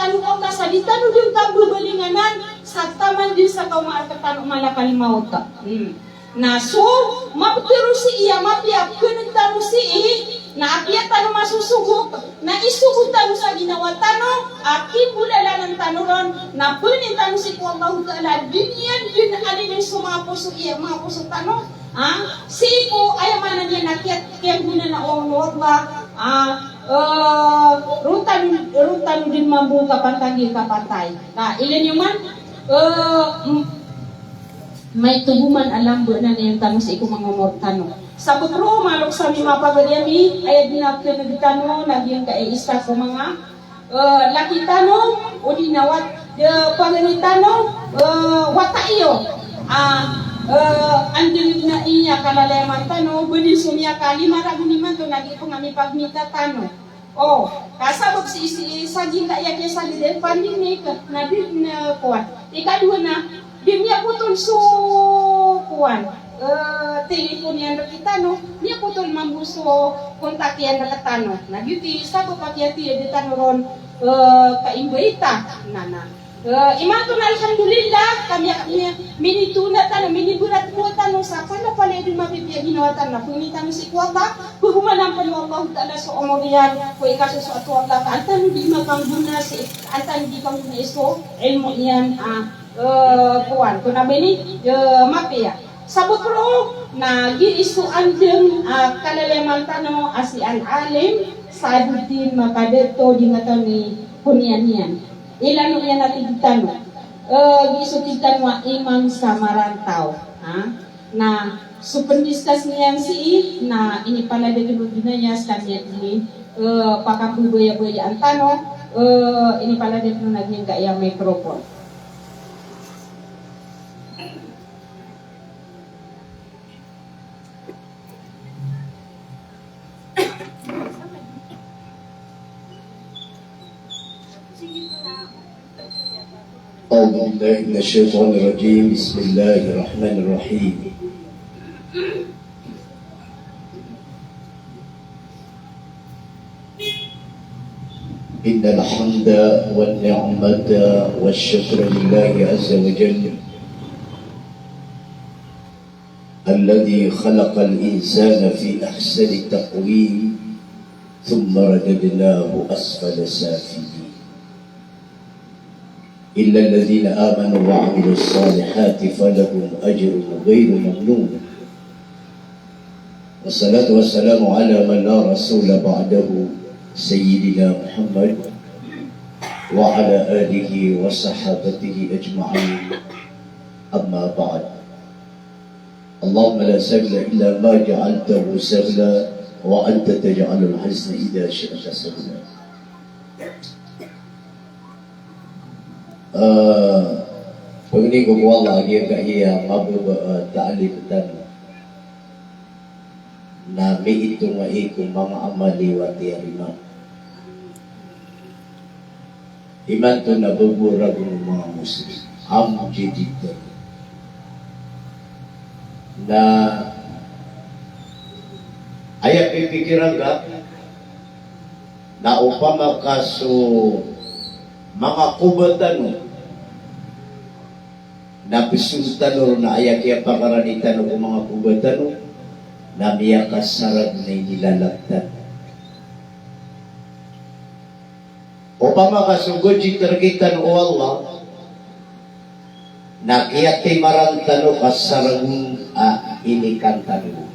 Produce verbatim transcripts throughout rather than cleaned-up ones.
Tano o Allah sa di tano dn kambabalinganan sa taman dn sa kaoma rktano o malakal maut. Hmm. Na so maptharo sii a mapiya a pkhan'g tano sii, na apiya tano masosogop, na isogop tano sa ginawa tano a kigolalanan tano ron, na pangnin tano sii ko Allahu Ta'ala a di niyan dn alilin so manga poso, iya, manga poso tano. Ah, sii ko aya maana niyan na kiya-, kiyanggona o Allah, ah, eh, roo tano, roo tano dn mambo kapantag i kapatay. Ka ilay niyo man, eh, m-, maito bo man a lamba na niyan tano sii ko manga omor tano. Sabap roo, manga loks ami, manga pagari ami, aya dn a khan'g tano na giyangkai a isa ko manga eh, laki tano, odi na wat-, eh, pagari tano, eh, wata iyo. Ah, eh, anda dn a iya kalalayaman tano, ba dn so miyakalima ragon imanto na di pn ami pagmita tano. O, ka sabap sii, sii sa giyangkaya kiyasagad a pandemic, na di dn, eh, kowan. Ikadowa na, di miyapotol so kowan, eh, telefon iyan rktano, miyapotol mambo so kontak iyan rktano. Na giyoto i sabap a kiyatiyada tano ron, eh, kaimbayta. Na, na. Eh, imanto na alhamdulillah, ka miya-, miya-, minitoon tano, miniberat bo tano sa palapalaya dn mapipiya ginawa tano, na pangnin tano sii ko Allah, pagomanan pn o Allahu Ta'ala so omor iyan, ko ikasosoat o Allah, ka an tano di makanggona sii, an tano di kanggona sii so ilmo iyan, ah, eh, kowan, ko na ba ini, eh, mapiya. Sabap roo na giya i so andang, ah, kalalayaman tano a si Al-Alim Saaduddin Makadato di ngatani Kunianian. Ilay niyan a tig tano. Eh, giya i so tig tano a Imam sa Marantaw. Ha? Na so pndiskas niyan sii, na inipalad akn o dn aya skaniyan dn i, eh, pakapmbayabayaan tano, eh, inipalad akn o dn a giyangkaya microphone. أعوذ بالله من الشيطان الرجيم. بسم الله الرحمن الرحيم. إن الحمد والنعمة والشكر لله عز وجل الذي خلق الإنسان في أحسن تقويم ثم رددناه أسفل سافلين. إلا الذين آمنوا وعملوا الصالحات فلهم أجر غير ممنون. والصلاة والسلام على من لا رسول بعده سيدنا محمد وعلى آله وصحابته أجمعين. أما بعد. اللهم لا سهل إلا ما جعلته سهلا وأنت تجعل الحزن إذا شئت سهلا. Eh, pangni ko ko Allah a giyangkaya mababa a, eh, ta'lim tano na miitonga i ko manga amal i wati a lima. Imanto na babo ragon o manga Muslim. Am jidid. Na aya pipikiran ka, na opama ka so manga koba tano na pzong tano ron a aya kiyapakarani tano ko manga koba tano na miyakasarag na inilalak tano. Opama ka so gojit rktano o Allah, na kiyatimaran tano ka saragon a inikan tano.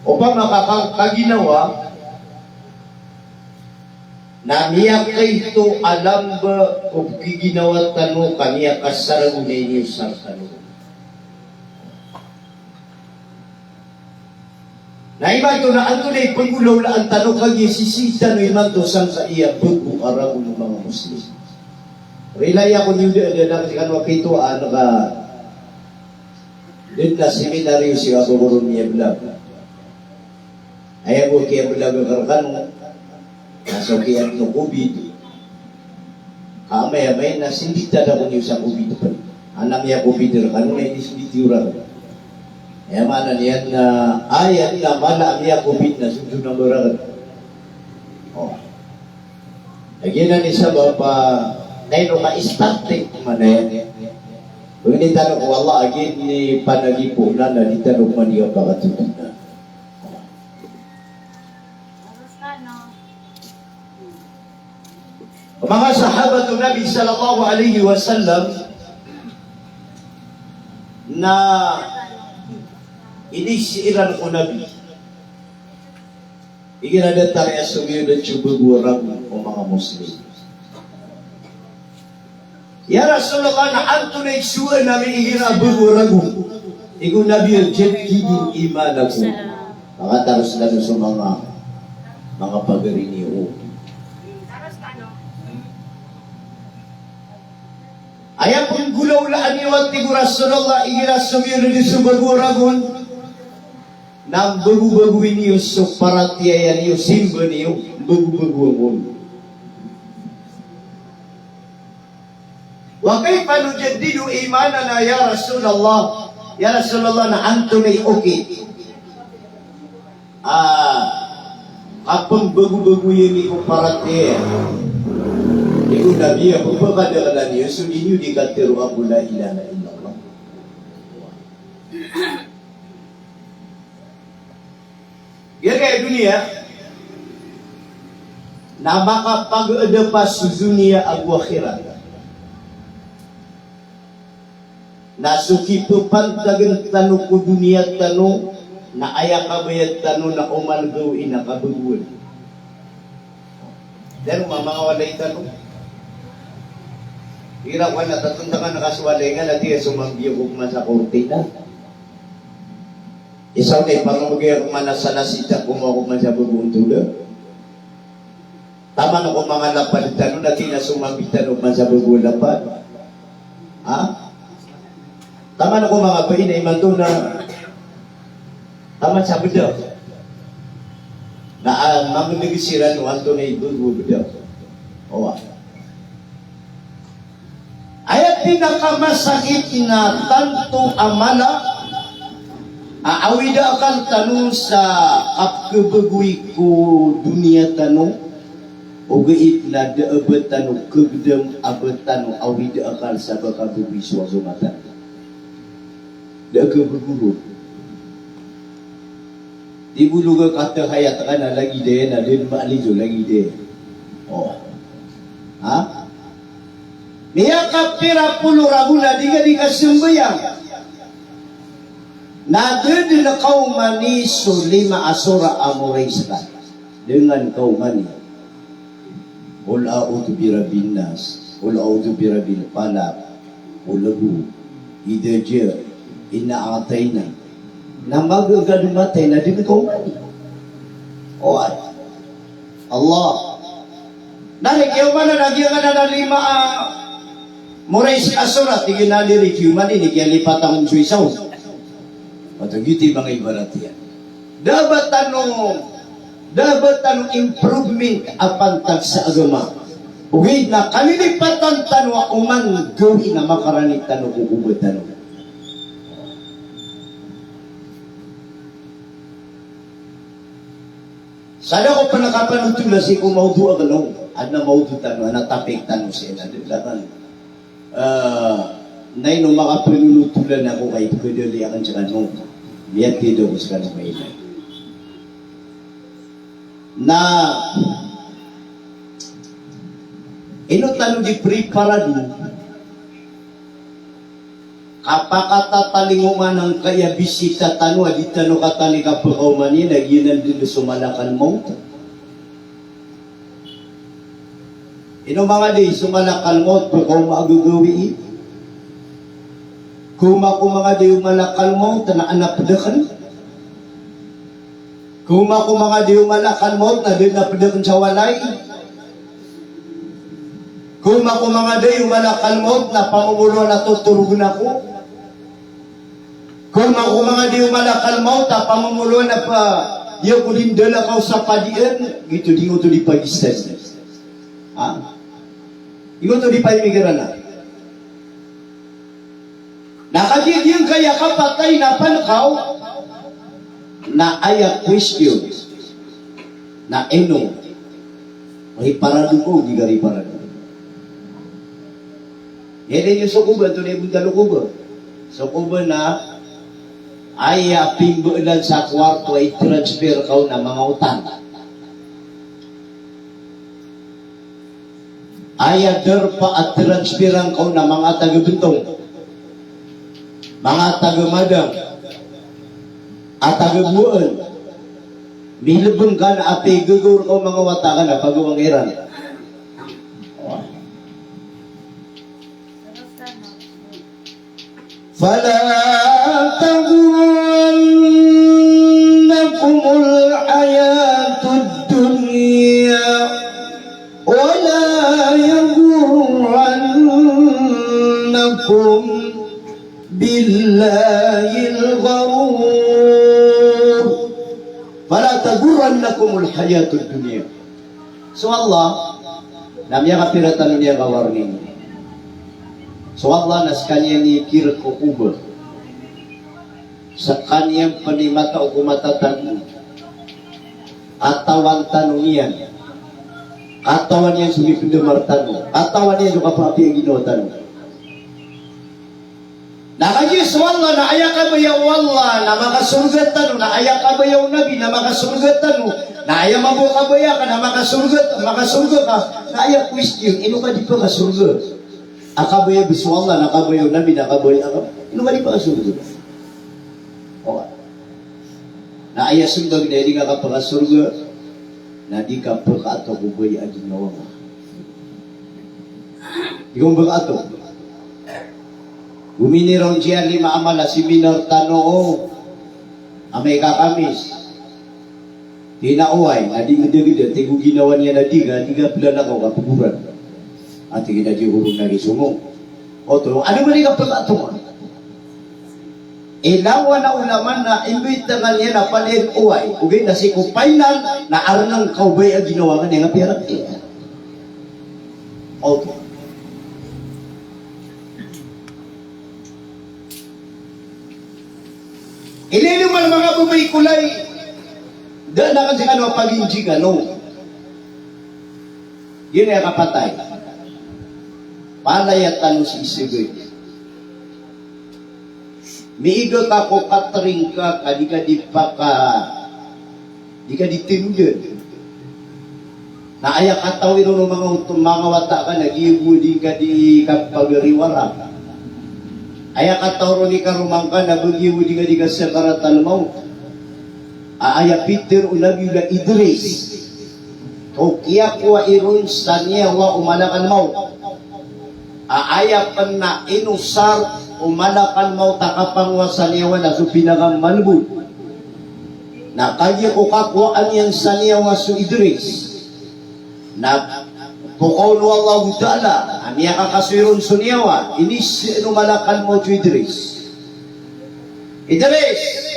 Opama ka, ka, kaginawa, na miyakaito a lamba o pkiginawa tano ka miyakasaragon a iniosar tano. Na imanto na antonaa i pnggolawlaan tano kagiya sisii tano imanto sangkaya babo a ragon o manga Muslim. Rilai ako niyo da, da, da, kano a kito a, naka, da dn a seminaryo si Abu Guru Miyablag. Aya bo kiyablag akn rkano, na so kiyatno covid. Ka amay-amay na sinditan ako niyo sa covid pn. Ana miya-covid rkano na inisindit iyo rakn. Aya maana niyan na aya na mala a miya-covid na so dn a mbarakn. O. Giyanan i sabap a, na ino ka starting man iyan. Pangnin tano ko Allah a giya i panagipoon na di tano man iyan pakatotona. Manga sahabat o Nabi sallallahu alaihi wasallam na inisii iran ko Nabi igira datar iyan so giyoto a bago a ragon o manga Muslim. Ya Rasulullah, na antonaa i sowaan ami igira bago a ragon? Tig o Nabi, jaddidu imanakum. Pakataros tano so manga, manga pagari niyo. Aya penggolawlaan iyo, tig o Rasulullah, igira so giyoto a bago a ragon, na mbagobagoin iyo so paratiyaya niyo, simba niyo, mbagobagoin. Wa kayfa nujaddidu imanana ya Rasulullah? Ya Rasulullah, na antonaa i okit a kapembagobagoin ami ko paratiyaya? Tig o Nabi a pepakadaklan iyo so di niyo di katharo a la ilaha illallah. Giyangkaya doniya na makapagedapa so doniya ago akhirat. Na so kipepantagan tano ko doniya tano, na aya kabayad tano na oman gawii na kabagoan. Dn o manga walay tano. Igira ko ana tatantangan ka so walay nga na tig iyan so mambiyo ko man sa kortina. Isa o na ipamamagay ako man a salasita ko mako man sa bago a tola. Taman ko manga lapad tano na tig iyan so mambi tano man sa bago a lapad. Ha? Taman ko manga bai na imanto na taman sa bedak. Na, ah, mambedag siran o antonaa i bago a bedak. Owa. Aya pinakamasakit na tanto a mala a awida akal tano sa kapkhabagoy ko doniya tano, ogaid na da a ba tano khagdam a ba tano awida akal sa ba kabagoy so agama tano. Da a khabagoy ron. Di bolog a katahayat ka na lagid iyan, na da dn maalizo lagid iyan. O. Ha? Miyakapira polo ragon a di ka di kasambayang. Na da dn kaomani so lima a sora a moray ska. Da dn kaomani. Qul a'udhu bi rabbin nas, qul a'udhu bi rabbil falaq, qul hu, idha ja, inna a'tayna. Na maga ka dn matay na di dn kaomani. Oway. Allah. Na di kiyaomani na giyangkanan a lima a moray ska a sora, tig iyan a di ri kiyaomani, ini kiyalipatan on so isa on. Oto giyoto i manga ibarat iyan. Da a ba tano, da a ba tano improvement a pantag sa agama. Ogaid na kalilipatan tano a oman gawii na makarani tano ko koba tano. Sa da ko pn kapanotola sii ko mawdu a kano, adn a mawdu tano, adn a topic tano sii na da a ba tano. Ah, na ino makapanonotolan ako kay pkadali akn skano. Miyatid ako skano kay na. Na ino tano di preparado. Kapakatatalingoma angkaya bisita tano a di tano katalingoma pkaomani na giyanan dn so malakal mawt. Ino manga di so malakal mawt pkaoma a gagawii? Kaoma ko manga di o malakal mawt na adn a pd akn. Kaoma ko manga di o malakal mawt na da dn a pd akn sa walay. Kaoma ko manga di o malakal mawt na pamomoloan a totorogn ako. Kaoma ko manga di o malakal mawt a pamomoloan a pd ako dn dalakaw sa padian, giyoto di ngoto di pagistan. Ha? Di ngoto di paimikiran a. Na kagiya giyangkaya kapatay na pn kaw, na aya question na ino Riparado ko, di ka riparado. Aya dn so koba, antonaa i bontal o koba? So koba na aya pimbeelan sa kowarto a i-transfer ka on a manga otang. Aya darpa a transferan ka on a manga taga Bentong, manga taga Madang, a taga Buaan. Milebeng ka na a pegagaw rka o manga wata ka na pagawang iran. فلا تغرنكم الحياة الدنيا ولا يغرنكم بالله الغرور. فلا تغرنكم الحياة الدنيا. So Allah na miyakapira tano niyan ka warning. So Allah na skaniyan i kirek o koba. Skaniyan pn i matao ko mata tano. Katawan tano niyan. Katawan iyan so mipndamar tano. Katawan iyan so kapaapiya a ginawa tano. Na kagiya so Allah na aya kabaya o Allah na makasorga tano, na aya kabaya o Nabi na makasorga tano, na aya mambo a kabaya ka na makasorga, makasorga ka, na aya question, ino ka di pakasorga? A kabaya bo so Allah, na kabaya o Nabi, na kabaya ka, ino ka di pakasorga? O. Na aya smbag na di ka kapakasorga, na di ka pkaato ko baya a ginawa ngka. Di ka pkaato. Gomini ron siya lima amal a seminar tano o amay ka Kamis. Tig iyan a oway, na di ngdagda, tig o ginawa niyan a di ka, di ka plalakaw ka pgoran. A tig iyan a di ko ron na di somong. Oto, ano ba di ka pkaato ka? Ilawan a ulama na imbitagan iyan a palaya oway. Ogaid na sii ko final na arnang ka o baya a ginawa ngka niyan a piyarak iyan. Oto. Ililimo man manga babay ko lay, da na kasi kano a paginji kano. Giya kapatay. Palaya tano sii sii. Miiga ka ko katring ka, ka di ka di paka, di ka di tinodan. Na aya katawi ron o manga oto, manga wata ka na giya bo di ka di kapagariwara. Aya katawi ron i karoma ngka na ba giya bo di ka di kasakaratal mawt. A aya pitharo o Nabiyullah Idris. O kiyakowa iron sa niyawa o malakal mawt. A aya pn a inosar o malakal mawt a kapangowa sa niyawa na so pinakamalbod. Na kagiya ko kakowaan iyan sa niyawa so Idris, na pokaw o Allahu Ta'ala a miyakakasoy ron so niyawa, inisii o malakal mawt so Idris. Idris!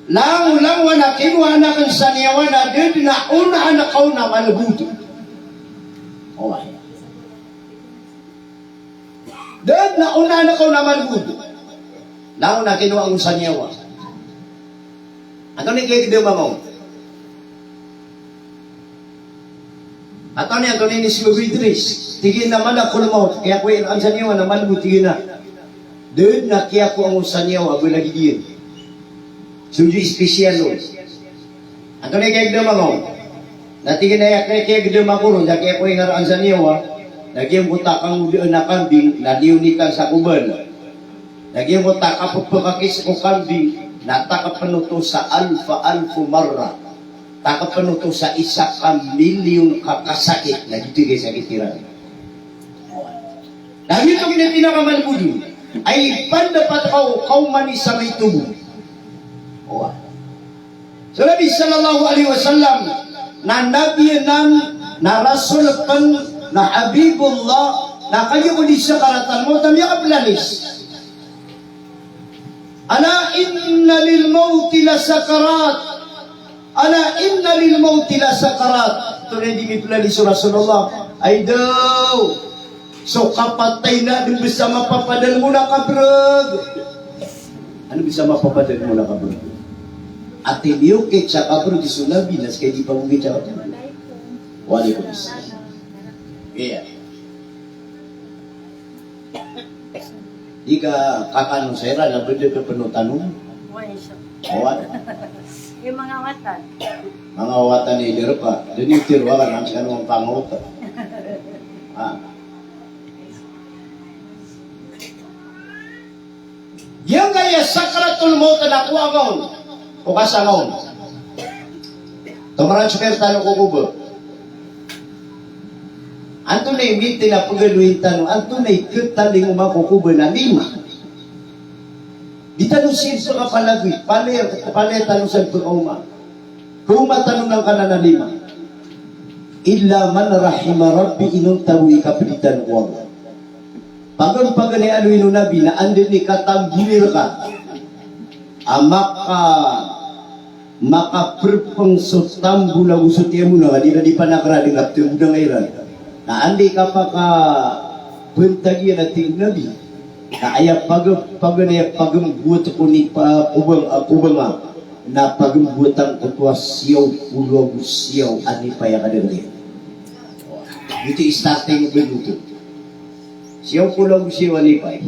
Langolangon a kinowaan akn sa niyawa na da dn a onaan ka on a malbod. Oway. Da dn a onaan ka on a malbod. Langon a kinowaan sa niyawa. Antonaa i kiyagdama ngka on? Antonaa i, antonaa i inismbag o Idris? Tig iyan a malakul mawt, kiyakowa iyan sa niyawa na malbod, tig iyan a da dn a kiyakowa ngka on sa niyawa, ba lagid iyan. So di special on. Antonaa i kiyagdama ngka on? Na tig iyan a aya kiyagdama ko ron, sa kiyakowa iyan sa niyawa, na giyangkoto a kangodaan a kambing, na liyonitan sa kobal. Na giyangkoto a kapphakakis ko kambing, na takpn oto sa alfa alfu marra. Takpn oto sa isa ka milyon ka kasakit, na di tig iyan sakit iran. Na giyoto i pinakamalbod. Ay pandapat ka o kaoman i samay tobo. Oway. So Nabi sallallahu alaihi wasallam, na Nabi anan, na Rasul pn, na Habibullah, na kagiya ko di sakaratal mawt a miyakaplalis. Ala inna lil mawti la sakarat. Ala inna lil mawti la sakarat. Tonaa i di miplalis o Rasulullah? Ay daw. So kapatay na adn bs a mapapadalm on a kabrg. Adn bs a mapapadalm on a kabrg. Ati miyokit sa kabrg so Nabi na ska i di pamokit sa kabrg. Wa alaikum salam. Iya. Di ka kakano sa iran na benda ka peno tano. Oway. Manga watan. Manga watan i derpa. Deni tiro akan ang sa kano ang pangawatan. Ah. Giyangkaya sakaratul mawt na kowa ka on, o kasanga on. Tomaran so kaya tano ko koba. Antonaa i miti na pagaloyin tano, antonaa i ketalingoma ko koba na lima. Di tano sii pekapalagoy, palaya, palaya tano san pekaoma. Kaoma tano nangkanan a lima. Illa man rahima Rabbi, inonta bo i kapeditan o Allah. Pagan, paganay a aloyin o Nabi na anda i katamboli reka a maka, makaperpeng so tambol ago so tiyamono, ka di ra di panakera di nga tembodang iran. Na anda i kapakabentag iyan a tig o Nabi. Na aya paga, paganay a pagembuwat ko nipa, kobang, ah, kobang a na pagembuwatan ko oto a siyaw polo ago siyaw a nipay a kadagdag iyan. Ito i starting o bendo oto. Siyaw polo ago siyaw a nipay.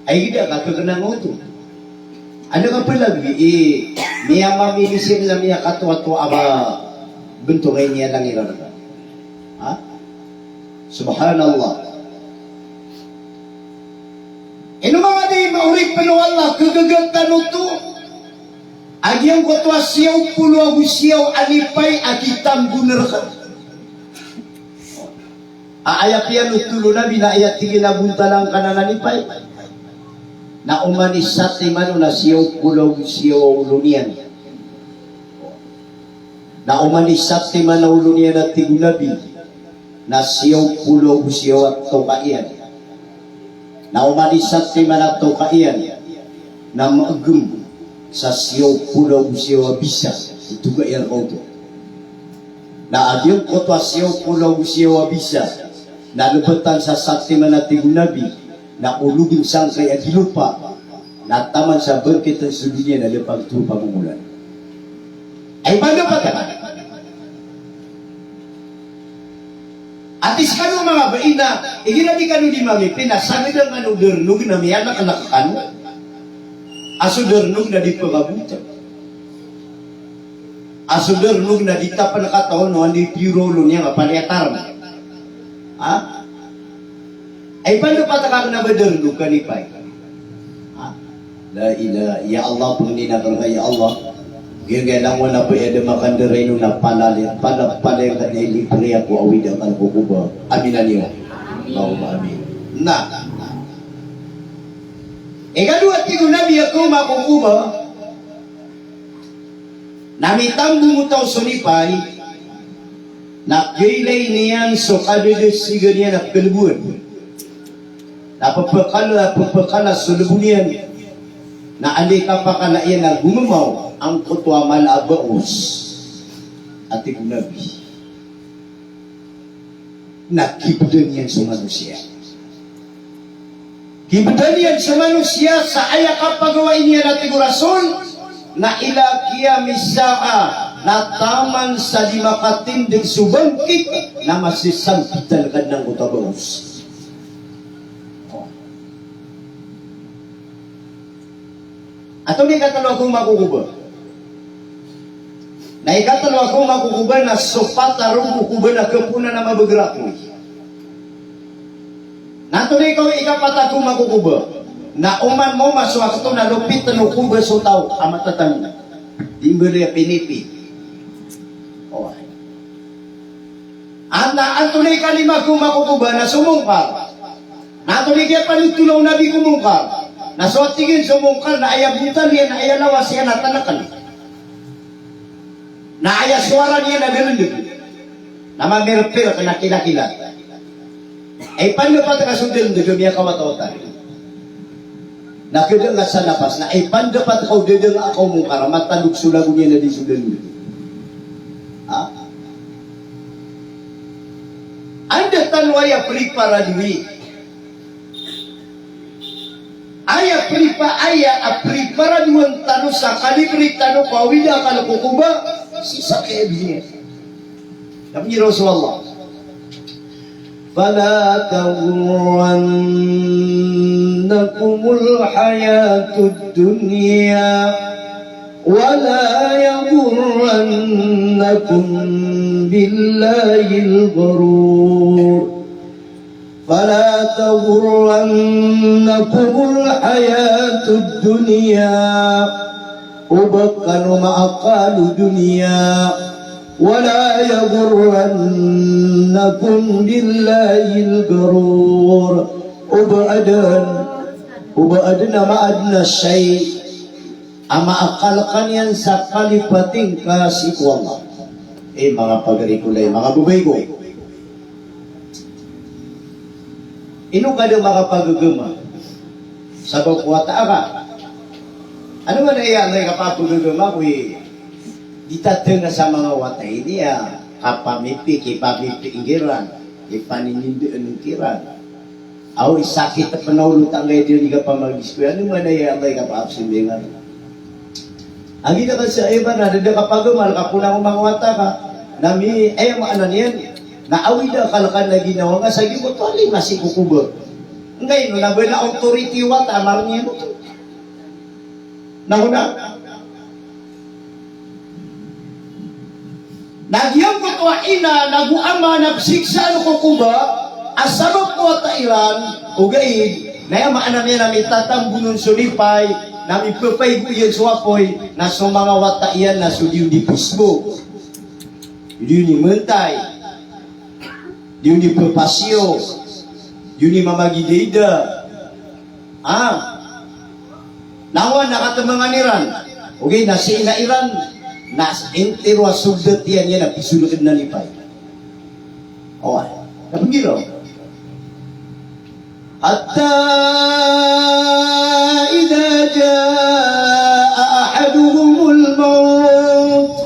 Ay gida ka kekenang oto. Anda ka pelabi i miyamamilisin na miyakatoatoa a ba bento kay niya langiran ka. Ha? Subhanallah. Ino manga di maoripen o Allah, kegegatan oto a giyangkoto a siyaw polo ago siyaw a nipay a kitambol reka. A aya piyanothol o Nabi na aya tig iyan a bontal angkanan a nipay. Na oman i satiman on na siyaw polo ago siyaw a olo niyan. Na oman i satiman a olo niyan a tig o Nabi na siyaw polo ago siyaw a toka iyan. Na oman i satiman a toka iyan na maegem sa siyaw polo ago siyaw a bisa i toka iyan reka oto. Na a giyangkoto a siyaw polo ago siyaw a bisa na lebetan sa satiman a tig o Nabi na ologen sangkai a gilopa na taman sa bangkiten so doniya na lepag tolo pagomolan. Ay panda pata. Ati sekano manga bai na igira di kano di mamipin na sagad a kano dernog na miyanaknak kano. A so dernog na di pekabota. A so dernog na di tapen a katawan o anda i piyorolo niyan a paliyatar. Ha? Ay panda pata ka kena ba dernog ka nipay. Ha? La ilaha, ya Allah, pengnin aken ka, ya Allah. Giyangkaya langon a ba aya da makandaray no na palali, pala, pala ka na ilipri ako awid aken ko koba. Amin aniyo. Allahumma amin. Na. Ikadowa tig o Nabi a kaoma ko koba. Na mitambong o taw so nipay, na kailay niyan so kadadasigan iyan a kalebowan. Na pepekala, pepekala so lebo niyan. Na anda i kapakala iyan a gomemaw angkoto a mala a baos. A tig o Nabi. Na kibeden iyan so manosiya. Kibeden iyan so manosiya sa aya kapagawai niyan a tig o Rasul, na ila qiyamis sa'a, na taman sa di makatindeg so bangkit, na masisambitan ka den angkoto a baos. Antonaa i katelo a kaoma ko koba? Na ikatelo a kaoma ko koba na so pat a rogo o koba na kaponan a mabagr a koy. Na antonaa i kaoma, ikapat a kaoma ko koba? Na oman maoma so wakto na lopiten o koba so taw a matatago. Di mbaloy a pinipi. Oway. Ana antonaa i kalima ko kaoma ko koba na so Mungkar. Na antonaa i kiyapanothol o Nabi ko Mungkar? Na so tig iyan so Mungkar na aya bontal iyan, na aya lawas iyan na tanakan. Na aya sowara niyan na delendeg. Na mamirpir ka na kilakila. Ay pandapat ka so delendeg a miyakawatawata. Na keda nga sa napas, na ipandapat ka o dada nga ka o Mungkar, matandog so lago niyan a di so dada. Ha? Anda tano aya preparadowi? Aya prepa-, aya a preparadowan tano sa kalibri tano ko awida akal ko koba, sii sa kaya biya. Nabi Rasulullah, "Fala taghurrannakumul hayatud dunya, wala yaghurrannakum billahil ghurur." Fala taghurrannakumul hayatud dunya. Oba kano maakal o doniya. Wala yaghurrannakum billahil ghurur. Oba aden, oba aden a maaden a shay a maakal ka niyan sa kalipati ngka sii ko Allah. Eh, manga pagari ko lay, manga babay ko. Ino ka da makapagagama? Sabap ko wata aka. Ano man aya angkai kapagagama ko i, di ta tnga sa manga wata ini a kapamipi, kipamipi ngkiran, kipaninindaan ngkiran. Aw, sakit pn a olo ta angkai di kapamagis ko, ano man aya angkai kapapsindingan. Agi da ka sa iba na da kapagamal ka pona ko manga wata ka. Na mi, eh, maana niyan na awida ka lkan a ginawa nga sa giyoto a lima sii ko koba. Ngkaino na ba na authority o wata a marni iyan oto. Na ona. Na giyoto a ina nago ama na psiksaan ko koba a sabap ko wata iran, ogaid na aya maana niyan na mitatambonon so lipay, na mipapaigo iyan so apoy, na so manga wata iyan na so di on di Facebook, di on di mentay, di on di pepasiyo, di on di mamagidaida. Ah. Langon a katemangan iran. Ogaid na si ina iran na intiro a sogdat iyan, iyan a pisolked na lipay. Oway. Kapengiraw. Hatta idha jaa ahaduhumul mawt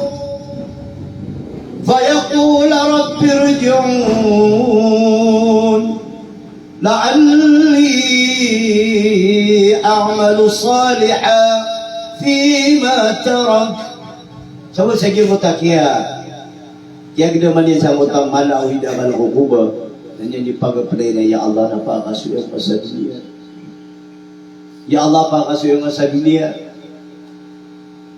fayaqula rabbi irji'un la'alli a'malu salihan fima tarak. Sabap sa giyoto a kiya, kiyagdaman iyan sa mota a mala a awida akal ko koba, na niyan di pagaplay na, "Ya Allah, na pakasoy ako sa doniya. Ya Allah, pakasoy ako sa doniya."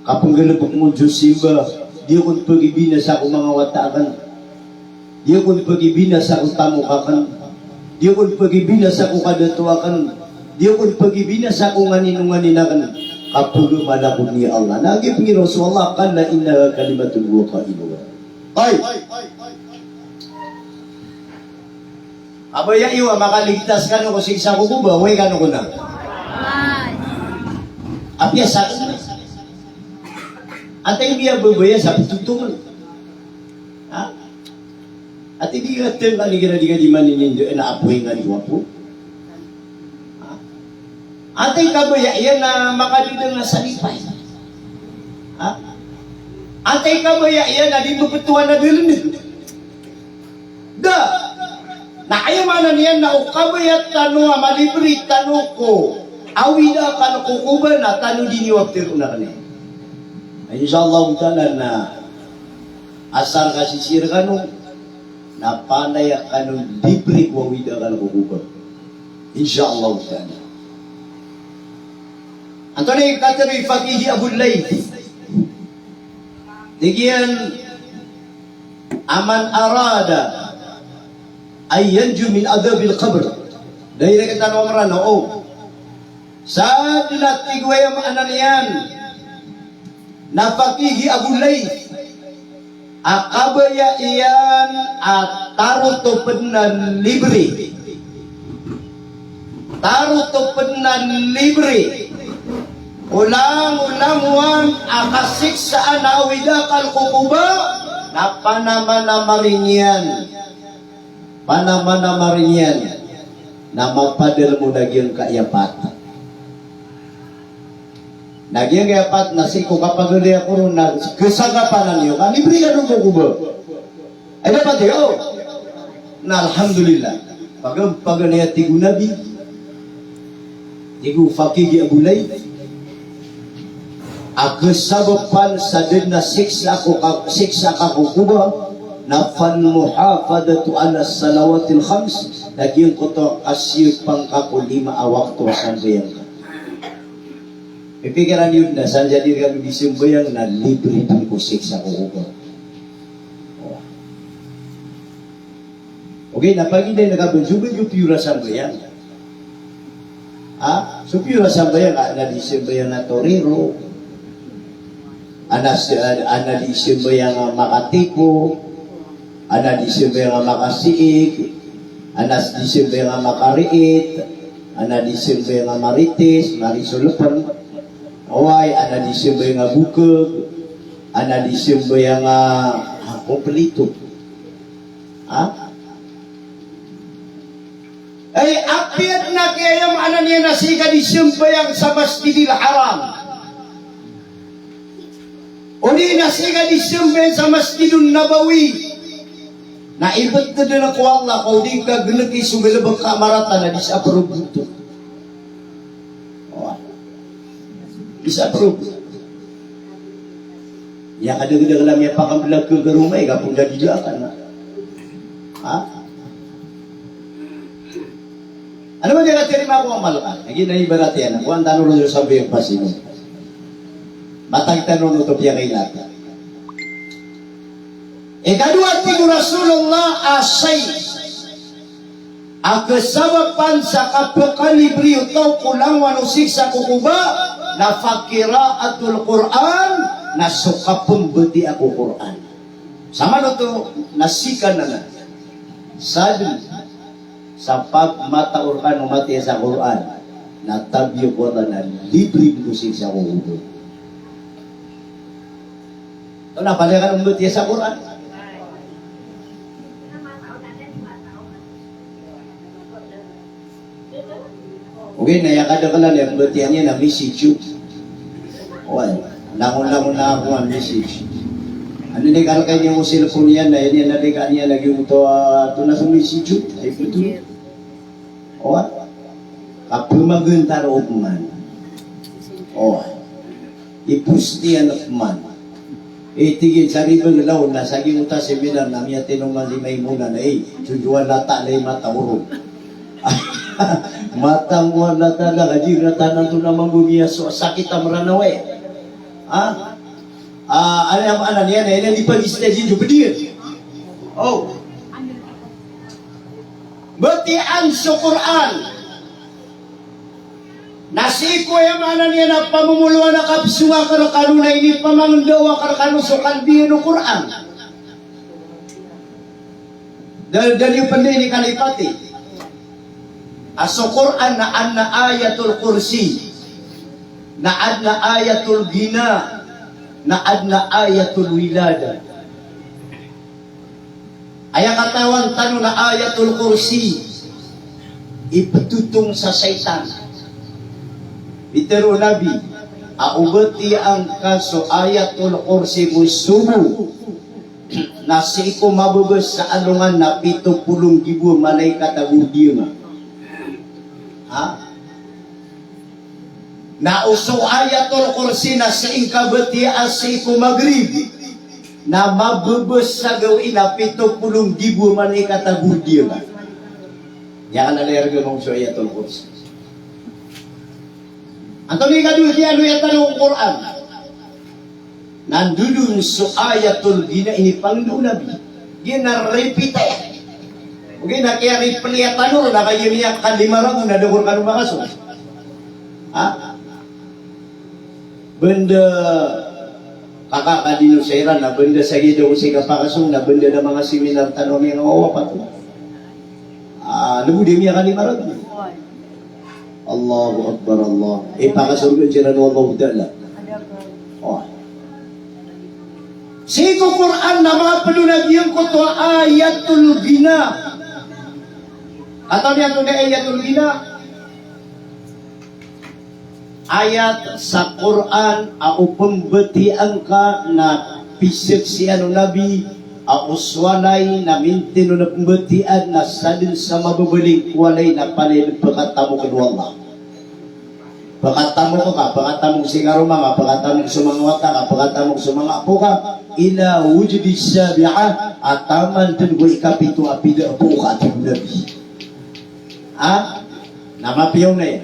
Kapenggalebek mon so simba, di ako pagibinasa ko manga wata aken. Di ako pagibinasa ko tamok aken. Di ako pagibinasa ko kadato aken. Di ako pagibinasa ko nganin o nganin aken. Kapagamal ako ni Allah. Na agi pengiraw so Allah, kalla innaha kalimatun huwa qailuha. Ay! Kabaya iyo a makaligtas kano ko siksa ko koba, oway kano ko na. Apiya sa, antaa i miyababaya sa petotongan? Ha? Ati di ka tengka ni kira di ka di maninindaan a apoy nga di wapo. Ha? Antaa i kabaya iyan a makadedeng a salipay? Ha? Antaa i kabaya iyan a di mbebetowan a delended? Da. Na aya maana niyan na o kabaya tano a malibri tano ko awida akal ko koba na tano di niyo aptero na kaniyan. Insha Allah ta'ala na asar ka sisir kano na panaya kano libri ko awida akal ko koba. Insha Allah ta'ala. Antonaa i katharo i Faqih Abu Layth? Tig iyan a man arada an yanju min adhabil qabr. Da iran kita no mrana o. Sa dila tig o aya maana niyan na Faqih Abu Layth a kabaya iyan a tarotop na libri. Tarotop na libri. Olang, olang owan a kasiksaan a awida akal ko koba, na panamanamari niyan. Panamanamari niyan. Na mapadalem on a giyangkai a pat. Na giyangkai a pat na sii ko kapagaliya ko ron na kesagapanan iyo ka libri ka ron ko koba. Ay, dapat iyo. Na alhamdulillah. Pagan, paganay a tig o Nabi, tig o Faqih Abu Layth, a kesabapan sa da den a siksa ko ka, siksa ka ko koba, Na fal muhafadhatu ala salawatil khams, na giyangkoto a kasiyapang ka ko lima a wakto a sambayang ka. Pipikiran iyo na sa dii ka di sambayang na libre dn ko siksa ko kobor. Ogaid na pagiday na ka bnso-bnso piyor a sambayang. Ha? So piyor a sambayang, adn a di sambayang a torero. Adn a, adn a di sambayang a makatiko. Adn a di sambayang a makasiig. Adn a di sambayang a makariit. Adn a di sambayang a maritis, marisolpen. Oway, adn a di sambayang a bokeg. Adn a di sambayang a, a, kompleto. Ha? Ay, apiya na kiyaya maana niyan na sii ka di sambayang sa Masjidil Haram, odi na sii ka di sambayang sa Masjidun Nabawi, na ibtad dn ko Allah ko di ka gnki so galbk ka marata na di sa prubto. Oway. Isa pro. Iya ka dagdagan a miyapakamblag ka garomay, ka pn da di daan ka na. Ha? Ano man di ka tirima ko amal ka? Lagid a ibarat iyan, kowan tano ron sa biyag pasino. Matag tano ron oto piyakailata. Ikadowa, tig o Rasulullah, a shay a kasabapan sa kapakalibre o taw ko langowan o siksa ko koba, na fa qira'atul Qur'an, na so kapmbatiya ko Qur'an. Samanoto na sii ka na na. Sadn sa pagmataw rkano matiya sa Qur'an, na tabiya ko Allah na libre ko siksa ko koba. Tonaa pn i kano mbatiya sa Qur'an? Ogaid na aya kadaklan a mbatiya niyan na message. Oway, langon-langon a ako a message. Anda i kalkay niyan ko cellphone iyan na aya niyan a dii kaniyan lagid oto a, tonaa so message? Ay, betul. Oway. Kapmagantaro pman. Oway. Ipost iyan pman. Tig iyan sa riba nglaw na sa giyoto a seminar na miyatino man si Maimuna na, eh, so Juan Lata na i mataw ron. Matang Juan Lata na, kagiya rata na to na mambo miyaso, sakit a Mranaw, eh. Ha? Ah, aya maana niyan, aya niyan di pag-study, di pd iyan. Oh. Batiyaan so Qur'an. Na sii ko aya maana niyan a pamomoloan a kapsong akn rkano na inipamangndao akn rkano so kalbiyan o Qur'an. Da, da niyo pn dii inikalipati a so Qur'an na adn a Ayatul Kursi, na adn a Ayatul Ghina, na adn a Ayatul Wilada. Aya katawan tano na Ayatul Kursi, iptotong sa shaytan. Pitharo o Nabi a o batiyaan ka so Ayatul Kursi ko sobo, na sii ko mababasa sa alongan na pito polo nggibo a malaikat a gordiyan. Ha? Na o so Ayatul Kursi na sii ngka batiyaa sii ko Maghrib, na mababasa sa gawii na pito polo nggibo a malaikat a gordiyan. Aya ka na layar gawii so Ayatul Kursi. Antonaa i kadowa, di ano aya tano ko Qur'an? Na ndodon so Ayatul Ghina, inipangndao o Nabi. Giya na repeat aya. Ogaid na kiyaripliya tano ron, na kagiya miyakalima ragon na da ko rkano makasong. Ha? Banda kaka ka dino sa Iran, na banda sa giya da ko sii kapakasong, na banda da manga seminar tano a miyangawawapat. Ah, lbo di miyakalima ragon. Allahu Akbar, Allah. Ipakasorga siran o Allahu Ta'ala. Oh. Sii ko Qur'an na mapd on a giyangkoto a Ayatul Ghina. Katawan niyo antonaa i Ayatul Ghina? Ayat sa Qur'an a o pmbatiyaan ka na pizaksian o Nabi a o so walay na mintino na pmbatiyaan na sadn sa mababaling ko walay na palaya dn pkatamokn o Allah. Pakatamok ka, pakatamok si karoma ka, pakatamok so manga wata ka, pakatamok so manga apo ka, ila wujudi sabi'ah, a taman dn ko ikapito a pd a apo ka, tig o Nabi. Ha? Na mapiya on aya.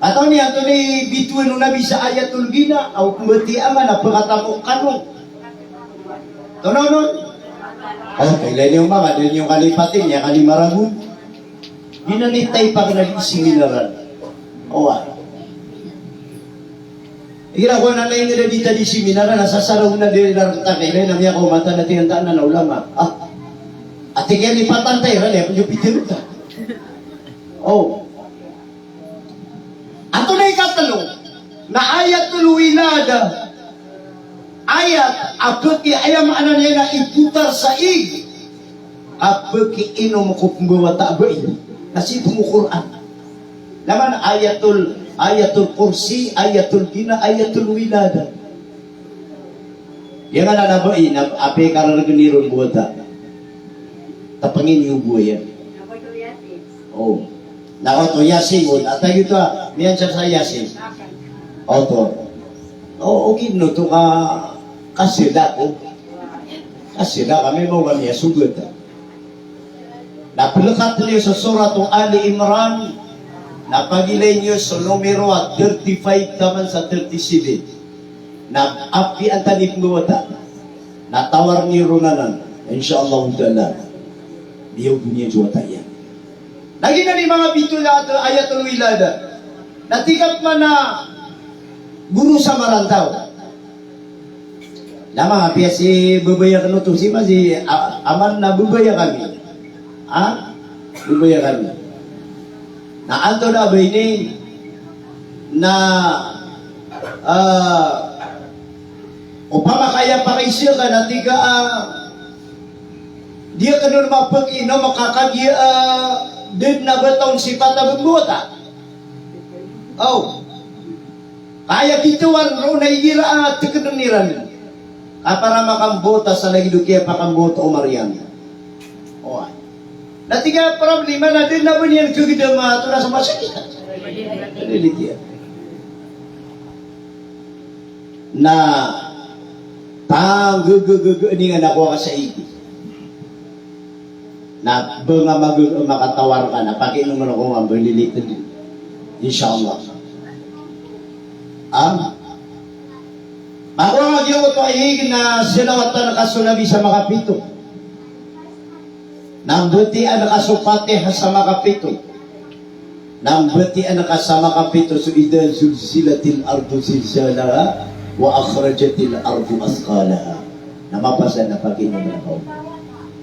Katawan iyan, antonaa i bitowan o Nabi sa ayatul ghina, a mbatiya man a pakatamok kano. Tonaa on? O, kailay niyo manga, di niyo kalipatin, aya kalima ragon. Di na ni taypa kna di seminaran. Oway. Igira ko anan a ingd a di ta di seminaran, na sasaraw na di na rktaka, na miyakaoma ta na tiyantaan a ulama. Ah. Ati kaya lipatan ta iran, aya pn iyo pitharo ta. O. Antonaa i katlo, na ayatul wilada. Ayat a pki, aya maana niyan na ipotar sa ig a pkiinom ko pmbawata a bai. Na sii pn ko Qur'an. Na man ayatul, ayatul kursi, ayatul ghina, ayatul wilada. Aya maana na bai na apiya i karargn iron mbawata. Tpngin iyo bo aya. O. Na oto Yasin, o, na tagi oto a miyansa sa Yasin. Oto. O, ogaid na oto ka, kasadako. Kasadako, kami mo kami a sogat. Na plkatn iyo so Suratu Ali Imran, na pagilay niyo so numero a thirty-five taman sa thirty-seven. Na apiya antaa i pmbawata. Na tawarn iyo ron anan. Insha Allahu Ta'ala. Biyaw doniya so wata iyan. Lagid anan i manga bitowan a ayatul wilada. Na tig a pman a goro sa marantaw. Na manga piya si babay akn oto si ma si a-, aman na babay akn. Ha? Babay akn. Na antonaa ba ini na, ah, opama ka aya pakaiza ka na tig a, ah, di akn on mapkiinom ka kagiya, ah, da dn a ba taw on sipat a ba mbawata. Aw. Ka aya kitawan roo na igira a tkdn iran. Ka para makambawata sa lagid o kiyapakambawata o Maryam. Oway. Na tig a problema na da dn a ba niyan kagdama antonaa so masakit. Lilit iyan. Na panggagagaga niyan a kowa ka sa ig. Na ba nga mag-, makatawar ka na pakiinom ko nga mbalilitd. Insha Allah. Ah. Makowa nga giyoto a ig na salawatan ka so Nabi sa makapito. Na mbatiya ka so Fatiha sa makapito. Na mbatiya ka sa makapito so idha zulzilatil ardu zilzalaha wa akhrajatil ardu athqalaha. Na mapasad na pakiinom ka.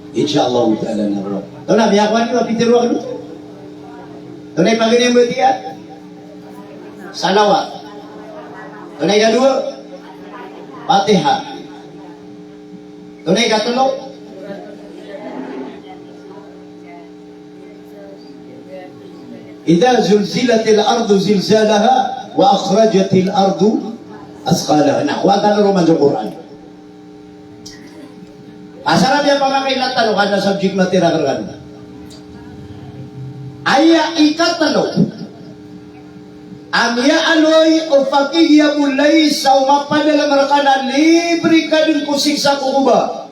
Insha Allahu Ta'ala na ron. Tonaa, miyakowa niyo a pitharo akn oto? Tonaa i paganay a mbatiya? Salawat. Tonaa i kadowa? Fatiha. Tonaa i katlo? Idha zulzilatil ardu zilzalaha wa akhrajatil ardu athqalaha. Na, kowa tano ron man so Qur'an. Asar a miyapamakailay tano ka na subject matter rkano. Aya ikatlo a miyaaloy o pakigiya bolay sa o mapadalm rkana libre ka dn ko siksa ko kobor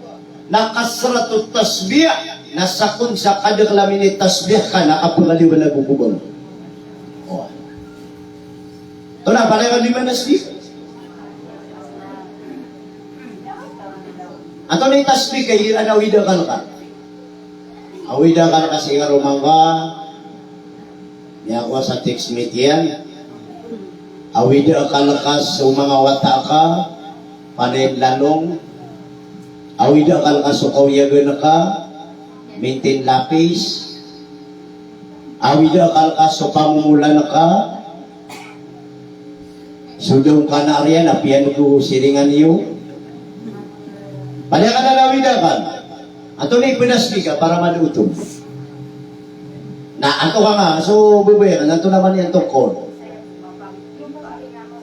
na kasratut tasbih, na sakn sa kadakl a minitasbih ka na kapakaliwanag o kobor. Oway. Tonaa, palaya ka di manasbih. Antonaa i tasbih ka igira na awid a akal ka? Awid a akal ka si karoma ngka, miyakowa sa text mate iyan. Awid a akal ka so manga wata ka, panayan lalong. Awid a akal ka so kawiyagan ka, mintin lapis. Awid a akal ka so pamomolan ka, so daw ka na ariyan a piyaneg o siringan iyo. Palaya ka na awid a akal. Antonaa i pnasbih ka para mada oto? Na antonaa ka nga, so babay ka, na antonaa man iyan tokon?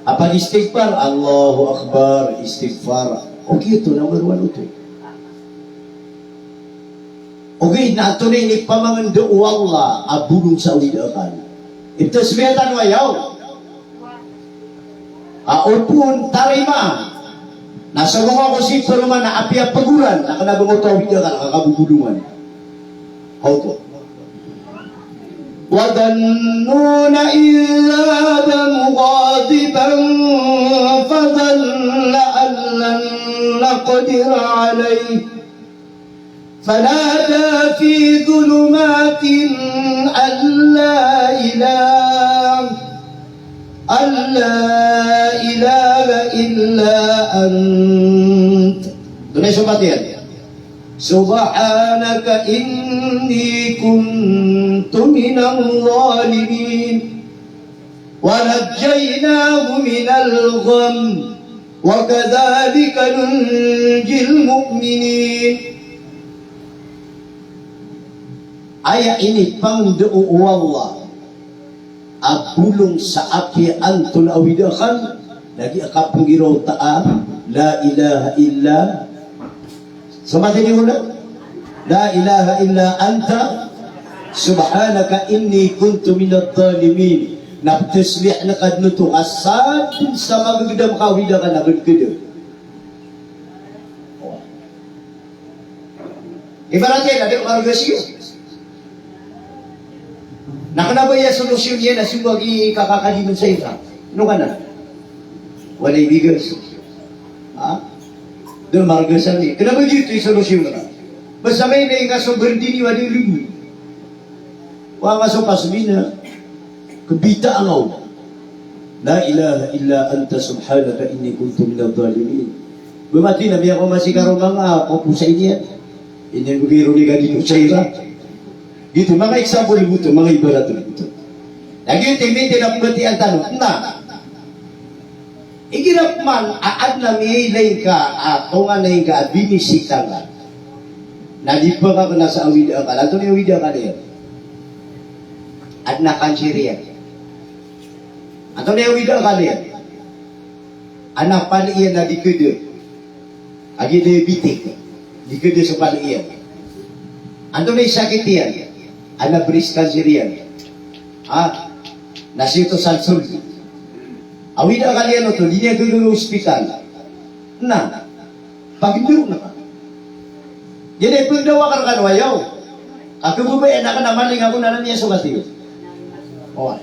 A pag-istighfar, Allahu Akbar, istighfar. Okay oto, number one oto. Ogaid na antonaa i inipamangndao o Allah a bolong sa awid a akal? Iptasbih tano a yaw. A opon tarima. Na so manga ko si paroman na apiya pagoran, na kena ba ngka oto awida ka na kakabobolongan. Oto. وذا النون إذ ذهب مغاضبا فظن أن لن نقدر عليه فنادى في ظلمات أن لا إله، أن لا إله إلا أنت. Tonaa i sopat iyan? سبحانك إني كنت من الظالمين. ونجيناه من الغم وكذلك ننجي المؤمنين. Aya inipangndao o Allah a bolong sa apiya antonaa a awida akn, lagid a kapnggiraw ta a la ilaha illa So matini ola, la ilaha illa anta subhanaka inni kuntu minadh dhalimin. Na ptasbih na kadn oto ka sadn sa magagdam ka awida ka na gdgd. Ibarat iyan na di margas iyo. Na kna ba iya solusyon iyan na so ba gi kakakadinod sa ira? Ino ka na? Walay bigas. Ha? Di margas ami. Kna ba giyoto i solusyon ka na? Basta mailay ka so berdini wadi lugu. Wa ka so pasmina. Kbita angaw. La ilaha illa anta subhanaka inni kuntu minadh dhalimin. Ba mati na miyakomasi ka ron manga kokosa iyan. Ini bgi ron i kadinod sa ira. Giyoto, manga example iyan oto, manga ibarat iyan oto. Lagid oto, minti na pmbatiya tano. Na igira pman a adn a miyailay ngka a tonganay ngka a binisita ngka. Na di pn ka kna sa awida akal. Antonaa i awida akal iyan? Adn a cancer iyan. Antonaa i awida akal iyan? Adn a pali iyan na di kd. Agi diabetic. Di kd so pali iyan. Antonaa i sakit iyan? Adn a breast cancer iyan. Ha? Na sii oto sa lsold. Awida akal iyan oto, di niyan kagaga ospital. Na pagndao na ka. Giya pagndao akn rkano a yaw. Ka khababayaan akn a maling ako na miyasogat iyo. Oway.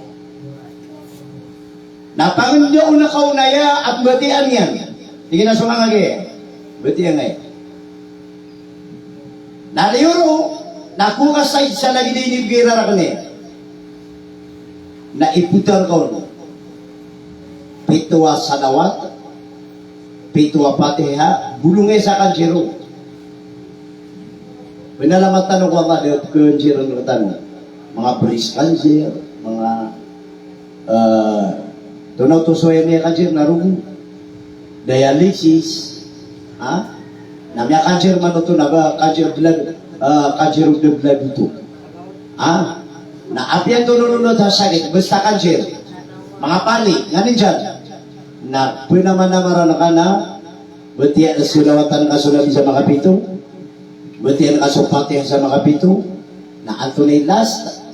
Na pagndao na ka on aya a pmbatiya niyan. Tig iyan a so manga giya. Batiya ngka aya. Na liyo ron, na kowa ka sa isa lagid a inibgay iran rkaniyan. Na ipotar ka on. Pito a salawat, pito a Fatiha, bolong iyan sa cancer on. Pinalamatan ako a ba da pkhacancer on rktano. Manga breast cancer, manga Eh, tonaa oto so aya miyakanser na rogo? Dialysis. Ha? Na miyakanser man oto na ba cancer blood, eh, cancer of the blood oto. Ha? Na apiya antonaa on a sakit, basta cancer. Manga pali, nganin dyan. Na pnamanamaran ka na, batiya na so salawatan ka so Nabi sa makapito. Batiya na ka so Fatiha sa makapito. Na antonaa i last?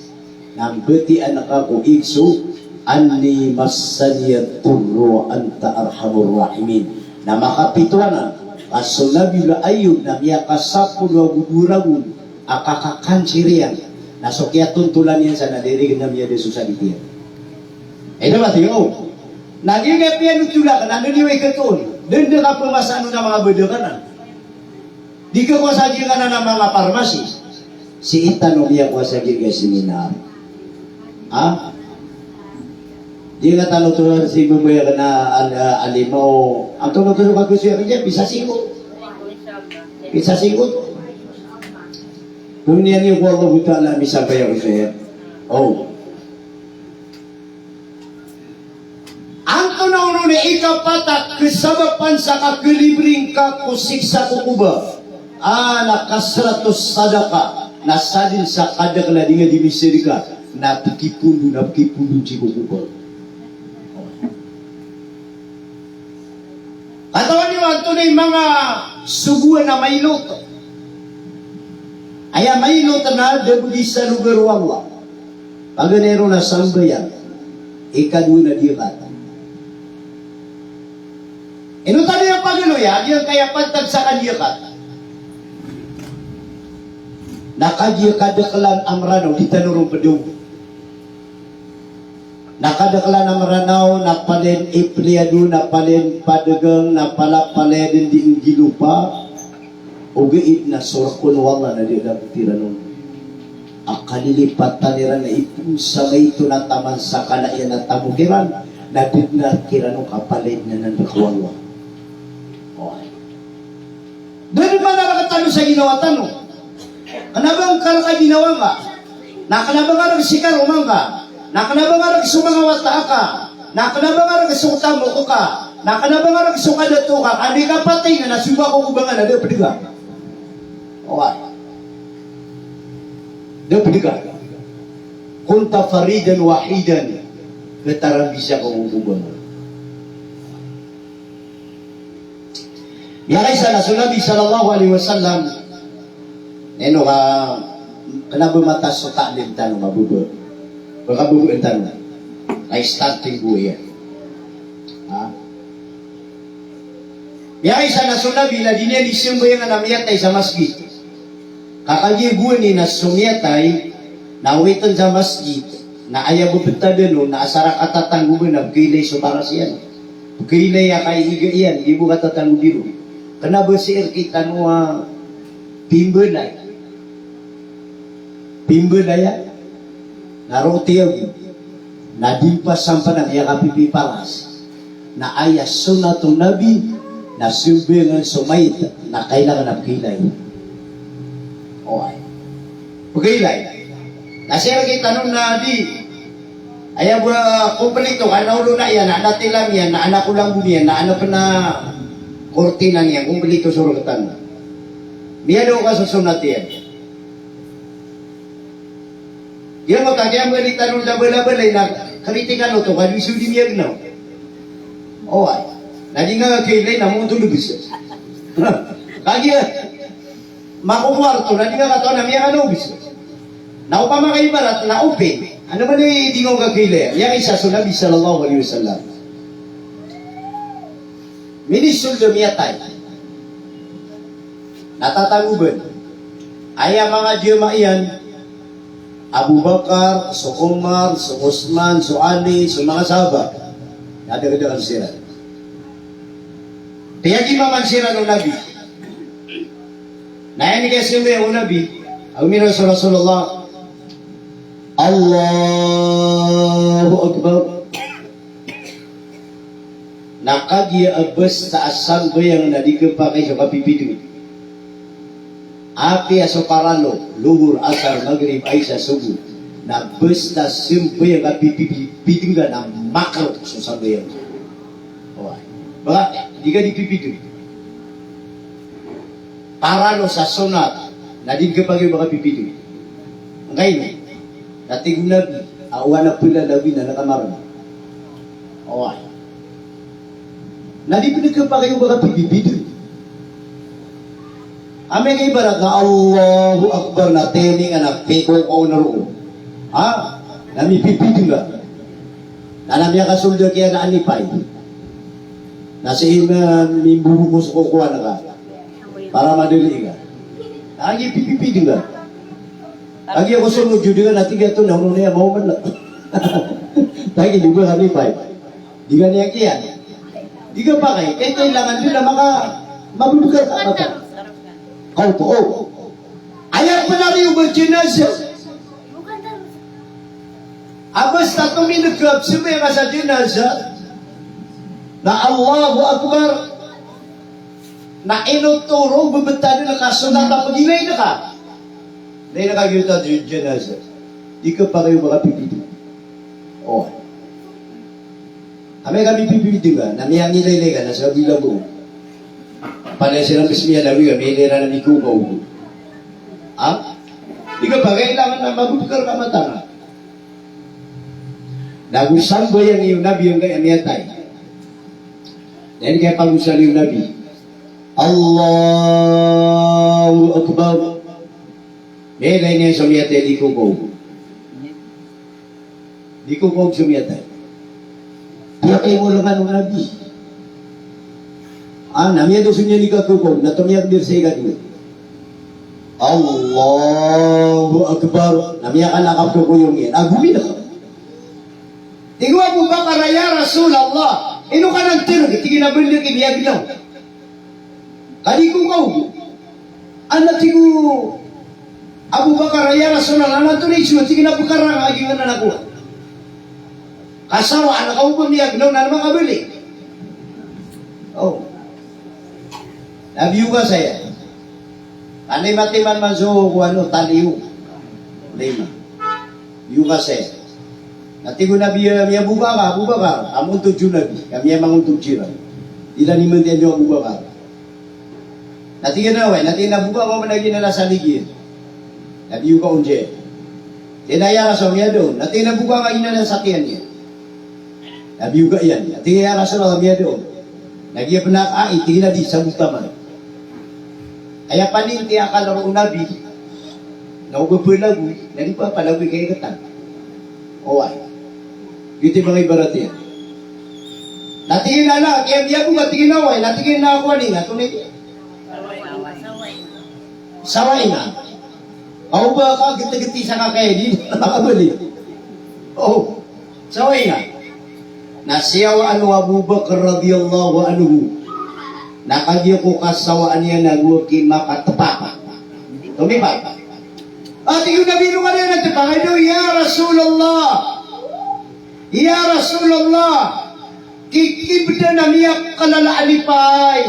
Na batiya na ka ko ig so, "Anni massaniyad durru wa anta arhamur rahimin." Na makapito anan, ka so Nabiyullah Ayyub na miyakasapolo ago dowa ragon a kakakanser iyan. Na so kiyatontolan iyan sa na di ri gn a miyada so sakit iyan. Ino ba tiyo? Na giya piyanotol akn, na di niyo ikatoon. Dn dn ka pmasaan on a manga bada ka na. Di ka kowa sa giyangkanan a manga parmasi. Sii tano miyakowa sa giyangkai a seminar. Ha? Di nga tano to si bubaya ka na al-, ah, alima o. Antonaa oto so kagosoy akn dyan, pisa singgot. Pisa singgot. Pangniyan iyo ko Allahu Ta'ala a misampay ako saya. Oh. Antonaa on i ikapat a kasabapan sa kakalibre ngka ko siksa ko koba? A, na kasaratos sadaka, na sadn sa kadakl a di nga di misadka, na pkipondo, na pkipondo sii ko koba. Katawan iyo antonaa i manga sogoan a mailot. Aya mailot na da bgi sa logar o Allah. Paganay ron a sambayang, ikadowa na diyakat. Ino tano aya pagaloya, giyangkaya pantag sa kadiyakat? Na kagiya kadaklan a Mranaw, di tano ron pd o. Na kadaklan a Mranaw, na palaya empleyado, na palaya padagang, na palaya, palaya dn di nggilopa. Ogaid na so rk on o Allah na di da ptharoon a kalilipatan iran na ipoon sa maito na taman sa kala iyan a tamok iran, na da dn a rk iran on ka palaya dn anan rk o Allah. Oway. Da dn manark tano sa ginawa tano. Kna ba ngka rk a ginawa ngka, na kna ba ngka rk si karoma ngka, na kna ba ngka rk so manga wata aka, na kna ba ngka rk so tamok ka, na kna ba ngka rk so kadato ka, ka di ka patay na, na so ba ko ko ba nga na da pd ka. Oway. Da pd ka. Kunta faridan wahidan. Katarambisan ka ko ko ba nga. Miyakaisa na so Nabi sallallahu alaihi wasallam, ino ka, kna ba matas so ta'lim tano, mababa. Ba kababa tano. Kay starting ko iyan. Ha? Miyakaisa na so Nabi na di niyan di sambayangan a miyatay sa masgit. Ka kagiya gowani na so miyatay na awitn sa masgit, na aya bbtadan on na asar a katatanggoban na pkailay so baras iyan. Pkailay a kaiga iyan, di bo katatanggobi ron. Kna ba sii rktano a pimbalay. Pimbalay a na roo tiyago. Na di mpa sampan a miyakapipiparas. Na aya sunnat o Nabi na sambayangan so mayit na kailangan a pkailay. Oway. Pkailay. Na sii rktano na di, aya bo a komplito, ka ana olo na iyan, na ana tilam iyan, na ana kolanggom iyan, na ana pn a kortina niyan, komplito so rktano. Miyada o kasosonat iyan. Giyangkoto a kiyambali tano da balabalay na kritikal oto ka di so di miyagnaw. Oway. Na di nga kailay na moto lbs. Kagiya makokowarto na di nga katawan a miyakanaw bs. Na opama ka ibarat na open. Ano man i di nga kailay? Miyakaisa so Nabi sallallahu alaihi wasallam. Minisold a miyatay. Na tatanggoban. Aya manga jamaah iyan, Abu Bakar, so Umar, so Usman, so Ali, so manga sahabat. Na dagdagan siran. Piyagimaman siran o Nabi. Na aya ini kasambayang o Nabi, a omiran so Rasulullah, Allahu Akbar. Na kagiya a basta a sambayang na di khapakay so kapipidng. Apiya so paralo, Luhur, Asar, Magrib, Isa, Subuh. Na basta sambayang a pipipidng ka na makarot so sambayang. Oway. Baka di ka di pipidng. Paralo sa sonat, na di khapakay o ba kapipidng. Angkaino? Na tig o Nabi, a o anan pn a lawin na kamarn. Oway. Na di pn khapakay o ba kapipidng. Amay ka ibarat na Allahu Akbar na timing a na piko ko na roo. Ha? Na mipipidng ka. Na, na miyakasold a kiya na anipay. Na sii na mimborokos ko kowan ka. Para madali ka. Agi pipipidng ka. Agi ako so mujud ka na tiga to na ono niya mawman na. Tagi di ba kami pay. Di ka niya kiyan. Di ka pakay. Kaya kailangan din na maka mabubukal ka mata. Kau to. Oh. Aya pn a riyo ba jinaza. A basta tomindg ka, sambayang ka sa jinaza, na Allahu Akbar, na ino toro bbtadn ka so tata pagilay na ka. Na ino ka giyoto a jinaza. Di khapakay o ba kapipidng. Oh. Amay ka mipipidng ka, na miyangilaylay ka, na sa bilang bo. Panay siran bs miyalawi ka, miyailay ran a mikokaw. Ha? Di ka ba kailangan na mabubkar ka mata na. Na go sambayang iyo Nabi angkaya miyatay. Na ino kaya pagosal iyo Nabi. Allahu Akbar. Miyailay niyan so miyatay a di kokaw. Di ko kaog so miyatay. Piyakay mo lengan o Nabi. Ah, na miyada so niyan i kakokaog, na tomiyakbir sa ikadowa. Allahu Akbar. Na miyakalakap ko koyong iyan. Ago miyada. Tig o Abu Bakar a, "Ya Rasulullah, ino ka nan tereg?" Tig iyan a, "Balik i miyaglaw." Ka di ko kaog. Ana, tig o Abu Bakar a, "Ya Rasulullah, antonaa i so?" Tig iyan a, "Bekarang a giyangkanan ako." Kasawaan ka o ba miyaglaw na makabalik. O. Na biyoka saya. Anday matiman man so, ko ano, taliyo. Lima. Biyoka saya. Na tig o Nabi a, "Miyaboka ka, Abu Bakar." Amontod so Nabi, ka miyamangontod siran. Iran i mantiyan so Abu Bakar. Na tig iyan a, "Oway," na tig iyan a, "Boka ngka man a giyanan a salig iyan." Na biyoka on siya. Tig iyan a, "Ya Rasul, miyada on." Na tig iyan a, "Boka ngka giyanan a sakiyan iyan." Na biyoka iyan. Na tig iyan a, "Ya Rasulullah, miyada on." Na giya pn a, "Ai," tig iyan a, "di, sabota man." Aya panintiya a kalaro o Nabi na o ba palagoy, na di ba palagoy kay katan. Oway. Giyoto i manga ibarat iyan. Na tig iyan a, "Ala, kiyamiyago ka," tig iyan a, "Oway." Na tig iyan a, "Kowan i nga, tonay." Sawai nga. Aw ba ka gtgti sa kakay, di na makabalik. O. Sawai nga. Na siyawaan o Abu Bakar radiyallahu anhu. Na kagiya ko kasawaan iyan na go ki makatpa. Tomipay. A, tig o Nabi, "Ino ka niyan tpangay?" "Ya Rasulullah. Ya Rasulullah. Kikibdan ami a kalala a nipay.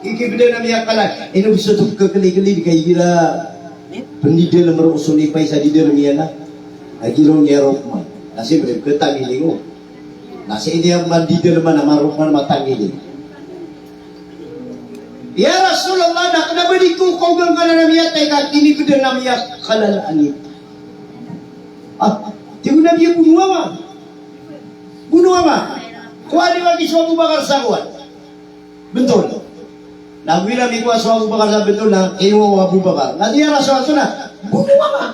Kikibdan ami a kalala." Ino bs oto pkakli-kli di kay gira. Pndidalm roo so nipay sa didalm iyan a. Agi ron i Roman. Na siyempre, pkatanggiling o. Na sii niyan man didalman a ma-Roman, matanggiling. "Ya Rasulullah, na kna ba di ko kaogan ka nan a miyatay ka kinibdan ami a kalala a nipay?" A, tig o Nabi a, "Bonoa nga. Bonoa nga." Kowaan i wagi so Abu Bakar sa kowan. Bntol. Na go iran mikowa so Abu Bakar sa bntol na kinowa o Abu Bakar. Na tig iyan a, "Rasul, antonaa?" "Bonoa nga."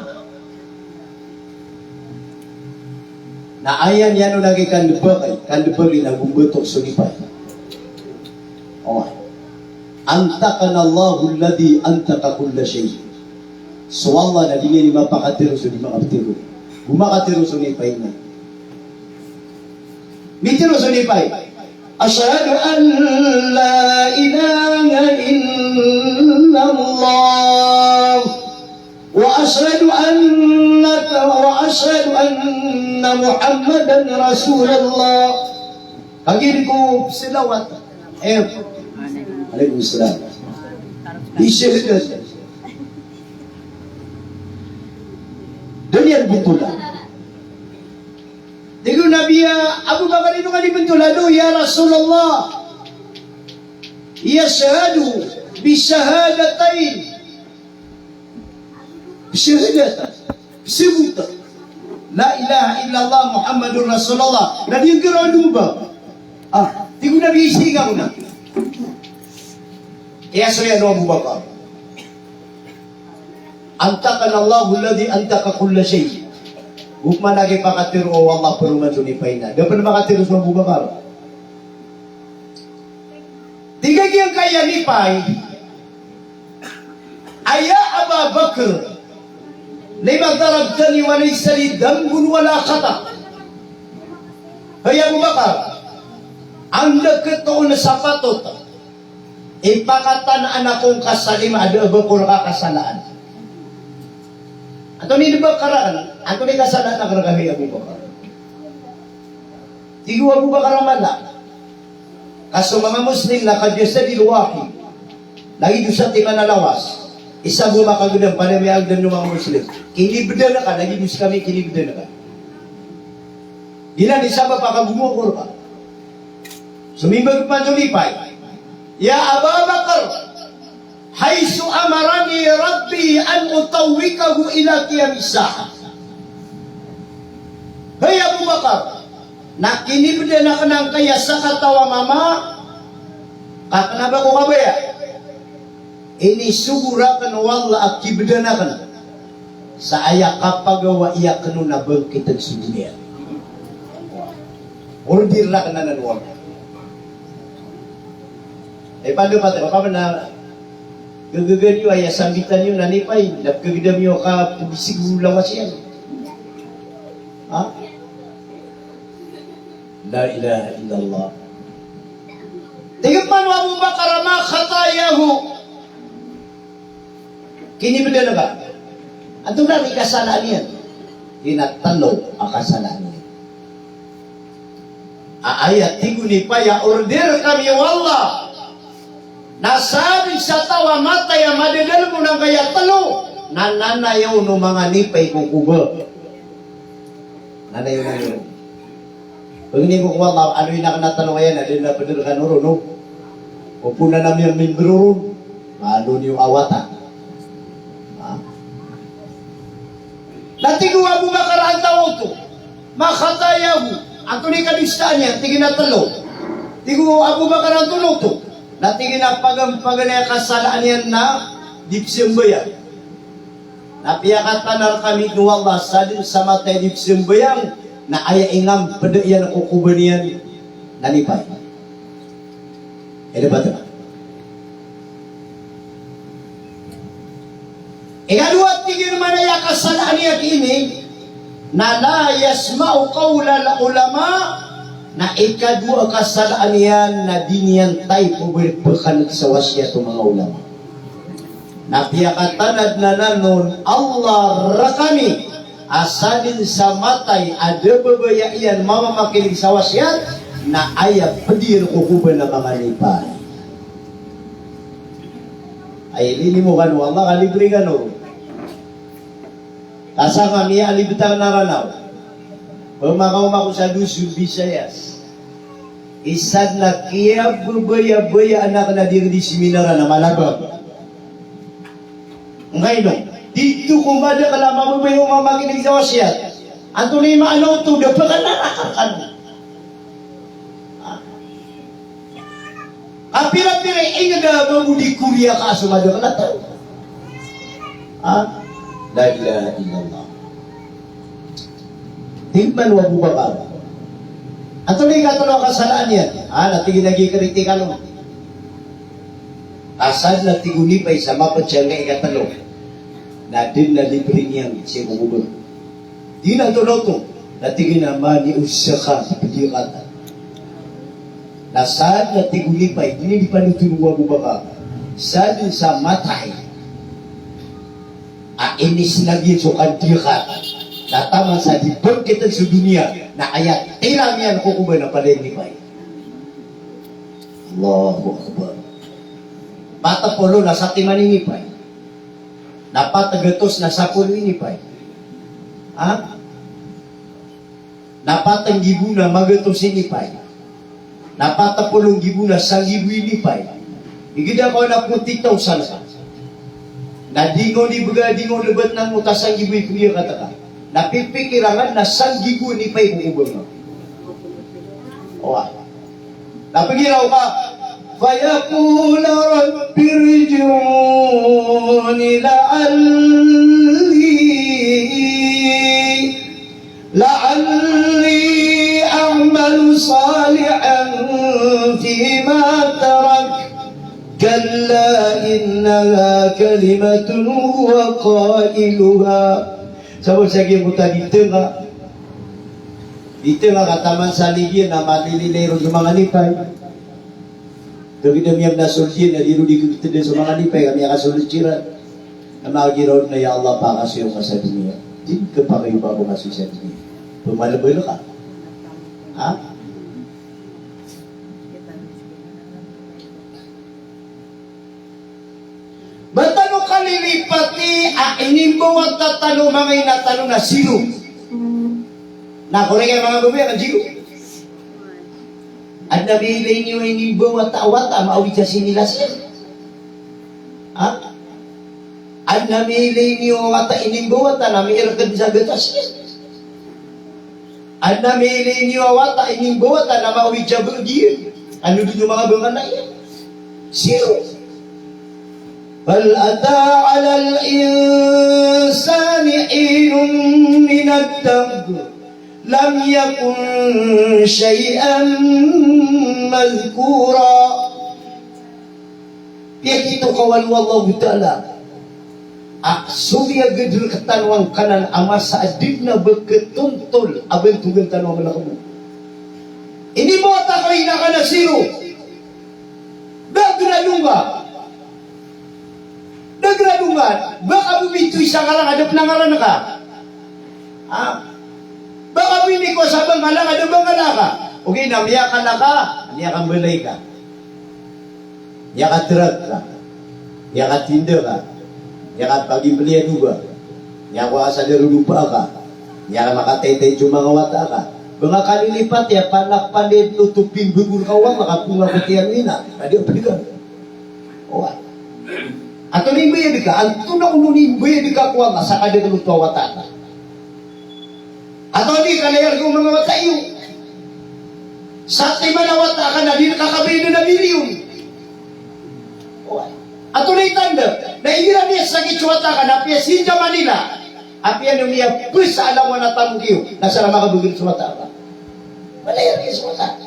Na aya niyan on a kikandbaki, kandbaki na go mbatok so nipay. Oway. "Antaqana Allahu alladhi antaqa kulla shay." So Allah na di niyan i mapakatharo so di makaptharo. Go makatharo so nipay na. Mitharo so nipay. "Ashhadu an la ilaha illallah. Wa ashhadu annaka, wa ashhadu anna Muhammadan Rasulullah." Kagiya di ko psalawat. Eh, alaikum salam. Di shahadat. Da niyan bntola. Tig o Nabi a, "Abu Bakar, ino ka di bntola?" "Ado, ya Rasulullah. Yashhadu bi shahadatayn." Shahadat. Psabota. La ilaha illallah Muhammadur Rasulullah. Na di ngka ron doba. A, tig o Nabi, "Sii ka ona." Kiyasoy o Abu Bakar. "Antaqana Allahu alladhi antaqa kulla shay." Opama na kipakatharo o Allah paroman so nipay na. Da pn makatharo so Abu Bakar. Tig a giyangkaya nipay a, "Ya Aba Bakr, lima darabtani wa laysa li dhanbun wala khata'." Hay Abu Bakar, anda katoon sa patot ipakatanaan ako ngka sa lima a da a ba ko rka kasalaan? Antonaa i da ba ka rakn? Antonaa i kasalaan akn rka, hay Abu Bakar? Tig o Abu Bakar a mala. Ka so manga Muslim na kal jasadil wahid. Lagid o satiman a lawas. Isa bo makagdam, pada miyagdam o manga Muslim. Kinibdan ka, lagid o skami kinibdan ka. Giyanan i sabap a kagomowa ko rka. Somimbag pman so nipay. Ya Aba Bakr, haythu amarani Rabbi an utawwikahu ila qiyamis sa'ah. Hay Abu Bakar, na kinibdan akn angkaya sakataw a mama, ka kna ba ko kabaya. Inisogo rakn o Allah a kibdan akn sa aya kapagawai akn on a bangkitn so doniya. Order rakn anan o Allah. Aya pd a pd a, opama na gagagan iyo, aya sambitan iyo na nipay, na pkhagdam iyo ka pbisig o lawas iyan. Ha? La ilaha illallah. Tig pman o Abu Bakar, "Ma khatayahu." Kinibdn ka. Antonaa i kasalaan iyan? Tig iyan a tlo a kasalaan iyan. A aya tig o nipay a order kami o Allah na sadn sa taw a matay a madadalm on angkaya tlo, na nanayawn o manga nipay ko koba. Nanayawn, nanayawn. Pangni ko ko Allah, aloyn akn a tlo aya na da dn a pd rkano ron, no? Opama na miyamimbroro, malo niyo awatan. Ha? Na tig o Abu Bakar, "Anta wa tu, ma khatayahu?" Antonaa i kadosaan iyan? Tig iyan a tlo. Tig o Abu Bakar, "Antonaa oto?" Na tig iyan a pagan, paganay a kasalaan iyan na di pzambayang. Na piyakatanar kami o Allah, sadn sa matay a di pzambayang, na aya ingmpd iyan ko koba niyan na nipay. Aya pd a pd a. Ikadowa, tig iyan, man aya kasalaan iyan ini, na la yasma'u qawlal ulama, na ikadowa a kasalaan iyan na di niyan tayp o bpkhan'g sa wasiyat o manga ulama. Na piyakatanad anan o Allah rkami a sadn sa matay a da babaya iyan mamamakinig sa wasiyat, na aya pd iyan ko koba na manga nipay. Ay, lilimo kano o Allah, ka libre kano. Ka sa kami a libtang na Ranaw. Pamakaoma ko sa Luzon, Visayas. Isa na kiyababayabaya anak na di, di seminar na malabang. Ngkaino, di to ko madakl a mababaya o mamakinig sa wasiyat. Antonaa i maana oto, da pkhanaraka rkano. Kapira-pira i ingd a ba bo di Korea ka so madakl a taw. Ha? La ilaha illallah. Tig man o Abu Bakar, antonaa i katlo a kasalaan iyan? Ha, na tig iyan a giya kritikal on. Asal na tig o nipay sa mapd sangkai a katlo, na dn a libre niyan sii ko koba. Di na oto na oto, na tig iyan a mani o zakat, pd iyan kata. Na sadn a tig o nipay, di niyan di panothol o Abu Bakar. Sadn sa matay a inislam iyan so kandiyakat, na taman sa di bangkitn so doniya, na aya tilam iyan ko koba na palaya nipay. Allahu Akbar. Pat polo na satiman i nipay. Na pat gatos na sapolo i nipay. Ha? Na pat nggibo na magatos i nipay. Na pat polo nggibo na sanggibo i nipay. Igira ka na forty thousand ka. Na di ngka di bga, di ngka di btn a ngka sanggibo i pnggiyakata ka. Na pipikir angka na sanggibo i nipay ko koba ngka. Oway. Na pgiraw ka, "Fayaqulu rabbi irji'un la'alli, la'alli a'malu salihan fima tarak. Kalla innaha kalimatun huwa qailuha." Sabap sa giyangkoto a di tnga, di tnga ka taman sa ligi na malililay ron so manga nipay. Tawid a miyag na soldier na di ron di kagtd so manga nipay, ka miyakasold siran. Na manga giraw na, "Ya Allah, pakasoy ngka sa doniya." Di ka pakasoy, pakasoy sa doniya. Pmalbl ka. Ha? Ba tano kalilipati a inimbawata tano, manga ina tano, na zero. Na korek a manga babay a zero. Adn a miilay niyo inimbawata a wata a maawid sa sinilas iyan? Ha? Adn a miilay niyo a wata a inimbawata na miirkd sa gatas iyan? Adn a miilay niyo a wata a inimbawata na maawid sa bgi iyan? Ano dn o manga bangana iyan? Zero. Hal ata alal insani hinun minad dahr lam yakun shay'an madhkura. Piyakitokawan o Allahu Ta'ala a so miyagd rktano angkanan a masa a di dn a ba katontol a bantogan tano a mlk bo. Inimbawata ko ina ka na siro. Da gradonga. Da gradonga. Ba ka bo mitoy sa ngaran a da pn a ngaran ka. Ha? Ba ka bo inikowa sa Bangala a da Bangala ka. Ogaid na miyakala ka, miyakambalay ka. Miyakatrak ka, miyakatinda ka, miyakapagimbliya doba, miyakowa ka sa darodopa ka, miyakamakatetay so manga wata ka. Ba nga kalilipat iya panak pandit o toping bgor ka wata ka pnga kotiyan mina, na di a pdga. Owa. Antonaa i mbayad ka, antonaa i mbayad ka ko Allah sa kadakl oto a wata ka. Antonaa di kalayar ko manga wata iyo. Satiman a wata ka na di rka kabayad na milyon. Antonaa i tanda na igira miyasakit so wata ka na apiya sii sa Manila, apiya na miyapasa a langowan a tamok iyo na sa na makabagr so wata ka. Malayar iyo so wata.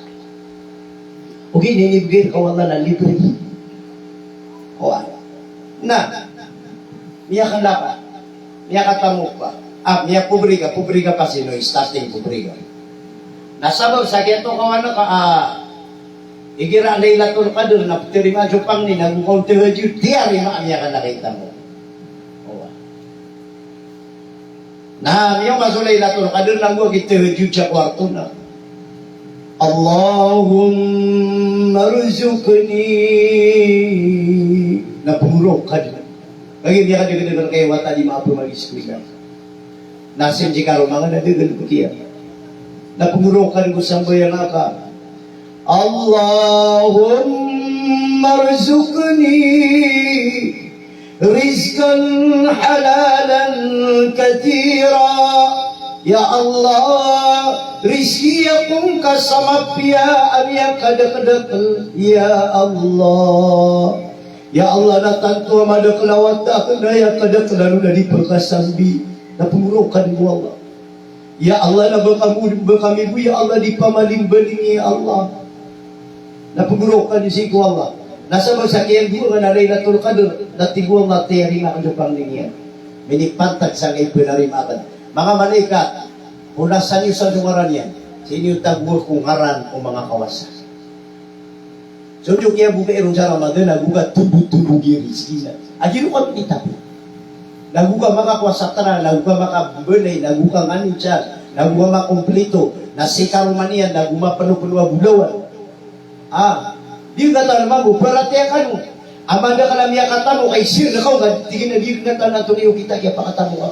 Ogaid na inibgay rka o Allah na libre. Owa. Na miyakala ka, miyakatamok ka, a miyapobre ka, pobre ka, pasino i starting pobre ka. Na sabap sa kiyatokawan ka a igira Laylatul Qadr na ptarimaan so pangni na go ka on tahajjud, tiyarima a miyakala ka i tamok. Owa. Na miyaoma so Laylatul Qadr na go ka i tahajjud sa kowarto na, Allahumma rzuqni. Na pnggoro ka dn. Kagiya miyakadakdakl ka i wata a di makapmagis ko isa. Na sii sa karoma nga na dagdakl ka kiya. Na pnggoro ka dn ko sambayang aka. Allahumma rzuqni rizqan halalan kathira. Ya Allah, rizki ako ngka sa mapiya a miyakadakdakl. Ya Allah. Ya Allah, na tanto a madakl a wata akn na aya kadaklan on na di pkasambi. Na pnggoro ka dn ko Allah. Ya Allah, na ba kami, ba kami bo, ya Allah, di pamalimbaling, ya Allah. Na pnggoro ka dn sii ko Allah. Na sabap sa kiyandoa nga na Laylatul Qadr, na tig o Allah, tiyarima akn so pangni niyan. Minipantag sangkai pnarima akn. Manga malaikat, polasan iyo san so ngaran iyan. Sii niyo tagoa ko ngaran o manga kawasa. So dn kiyabokai ron sa Ramadan, na go ka tombothombog i rizki na. A di ron kami di tapo. Na go ka makakowa sa tara, na go ka makabmbalay, na go ka ngani sa, na go ka makomplito, na sii karoma niyan, na go mapnopno a bolawan. A, di ngka tano mambo, paratiyaya kano. A madakl a miyakatamok, ay sir, na kaw ka, tig iyan a di ngka tano antonaa i okit a kiyapakatamok a.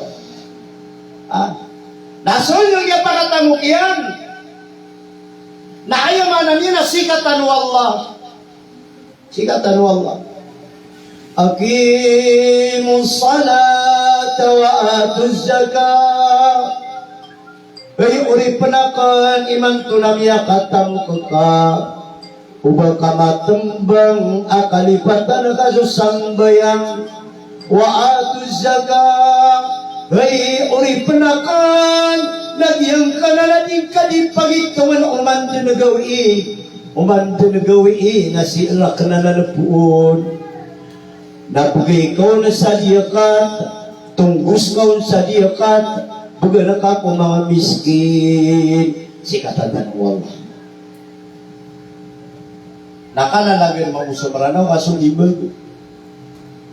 A. Na so dn kiyapakatamok iyan. Na aya maana niyan na sikatan o Allah. Sikatan o Allah. Aqimus salata wa atuz zakah. Hay oripn akn imanto na miyakatamok ka, o ba ka matmbang a kalipatan ka so sambayang. Wa atuz zakah, hay oripn akn, na giyangkanan a di ngka di pagitongn oman dn gawii, oman dn gawii na sii rakn anan poon. Na bgay ka on sa diyakat, tonggos ka on sa diyakat, bgan ka ko manga miskin, sikatan tano o Allah. Na kalalagan mambo so Mranaw a so di mbago.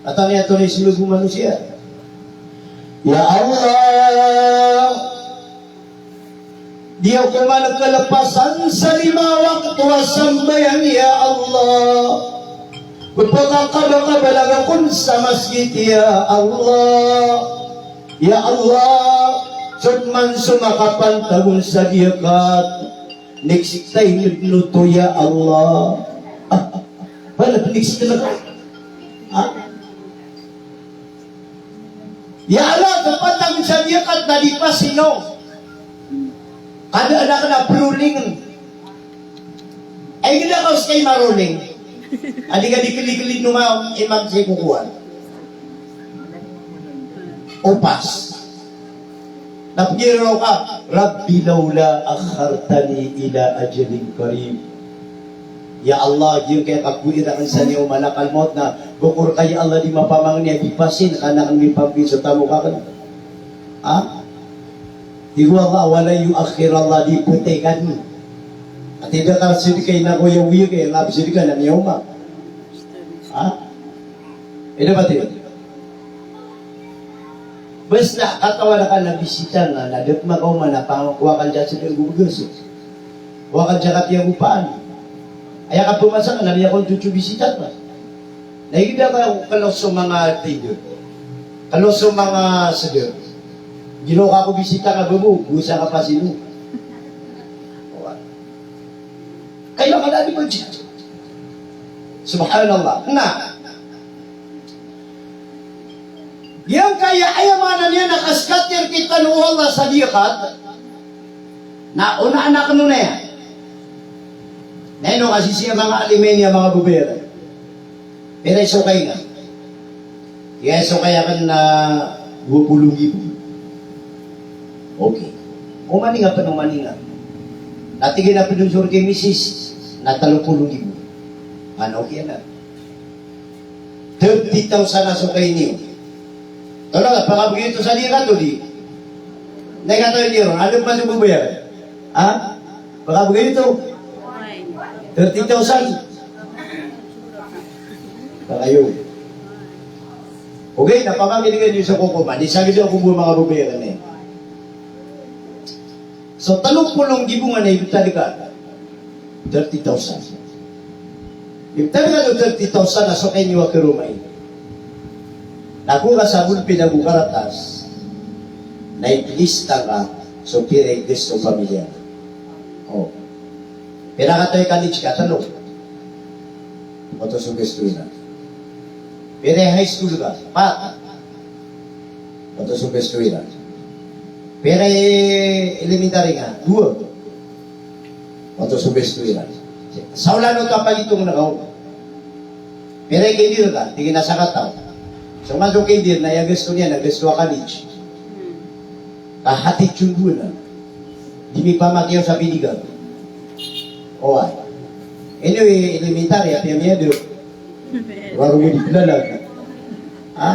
Antonaa i, antonaa i smbago o manosiya? Ya Allah, di ako man kalapasan sa lima wakto a sambayang, ya Allah. Pphakakabakabalaga kon sa masgit, ya Allah. Ya Allah, so man so makapantag on sa diyakat, next time dn oto, ya Allah. Ah, pala next time. Ha? Ya Allah, so pantag on sa diyakat na di pasino. Kada anak na proling. Ay, gila ka oskay maroling. Adi ka di keli-keli noma imam si kukuan. Opas. Na pgiraw ka, "Rabbi lawla akhartani ila ajalin qarib." Ya Allah, giyangkaya kagoiran sa niyo malakal maut na bokor ka, ya Allah, di mapamangni a di pasin ka na kami pampiso tamo ka kena. Ha? Tig o Allah, "Wa lan yu'akhkhirallah," di ptay ka dn. Ati da ka sedka ina ko ya wiyo ke, ngap sedka na miyaoma. Ha? Ida pati. Basta katawan ka na bisita nga, na da pman ka oma na pangkowa ka dn sa sdn go bgas. Kowa ka dn sa kapiya go paan. Aya kapmasa ka na miyakontotso bisita ka. Na igira ka kalo so manga tiga. Kalo so manga sdn. Ginawa ka ko bisita ka babo, go sa kapasino. Kailangan a di budget. Subhanallah. Na giyangkaya aya maana niyan na kaskatir kitano o Allah sa diyakat. Na ona anak no na iyan. Na ino kasi siya manga alim ini a manga babayar. Pira i sokay nga? Tig iyan, sokay akn na dowa polo nggibo. Okay. Omaninga pn, omaninga. Na tig iyan a pd on so rk i misis na tlo polo nggibo. Ano, okay na. Thirty thousand a sokay niyo. Tolong, pakabegitu sa diyakat o di? Na ikataw niyo ron, adn man so babayar. Ha? Pakabegitu? Thirty thousand. Pakayo. Okay, na pakabegitu niyo sa kokoman. Di sa gisa ko bo manga babayar ni. So, tlo polo nggibo nga na ibtad ka. Thirty thousand. Ibtad ka so thirty thousand a sokay niyo a karoma ini. Na ko ka sa bolpin ago karatas. Na iplista ka so pira i gasto o pamilya. O. Pira kataw i college ka? Tlo. Oto so gasto iran. Pira i high school ka? Pat. Oto so gasto iran. Pira i elementary ka? Dowa. Oto so gasto iran. Sa olan oto a pagitong na kaw. Pira i kinder ka? Tig iyan a sakataw. So man so kinder na aya gasto niyan na gasto a college. Ka hatid so dowa na. Di mipamakiyaw sa pinigan. Oway. Ino i elementary, apiya miyada. Waro mo di blalag. Ha?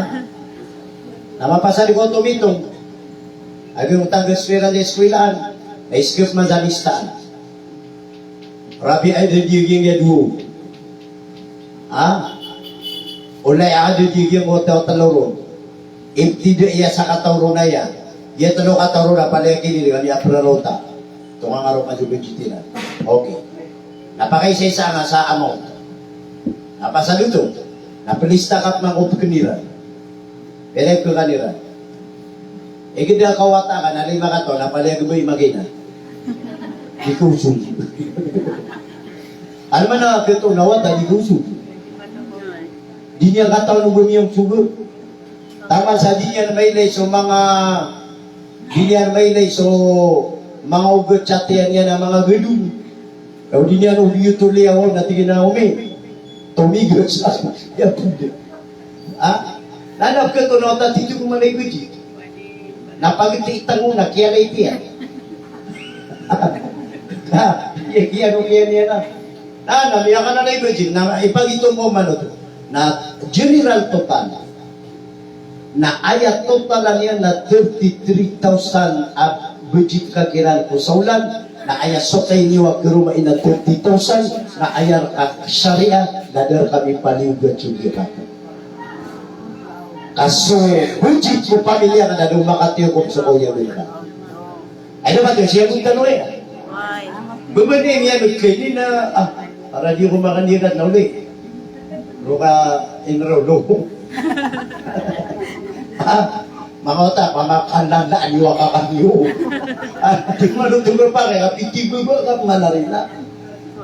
Na mapasad ko oto mitong. Agi o taga eskwela, di eskwelaan. Na iskip man sa listaan. Rabi ay da di giyangkaya dowa. Ha? Olay a da di giyangkoto tlo ron. Ibtidai a sakataw ron aya. Giya tlo kataw ron a palaya kinili kami a prarota. Tonga nga ron ka so budget iran. Okay. Na pakaisaisa nga sa amount. Na pasad oto. Na plista ka pman ko pkn iran. Pira i pkn iran. Igira ka wata ka na lima kataw na palaya gabay magina. Di ko usog. Ano man a kito na wata, di ko usog. Di niyan katawan o ba miyang sogo. Taman sa di niyan mailay so manga, di niyan mailay so manga ogat sa tiyan iyan a manga gadon. Ka o di niyan o liyo to liyawaw na tig iyan a omi. Tomigat sa iya pwede. Ha? Na na pkto na wata tito ko manay gudi. Na pagiti tango na kiyalay tiyan. Ha? Iya, iya, no, iya, iya na. Na, na, miyakananay budget, na ipagito mo man oto. Na general total. Na aya total iyan na thirty-three thousand a budget ka kiran ko sa olan, na aya sokay niyo a karoma iyan na thirty thousand, na aya rka sharia, na da rka mipaliyogat so diyakat. Ka so budget ko pamilya ka na da o makatiyokop so kaoyagoyag ka. Ay, dapat yung siya kung tanong eh. Babad niya niya nagkaini na, ah, para di ko makandirat na uli. Lo ka inro, lo. Ah, manga wata, pamakanandaan niyo, akakan niyo. Ah, di mo lutulo pa, kaya piti baba ka, manarila.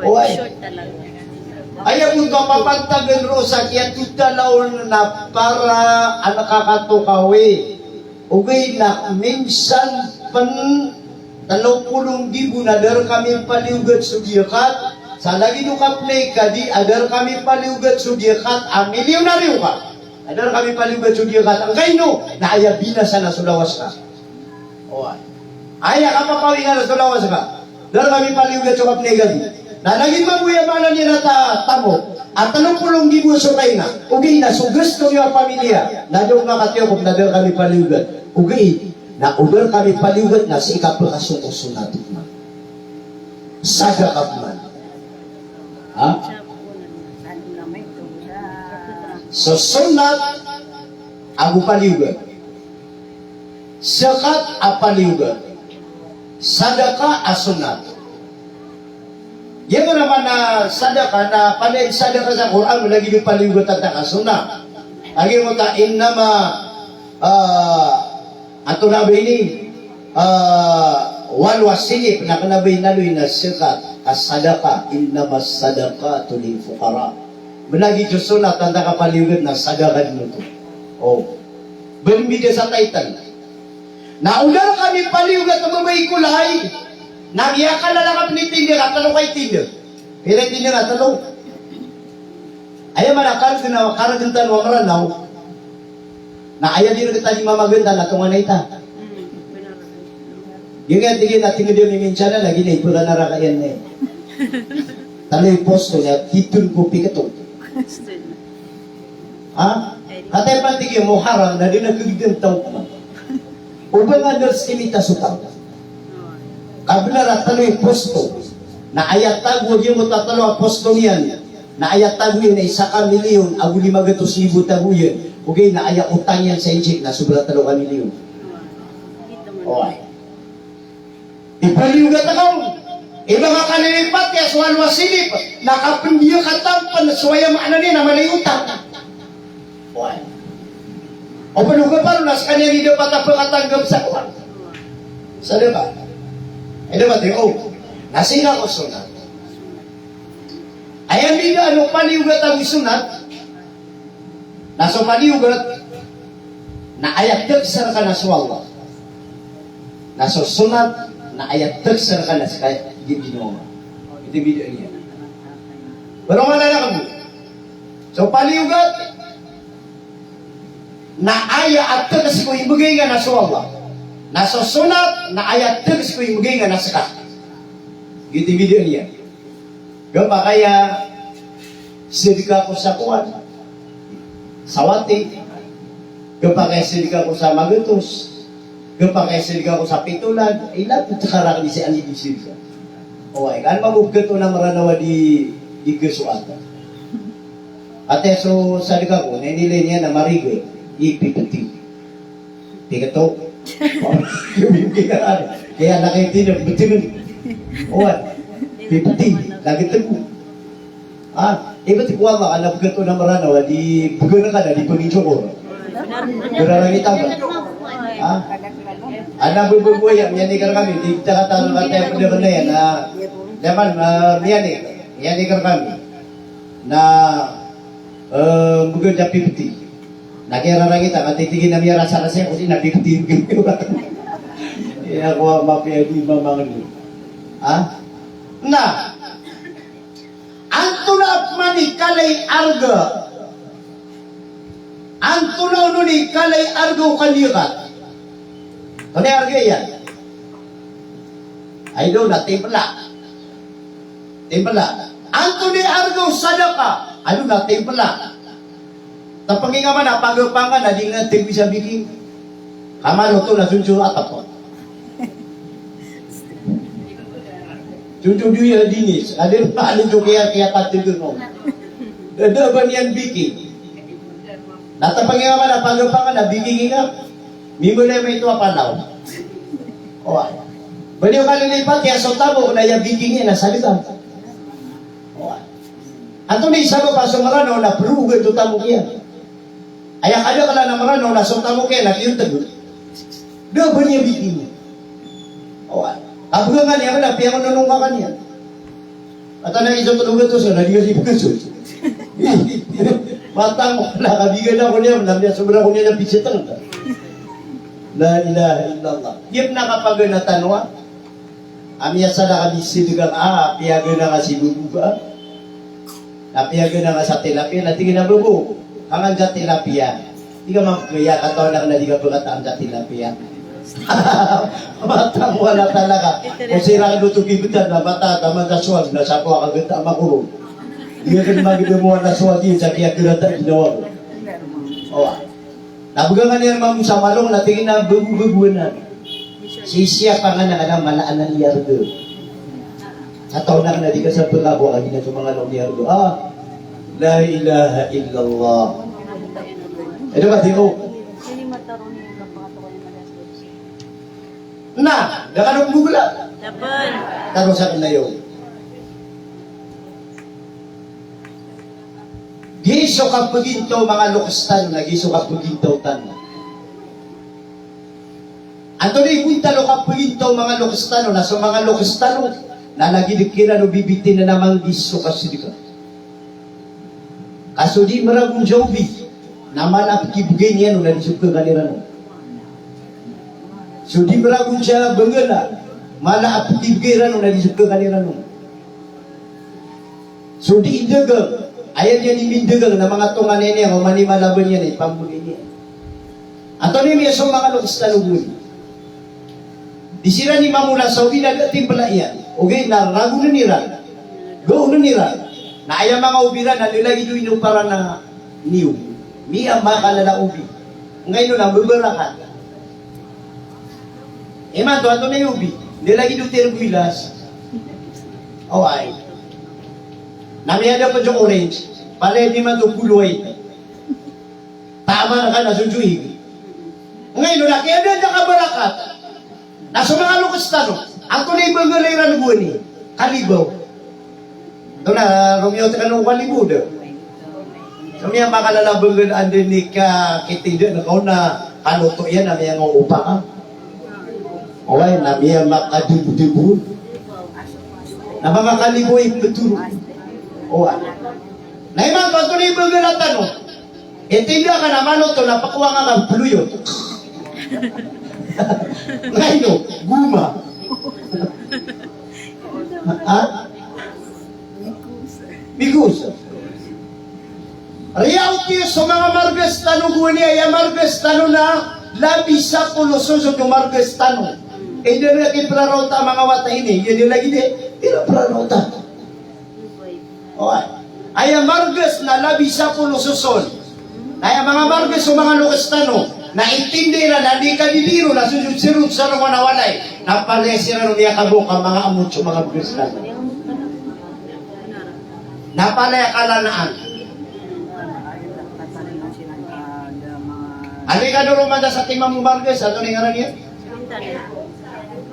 Oway. Aya bo kapapantagan roo sa kiyatotalaw na para a nakakatokawi. Ogaid na minsan pn tlo polo nggibo na da rka mipaliyogat so diyakat, sa lagid o kapnay ka di a da rka mipaliyogat so diyakat a milyonaryo ka. A da rka mipaliyogat so diyakat, angkaino? Na aya binasa na so lawas ka. Aya kapapawingan a so lawas ka, da rkami paliyogat so kapnay gadi. Na lagid mambo aya maana niyan a ta-, tamok a tlo polo nggibo so kainga. Ogaid na so gasto niyo a pamilya na da on makatiyokop na da rkami paliyogat. Ogaid na o da rkami paliyogat na sii ka pkhasong ko sonat man. Sadaka man. Ha? So sonat ago paliyogat. Zakat a paliyogat. Sadaka a sonat. Giya man a maana a sadaka na palaya sadaka sa Qur'an, lagid o paliyogat antaa ka sonat. Lagid o ta innama, ah, antonaa ba ini, ah, walo a sinip na kna ba inaloy na zakat, as-sadaqah, innamas sadaqatu lil fuqara. Lagid o sonat antaa ka paliyogat na sadaka dn oto. O. Bmbida sa title. Na o da rkami paliyogat a babay ko lahay, na miyakala ka pn i tinda ka tlo ka i tinda. Pira i tinda ka tlo? Aya maana a kargn a, kargn tano a Mranaw. Na aya di rktano di mamaganta na tonganay ta. Giya tig iyan a tingd iyan i minsan na lagid na ipkhanaraka iyan na. Tlo i posto niyan, titho ko pikto. Ha? Kataya pn tig iyan o Muharram na da dn a kagdn taw pman. O ba nga da rk stimita so taw. Ka bnar a tlo i posto. Na aya tago a giyoto a tlo a posto niyan. Na aya tago iyan na isa ka milyon ago lima gatos ribo tago iyan. Ogaid na aya otang iyan sa injik na sobra tlo ka milyon. Oway. Ipaliyogat ka on. Iba ka kalilipat iyan so walo a sinip. Na kapndiya ka tampn so aya maana niyan na mala i otang. Oway. O pn o kapalo na skaniyan i dapat a pkatanggap sa kowan. Sa dapat. Ay dapat iyan, o. Na sii ko sonat. Aya mbidaan o paliyogat ago sonat. Na so paliyogat na aya tgs rka na so Allah. Na so sonat na aya tgs rka na ska di, di no. Ito bida niyan. Pero wala na kamo. So paliyogat na aya a tgs ko imbgay nga na so Allah. Na so sonat na aya tgs ko imbgay nga na ska. Ito bida niyan. Gpakay a sadka ko sa kowan, sa wati. Gpakay a sadka ko sa magatos. Gpakay a sadka ko sa pitolan. Ilay ko tkarak di si ani di sadka. Oway, ka an mambo pkto na Mranaw a di, di gasoat. Ati so sadka ko, na inilay niyan na mariga, i pipti. Pikato. Kaya na kayo tinap, betul. Wan. Pipti, lagi tegu. Ah, iba ti ko Allah, ana pikato na Mranaw, di pegana ka na, di pengin syukur. Berarang kita ba? Ah? Ana bebego ya, miyani kar kami, di kita kata, kata yang pernah kena ya, na, zaman, ah, miyani, miyani kar kami. Na, eh, bego ja pipti. Na kiyararangit a, katitigin a miyarasarasa ko sii na pipti. Iya ko a mapiya di mamangni. Ha? Na, antonaa pman i kala i arga? Antonaa onon i kala i arga o kaniyakat? Antonaa i arga iyan? Ay, doon na timpla. Timpla. Antonaa i arga o sadaka? Ano na timpla. Tapangingaman a pagapangan a di nga tagwi sa biki. Kamano to na sunsun a tapon. Sunsun diyo ya dinis. Adi pa alin to kaya, kaya patigil mo. Dada ba niyan biki? Na tapangingaman a pagapangan a biki nga. Mimulay mo ito a panaw. O, ay. Ba niyo kalilipat ya so tabo na ya biki niyan na salita. O, ay. Antonaa i sabap a so Mranaw na prugan to tamok iyan? Aya kadaklan a Mranaw na so tamok iyan na kiyonteg. Da ba niyan biki niyan? O, ay. Kabgangan iyan na piyangononong ka kaniyan. Ata na iso tlo gatos na di ka di pkasod. Matang ko na kabigan ako niyan, na miyasobra ko niyan na pisiteng. La ilaha illallah. Di pn a kapaganatan wa. A miyasada ka di sidka, a, piyagana ka si babo ba? Na piyagana ka sa tilapia, na tig iyan a babo, kangan ka tilapia. Di ka mambo kaya, katawan akn a di ka pkataan sa tilapia. Matang wala talaga. O sira do to kibtan na mata, taman ka sowag na sapo a kagata makoro. Iya kan magdamo na sowag iya sa kiyakarata ginawa ko. O. Na bgan iyan mambo sa malong na tig iyan a bgo-bgoan. Sii sa panganan a mala anan i arga. Sa taw na di ka sa pagabo a gina so manga law ni arga. Ah, la ilaha illallah. Ito ba, di ko? Na, da kano pmbogla? Dapat. Taro sa kanayo. Giya so kapagintaw manga loks tano, na giya so kapagintaw tano. Antonaa i bontal o kapagintaw manga loks tano, na so manga loks tano na lagid kiran o bibitinan a manggi so kasidka. Ka so di maragon sa obi, na mala a pkibgay niyan on na di so pkhakan iran on. So di maragon sa bangala, mala a pkibgay iran on na di so pkhakan iran on. So di indagang, aya niyan i mindagang na manga tonganay niyan, o mani malaban iyan, ipambgay niyan. Antonaa i miyasowa o manga loks tano gowani? Di siran i mamola sa obi na da a timbla iyan. Ogaid na ragonan iran. Gaonan iran. Na aya manga obi iran na da lagid o inopa ran a niyog. Miyamakalala a obi. Ngaino na mbabarakat. Imanto, antonaa i obi? Da lagid o tirgoilas. Oway. Na miyada pn so orange. Palaya di imanto puluway. Taman ka na so joig. Ngaino na kiyadaan sa kabarakat. Na so manga loks tano, antonaa i bangala iran gowani? Kalibaw. Ito na, romiyot kano kalibaw da. So miyamakalala a bangala anda i kakitinda na kaon na kaloto iyan na miyangaopa ka. Oway, na miyamakadebodebo. Na manga kalibaw i btoro. Oway. Na imanto, antonaa i bangala tano? Itinda ka na maloto na pakowa nga ka ployot. Ngaino, goma. Ha? Migos. Reality, so manga margas tano gowani, aya margas tano na labi sapolo soson o margas tano. Ida na kipraraota a manga wata ini, iya di lagid i, ira praraota. Oway. Aya margas na labi sapolo soson. Na aya manga margas o manga loks tano na itinda iran na di kadidiro na sosod sirot sa rongan a walay. Na palaya siran o miyakabok a manga amot so manga margas tano. Na palaya kalanaan. Anda i kadoromada sa timan o margas, antonaa i ngaran iyan?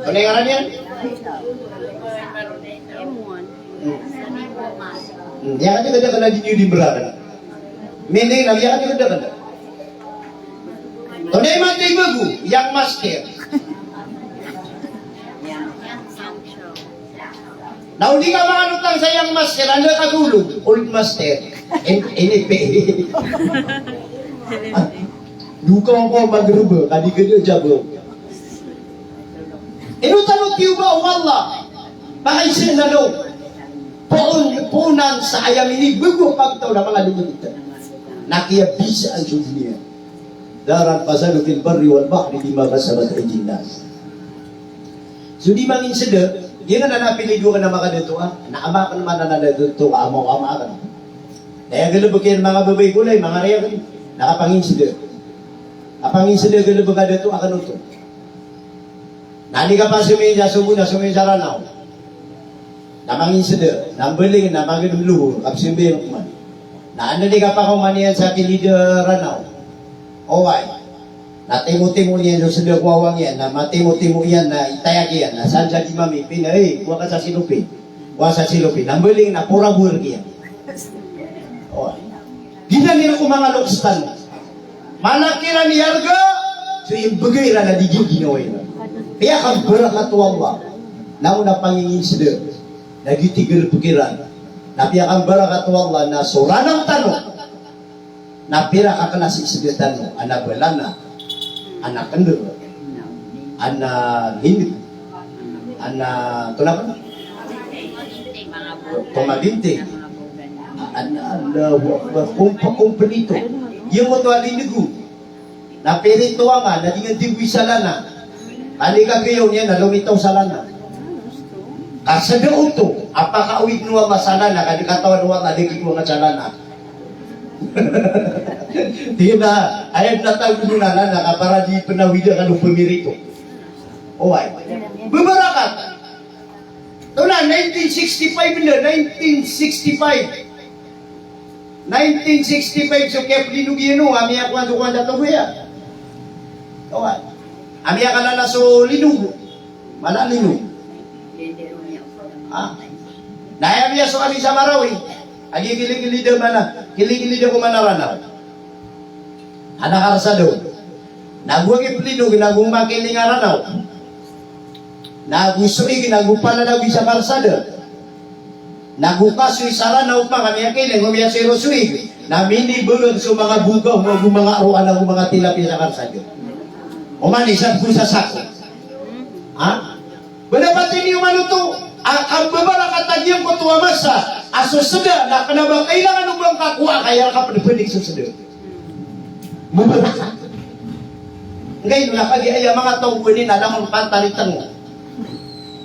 Antonaa i ngaran iyan? Hmm. Hmm, aya katharo ka na di niyo di mbarakat. Meaning na aya katharo ka na. Antonaa i mantay bago, Young Master. Na o di ka makanotang sa Young Master, anda ka golo, Old Master. In-, inipi. Dowa ka ko magreba, ka di ka di jabo. Ino tano tiyoba o Allah. Pakaiza na lo. Poon, poonan sa aya minibago a pagtaw na manga lomagitang. Na kiyabisaan so doniya. Dhaharal fasadu fil barri wal bahri bima kasabat aydin nas. So di manginsda, giyanan a pilido ka na makadato a, na ama akn man a dato a, ama, ama akn. Na aya galbk iyan manga babay ko lay, manga riya akn, na kapanginsda. Kapanginsda galbk a dato a kn oto. Na di kapasmbayan sa sobo na sombayan sa Ranaw. Na manginsda, na mbaling, na magdm lohor, kapsambayang oman. Na anda di kapakaoma niyan sa kilid a Ranaw. Oway. Na timotimo niyan so sda ko awang iyan, na matimotimo iyan, na itayag iyan, na san sa di mami, pina, "Hey, kowa ka sa silopi. Kowa sa silopi." Na mbaling, na porabor iyan. Oway. Giyanan i rk o manga loks tano. Mala kiran iyarga so imbgay iran a di ginawa iran. Piyakambarakat o Allah. Langon a panginginsda. Na giyoto i galbk iran. Na piyakambarakat o Allah na so Ranaw tano. Na pira ka klasi sda tano, ana Balana, ana Kndr, ana Hindu, ana, antonaa pn? Komaginting. Ana, Allahu Akbar, kompa-, kompleto. Giyoto a lindg o. Na pirito a nga, na di nga di wisalana. Andi ka giyaw niyan na lomitaw sa lana. Ka sda oto a pakaawid o Allah sa lana, ka di katawan o Allah a da giyangkoto a lana. Di na, aya dn a tawag on a lana ka para di pn awida kano pmirito. Oway. Bebarakat. Oto na, nineteen sixty-five na, nineteen sixty-five. Nineteen sixty-five so kiyaplinogi iyan o, a miyakowa so kowa dato bo iyan. Oway. A miyakalala so linog. Mala linog. Ha? Na aya miyasowa ami sa Marawi. A giya kilikilid a mana, kilikilid a ko mana Ranaw. Ana karsada on. Na go a kiplinogi na go makiling a Ranaw. Na go soig na go palalagoy sa karsada. Na go kasoy sa Ranaw, manga miyakiling, go miyasoy ron soig. Na minibagag so manga bogaw, go manga aroan, go manga tilapia sa karsada. Oman i isa bo sa sako. Ha? Ba dapat ini oman oto, a, a, bebarakat a giyangkoto a masa, a so sda, na kna ba kailangan o ba ngka kowaa ka aya rka pnpanik so sda. Mobarakat. Ngkaino na kagiya aya manga taw bo ini na langon pantar i tngo.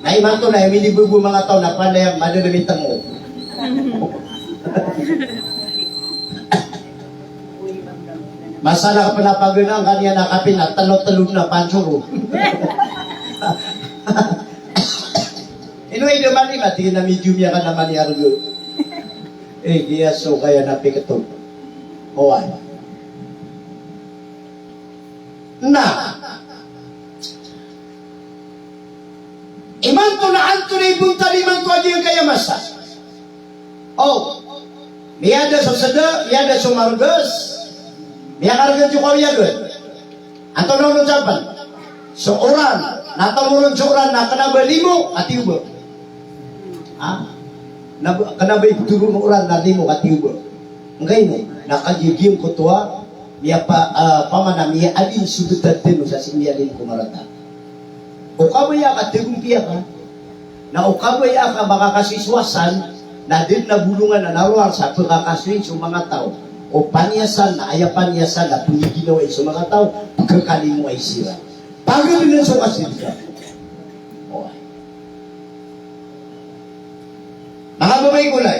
Na imanto na aya minibago o manga taw na panay a madalm i tngo. Masala ka pn a paganay ka niyan a kape na tlo-tlo na pansoro. Ino i da mani mati na midyo miyakan a mani argo. Eh, giya so kaya na pikto. Oway. Na imanto na antonaa i bontal imanto a giyangkaya masa? O, miyada so sda, miyada so margas, miyakarga so kawiyagan. Antonaa onon sa pn? So oran, na tomoron so oran na kna ba limo ka tiyoba. Ha? Na ba, kna ba iptoron o oran na limo ka tiyoba. Ngkaino, na kagiya giyangkoto a miyapa, a, pamana miyaadn so btad tano sa sii miyaadn ko marata. O kabaya ka tagompiya ka, na o kabaya ka makakasiswasan, na da dn a bolongan a narowar sa pkakasoyin so manga taw. O paniyasan, na aya paniyasan na pnggiginawa i so manga taw, pkhakalimoay siran. Pagdn so kasirka. Oway. Manga babay ko lay.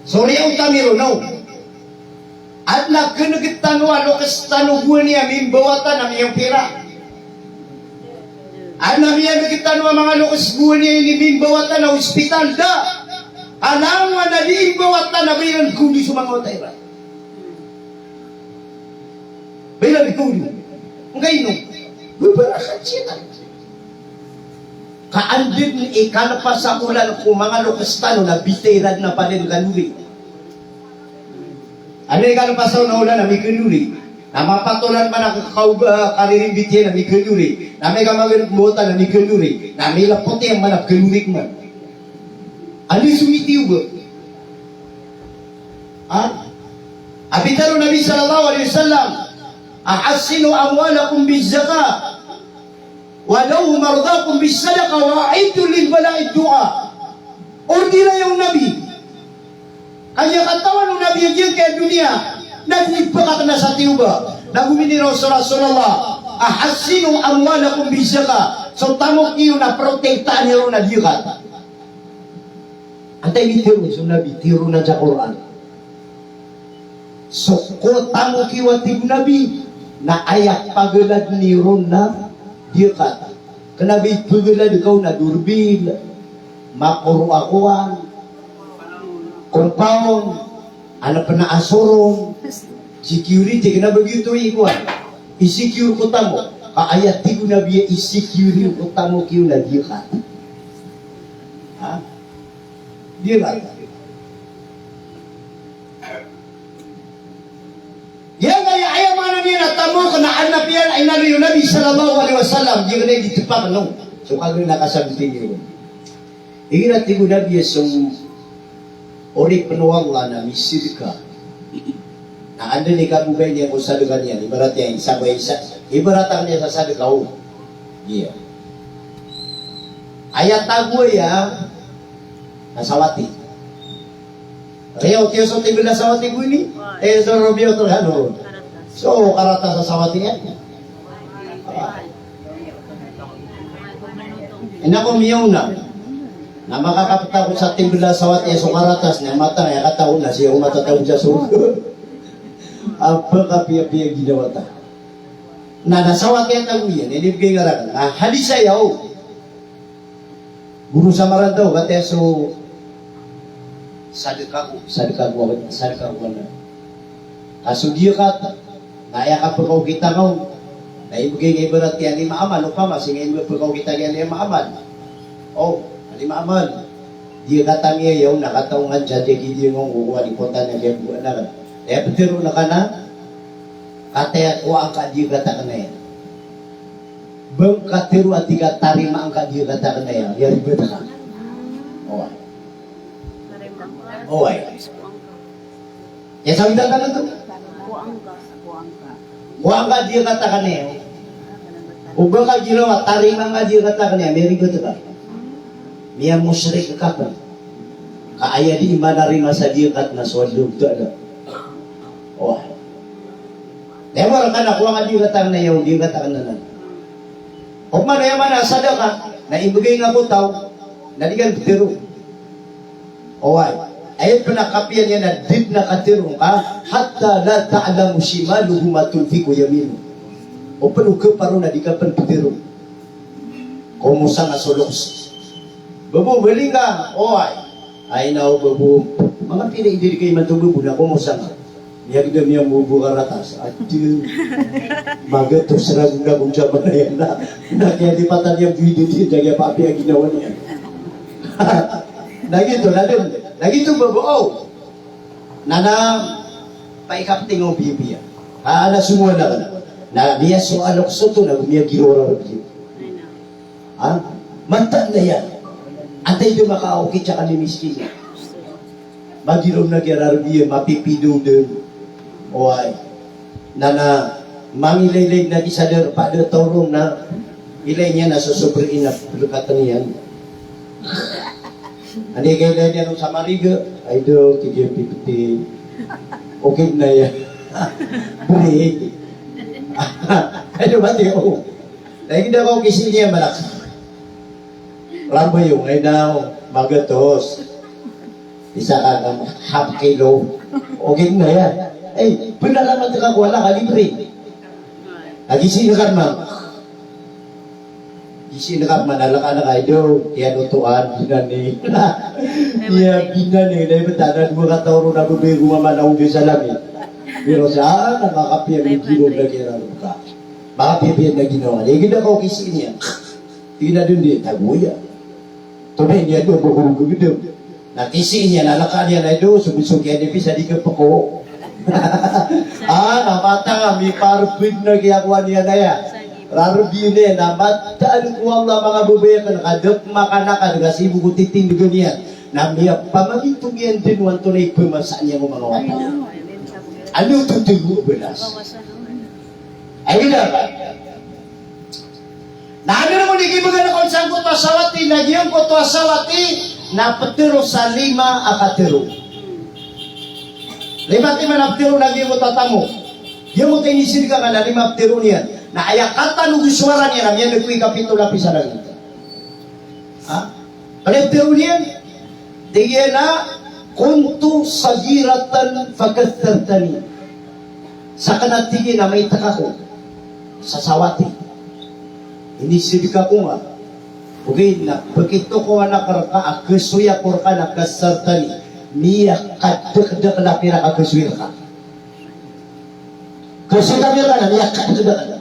Sorry, o tamironaw. Adn a kngt tano a loks tano bo ini a mimbawatan a miyampira. Adn a miyangt tano a manga loks bo ini a mimbawatan a ospital, da. Alangan a di imbawatan a ba iran gowani so manga wata iran. Ba iran gowani. Ngkaino, bebarakat siran. Ka anda dn i kalpas a olan ko manga loks tano na bitiyaran a pd a kanori. Anda i kalpas a olan a mikanori. Na mapatolan man a kakaoba, karirimbit iyan a mikanori. Na mikamagn ko mbawatan a mikanori. Na milapot iyan man a kanori kman. Anda i so mitiyoba? Ha? A pitharo o Nabi sallallahu alaihi wasallam, "Ahsinu amwalakum bizzakah, wa dawu mardhakum bissadaqah, wa a'iddu lil bala'i du'a." Ordinaya o Nabi. Kagiya katawan o Nabi a giyangkaya doniya na di pkakna sa tiyoba. Na gominiraw so Rasulullah, "Ahsinu amwalakum bizzakah." So tamok iyo na protektaan iyo ron a diyakat. Antaa i tharoon o Nabi, tharoon sa Qur'an. So ko tamok iyo a tig o Nabi, na aya pagaladen iyo ron na diyakat. Kna ba i pagalad ka on na dorbil, makoro a kowan, compound, ana pn a asoron, security, kna ba giyoto i kowan. I-secure ko tamok. Ka aya tig o Nabi a i-secure iyo ko tamok iyo na diyakat. Ha? Diyakat. Giyangkaya aya maana niyan a tamok na adn a piya, inaloy o Nabi sallallahu alaihi wasallam, giyangkaya di tepakn o. So kagiya na kasabti niyo. Igira tig o Nabi a so oripn o Allah na misidka. Na anda i kabogay niyan ko sadka niyan, ibarat iyan, isa ko isa. Ibarat akn iyan sa sadka o. Iya. Aya tago iyan na sawati. Riyaw, tiyo so tig na sawati bo ini. Eh, so Robiyaw to, ano. So karata sa sawati iyan. Ina ko miyaona na makakapta ko sa timbel a sawat iyan so karatas, na mata na aya kataw na siya ko matataw sa sorga. Aba kapiyapiya ginawa ta. Na, na sawat iyan tago iyan, inibgay nga rakn. Na hadis aya o. Goro sa marantaw, kataya so sadka ko, sadka ko, sadka ko na. Ka so diyakat, na aya kapkaokita ngka on, na ibgay nga ibarat iyan lima amal, opama, sii nga ipkaokita iyan lima amal. O, lima amal. Diyakat ami aya on, na kataw nga diyadiyag i diya ngka on, ko kowa di kotan a diyagoan akn. Aya ptharoon ka na, kataya kowa angka diyakat akn aya. Ba ngka tharo a tig a tarimaan ka diyakat akn aya, miyaribat ka. Oway. Oway. Aya sawidan tano oto. Kowa angka diyakat akn aya. O ba ka giraw a tarimaan ka diyakat akn aya, miyaribat ka. Miyamushrik ka pn. Ka aya di imanarima sa diyakat na so Allah Ta'ala. Oway. Aya maana na kowa angka diyakat akn aya, o diyakat akn anan. Opama na aya maana a sadaka, na ibgay nga ko taw, na di ka ptharo. Oway. Aya pn a kapiya niyan na di dn a katharo ka, hatta la ta'lamu shimaluhu ma tunfiqu yaminuhu. O pn o kaparo na di ka pn ptharo. Komosa nga so loks. Babo, bali nga. Oway. Ay, na o babo. Manga pira i diri ka imanto babo na komosa nga. Miyagdam iyan mambo karatas. Adn. Magatos ragon na gon sa manaya na. Na kiyalipatan iyan bo i didi, na kiyapaapiya ginawa niyan. Na giyoto, na dn. Na giyoto, babo, o. Na, na, paikapting o bibiya. A, na somowa na ka na. Na miyasoal so oto na go miyagiraw a rarb iyan. Ha? Mataan iyan. Antaa i da makaokit sa kamimiskin iyan. Magiraw na giya rarb iyan, mapipidaw dn. Oway. Na, na, mangilaylay na di sadar, pd a taw ron na ilay niyan na so sobre iyan na pelekat iyan. Anda i kailay niyan o sa mariga, ay do, tig iyan pipiti. Okit na iyan. Beri. Ay do, mati, o. Lagid a kaokit iyan, malak. Rambayong, ay daw, magatos. Isa ka na half kilo. Okit na iyan. Ay, bnar a mataan ka ko ala ka libre. Lagid sii na karma. Sii na karma na laka na ka, ay do, kiyanotoan, binani. Iya, binani, na ibataan a dowa kataw ron a babay ko mama na obi sa langit. Pero sa, ah, na makapiya na ginawa na kiyararb ka. Makapiya na ginawa. Lagid a kaokit iyan. Tig iyan a dn di, tago iyan. Tonay niyan dn, ba ko gagdam. Na kisii niyan, na laka niyan, ay do, so, so kiyan di pisa di kapko. Ah, na mataan a miparpd na kiyakowa niyan aya. Rarb iyan na mataan ko Allah, manga babay akn, ka da pman ka na ka da kasibo ko titindgan iyan. Na miyapamangitong iyan dn o antonaa i pamasa niyan ko manga wata. Ano oto, tig o balas. Ay, ina. Na anda na mo di kibgan kon sangkoto a sawati, na giyangkoto a sawati na ptharo sa lima a katharo. Lima timan a ptharo na giyangkoto a tamok. Giyangkoto a inisidka nga na lima a ptharo niyan. Na aya katanog i sowara niyan na miyaneg ko ikapito lapis a langit. Ha? Ptharo niyan, tig iyan a, "Kuntu saghiratan fakathartani." Sakn a tig iyan a maitk ako sa sawati. Inisidka ko nga. Ogaid na pkitokawan akn rka a kasoy ako rka na kathartani. Miyakadakdakl a pira ka kasoy rka. Kasoy ka pira na miyakadakdakl.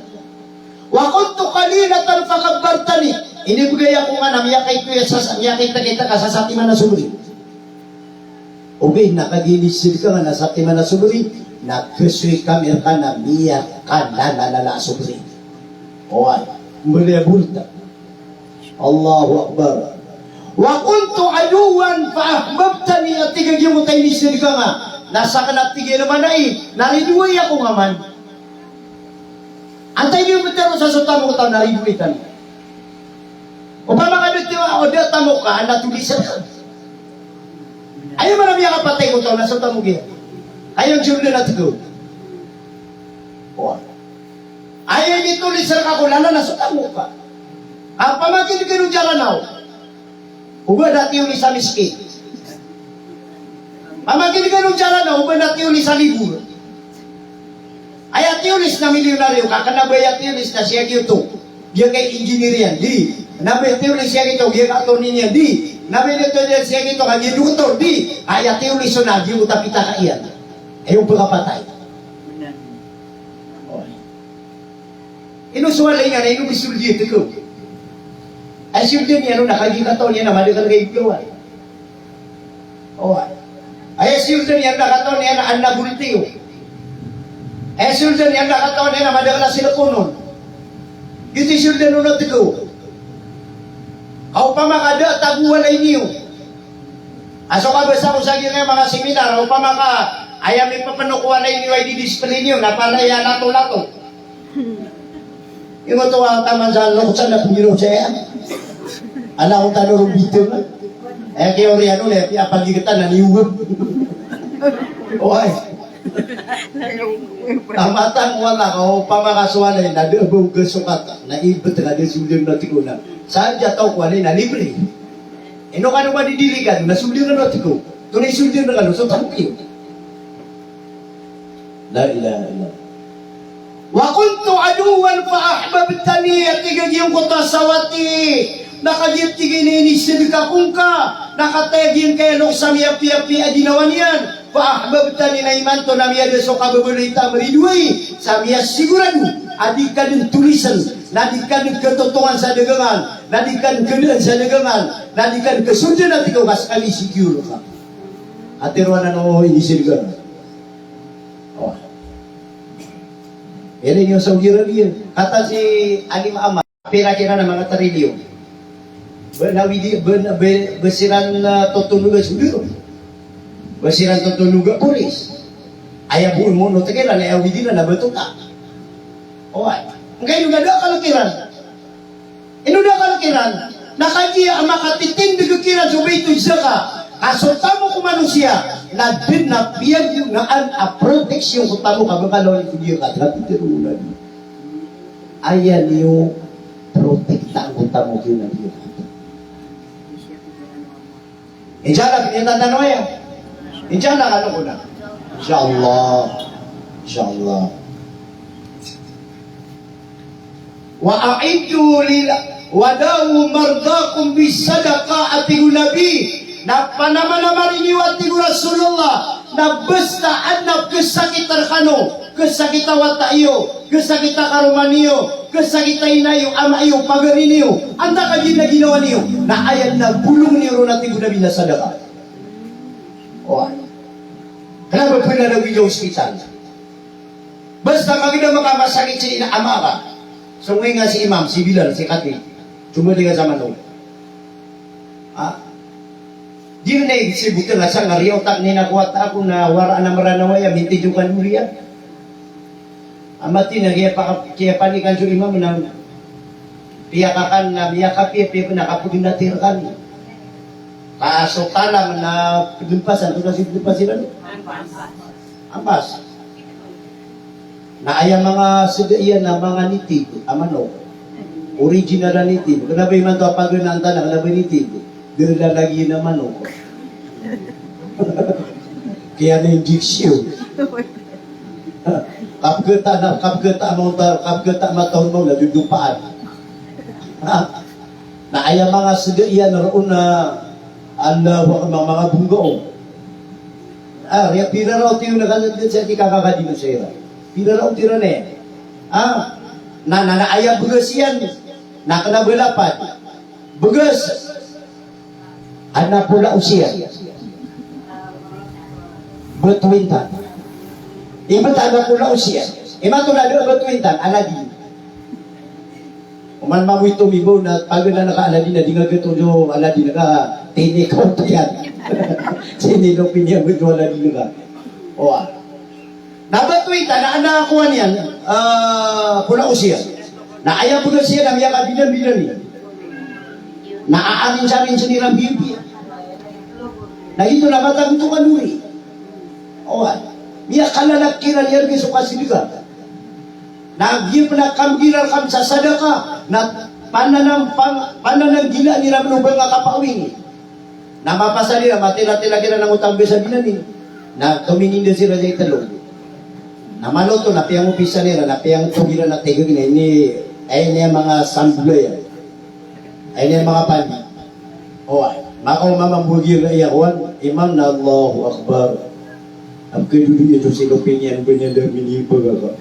Wa kuntu qalilatan fakabbartani. Inibgay ako nga na miyakaito iya sa, miyakaito kita ka sa satiman a sobri. Ogaid na kagiya inisidka nga na satiman a sobri, na kasoy kami rka na miyakalalala a sobri. Oway, mbala a borta. Allahu Akbar. Wa kuntu aduwwan fa ahbabtani, a tig a giyangkoto a inisidka nga. Na sakn a tig iyan a manay, na ridoay ako nga man. Antaa i di ptharo sa so tamok o taw na ridoay tano. Opama ka da tiyo a oda tamok ka, na todi sa. Aya man a miyakapatay ko taw na so tamok iyan. Aya on so oda na tgo. Oway. Aya initolis rka ko lalan na so tamok ka. Ka pamakinkin o Jalanaw, o ba na tiyolis a miskin. Pamakinkin o Jalanaw, o ba na tiyolis a libor. Aya tiyolis na milyonaryo ka, kna ba aya tiyolis na siyagioto, giyangkai engineer iyan, di. Kna ba aya tiyolis siyagioto, giyangkai attorney niyan, di. Kna ba aya tiyolis siyagioto, ka giya doktor, di. Aya tiyolis on na giyoto a pitaka iyan. Aya o pkapatay. Ino so walay nga na ino bo i soldier tkaw? Aya soldier niyan on na kagiya katawan iyan a madakl ka i bolawan. Oway. Aya soldier niyan na katawan iyan a adn a boltiyo. Aya soldier niyan na katawan iyan a madakl a cellphone on. Giyoto i soldier on a tkaw. Ka opama ka da a tago o walay niyo. A so kabasa ko sa giyangkaya manga seminar, opama ka aya mipapno ko walay niyo ay di discipline iyo, na palaya lato-lato. Ingoto a taman sa loksan na pngiraw saya. Ala ko tano ron bito na. Eh, kiyoriyan on, eh, piyapagigtan na niwag. Oway. Tamatang wala ka, opama ka so walay na da a ba oga so kata, na ibt ka da soldier na tkaw na. Sa adn a taw ko walay na libre. Ino kano ba di delikado na soldier na tkaw. Tonaa i soldier na kano, so tamok iyo. La ilaha illallah. Wa kuntu aduwwan fa ahbabtani, a tig a giyangkoto a sawati, na kagiya tig a inisidka ko ngka, na kataya giyangkaya lokes a miyapiyapiya a ginawa niyan, fa ahbabtani, na imanto na miyada so kababaloy ta a mridoay, sa miyasigorado a di ka dn tolisen, na di ka dn katotongan sa dagangan, na di ka dn kadaan sa dagangan, na di ka dn kasordan a tig a ka ska ini-secure ka. Ati ron anan o inisidka. O. Iri niyo Saudi Arabia. Kata si Alim Amar, pira kiran a manga trilyon. Ba na widi, ba na, ba, ba siran, ah, totonoga Saudi Arabia. Ba siran totonoga polis. Aya bo mono tkiran, aya widi na na ba tota. Oway. Ngkaino na da akal kiran. Ino da akal kiran, na kagiya a makatitindg kiran so bayto zaka, ka so tamok o manosiya, na dn a piyagnaan a proteksyon ko tamok a ba kalawan i kodiya ka, tapi tero na di. Aya niyo protektaan ko tamok iyo na di. Insha Allah, kiniyatan tano aya. Insha Allah, kano ko na. Insha Allah. Insha Allah. Wa a'iddu lil, wa dawu mardakum bis sadaqah, a tig o Nabi. Na panamanamari niyo, a tig o Rasulullah, na basta adn a khasakit rkano, khasakit a wata iyo, khasakit a karoma niyo, khasakit a ina iyo, ama iyo, pagari niyo, antaa ka di na ginawa niyo, na aya na bolong niyo ron, a tig o Nabi, na sadaqah. Oway. Kna ba pn a lagid a ospital. Basta magdam ka, masakit si ina ama ka. Song nga si imam, si bilal, si khatib. Cuma di ka sa manong. Ha? Di na i si buta nga sa nga riyaw tak ni na kuwat ako na wara na Mranaw aya, minti jo kan uriya. Amati na kiyapa-, kiyapanikan so imam na piyakakan na miyakapiyapiya na kapagnatir kan. Ka so talam na pdmpasan, so kasi pdmpasan. Ampas. Na aya manga sda iyan na manga native a manok. Original a native. Kna ba imanto a paganaan tano, kna ba native. Dn lalagiyan a manok. Kiya na injection. Kapgta na, kapgta a mawta, kapgta a matahon maw na dodopaan. Ha? Na aya manga sda iyan roo na, Allahu Akbar, manga bongga o. Ah, riya pira raw tiyo na kasa dn sa di kakakadi na sa ira. Pira raw tira na iyan. Ah, na, na, na aya bgas iyan. Na kna ba lapad. Bgas. Adn a pola o siyan. Btwintan. Ibt adn a pola o siyan. Imanto na da a btwintan, aladi. Oman mambo i tomibaw na paganaan ka aladi na di nga gto so aladi na ka, tini ka oto iyan. Tini ka opinion gto aladi na ka. Owa. Na btwintan, na, na kowan iyan, ah, pola o siyan. Na aya bgas iyan na miyakabinanbinan iyan. Na aarinsarinsan iran biyobiya. Na gioto na matago to kanori. Owa. Miyakalalak kiran iyan giya so kasidka. Na giya pn a kamgila rkami sa sadaka, na pananam-, pan-, panananggilaan iran o ba nga kapawing. Na mapasad iran, matilatila kiran angkoto a mbasabilan i. Na tomininda siran sa itlo. Na maloto, na piyangopisa iran, na piyangotog iran a tig iran a ini, ay ini a manga sambolayan. Ay ini a manga pani. Oway, makaoma mambo a giya kowan, imam na Allahu Akbar. Ap kadodo iyan so silopin iyan, ba niyan da miniba ka.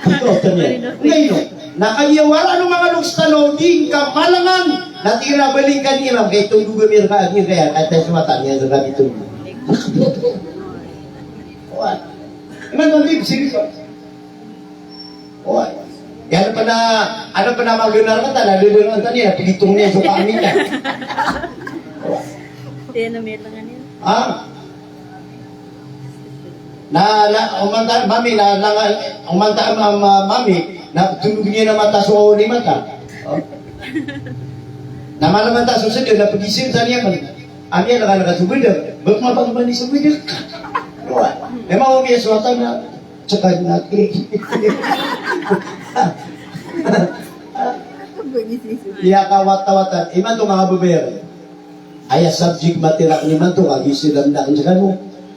Ito, tanya. Ngayon, na kagiya wala no manga loks tano, di ngka malangan, na tig iran a balikan iran, kay tondog ami rka a giya kaya, kaya tayo sumatan iyan sa kapitol. Oway. Iman on di, sige ko. Oway. Aya pn a, aya pn a magenar ka ta, na dedengan ta niyan, pagitong niyan so kaami niyan. Oway. Di na may langan iyan. Ha? Na, na, oman ta, mami, na, na, oman ta, ma-, ma-, mami, na tondog niyan a mata so lima ta. O. Na mala mata so sede, na pagisir ta niyan man. Ami a na ka, na ka so beda. Bek mapagmani so beda. Oway. Emang omi a so atan na Tsaka na, eh. Iya ka wata-wata. Imanto manga babay akn. Aya subject matira akn imanto, kagiya sii lamdaken skano.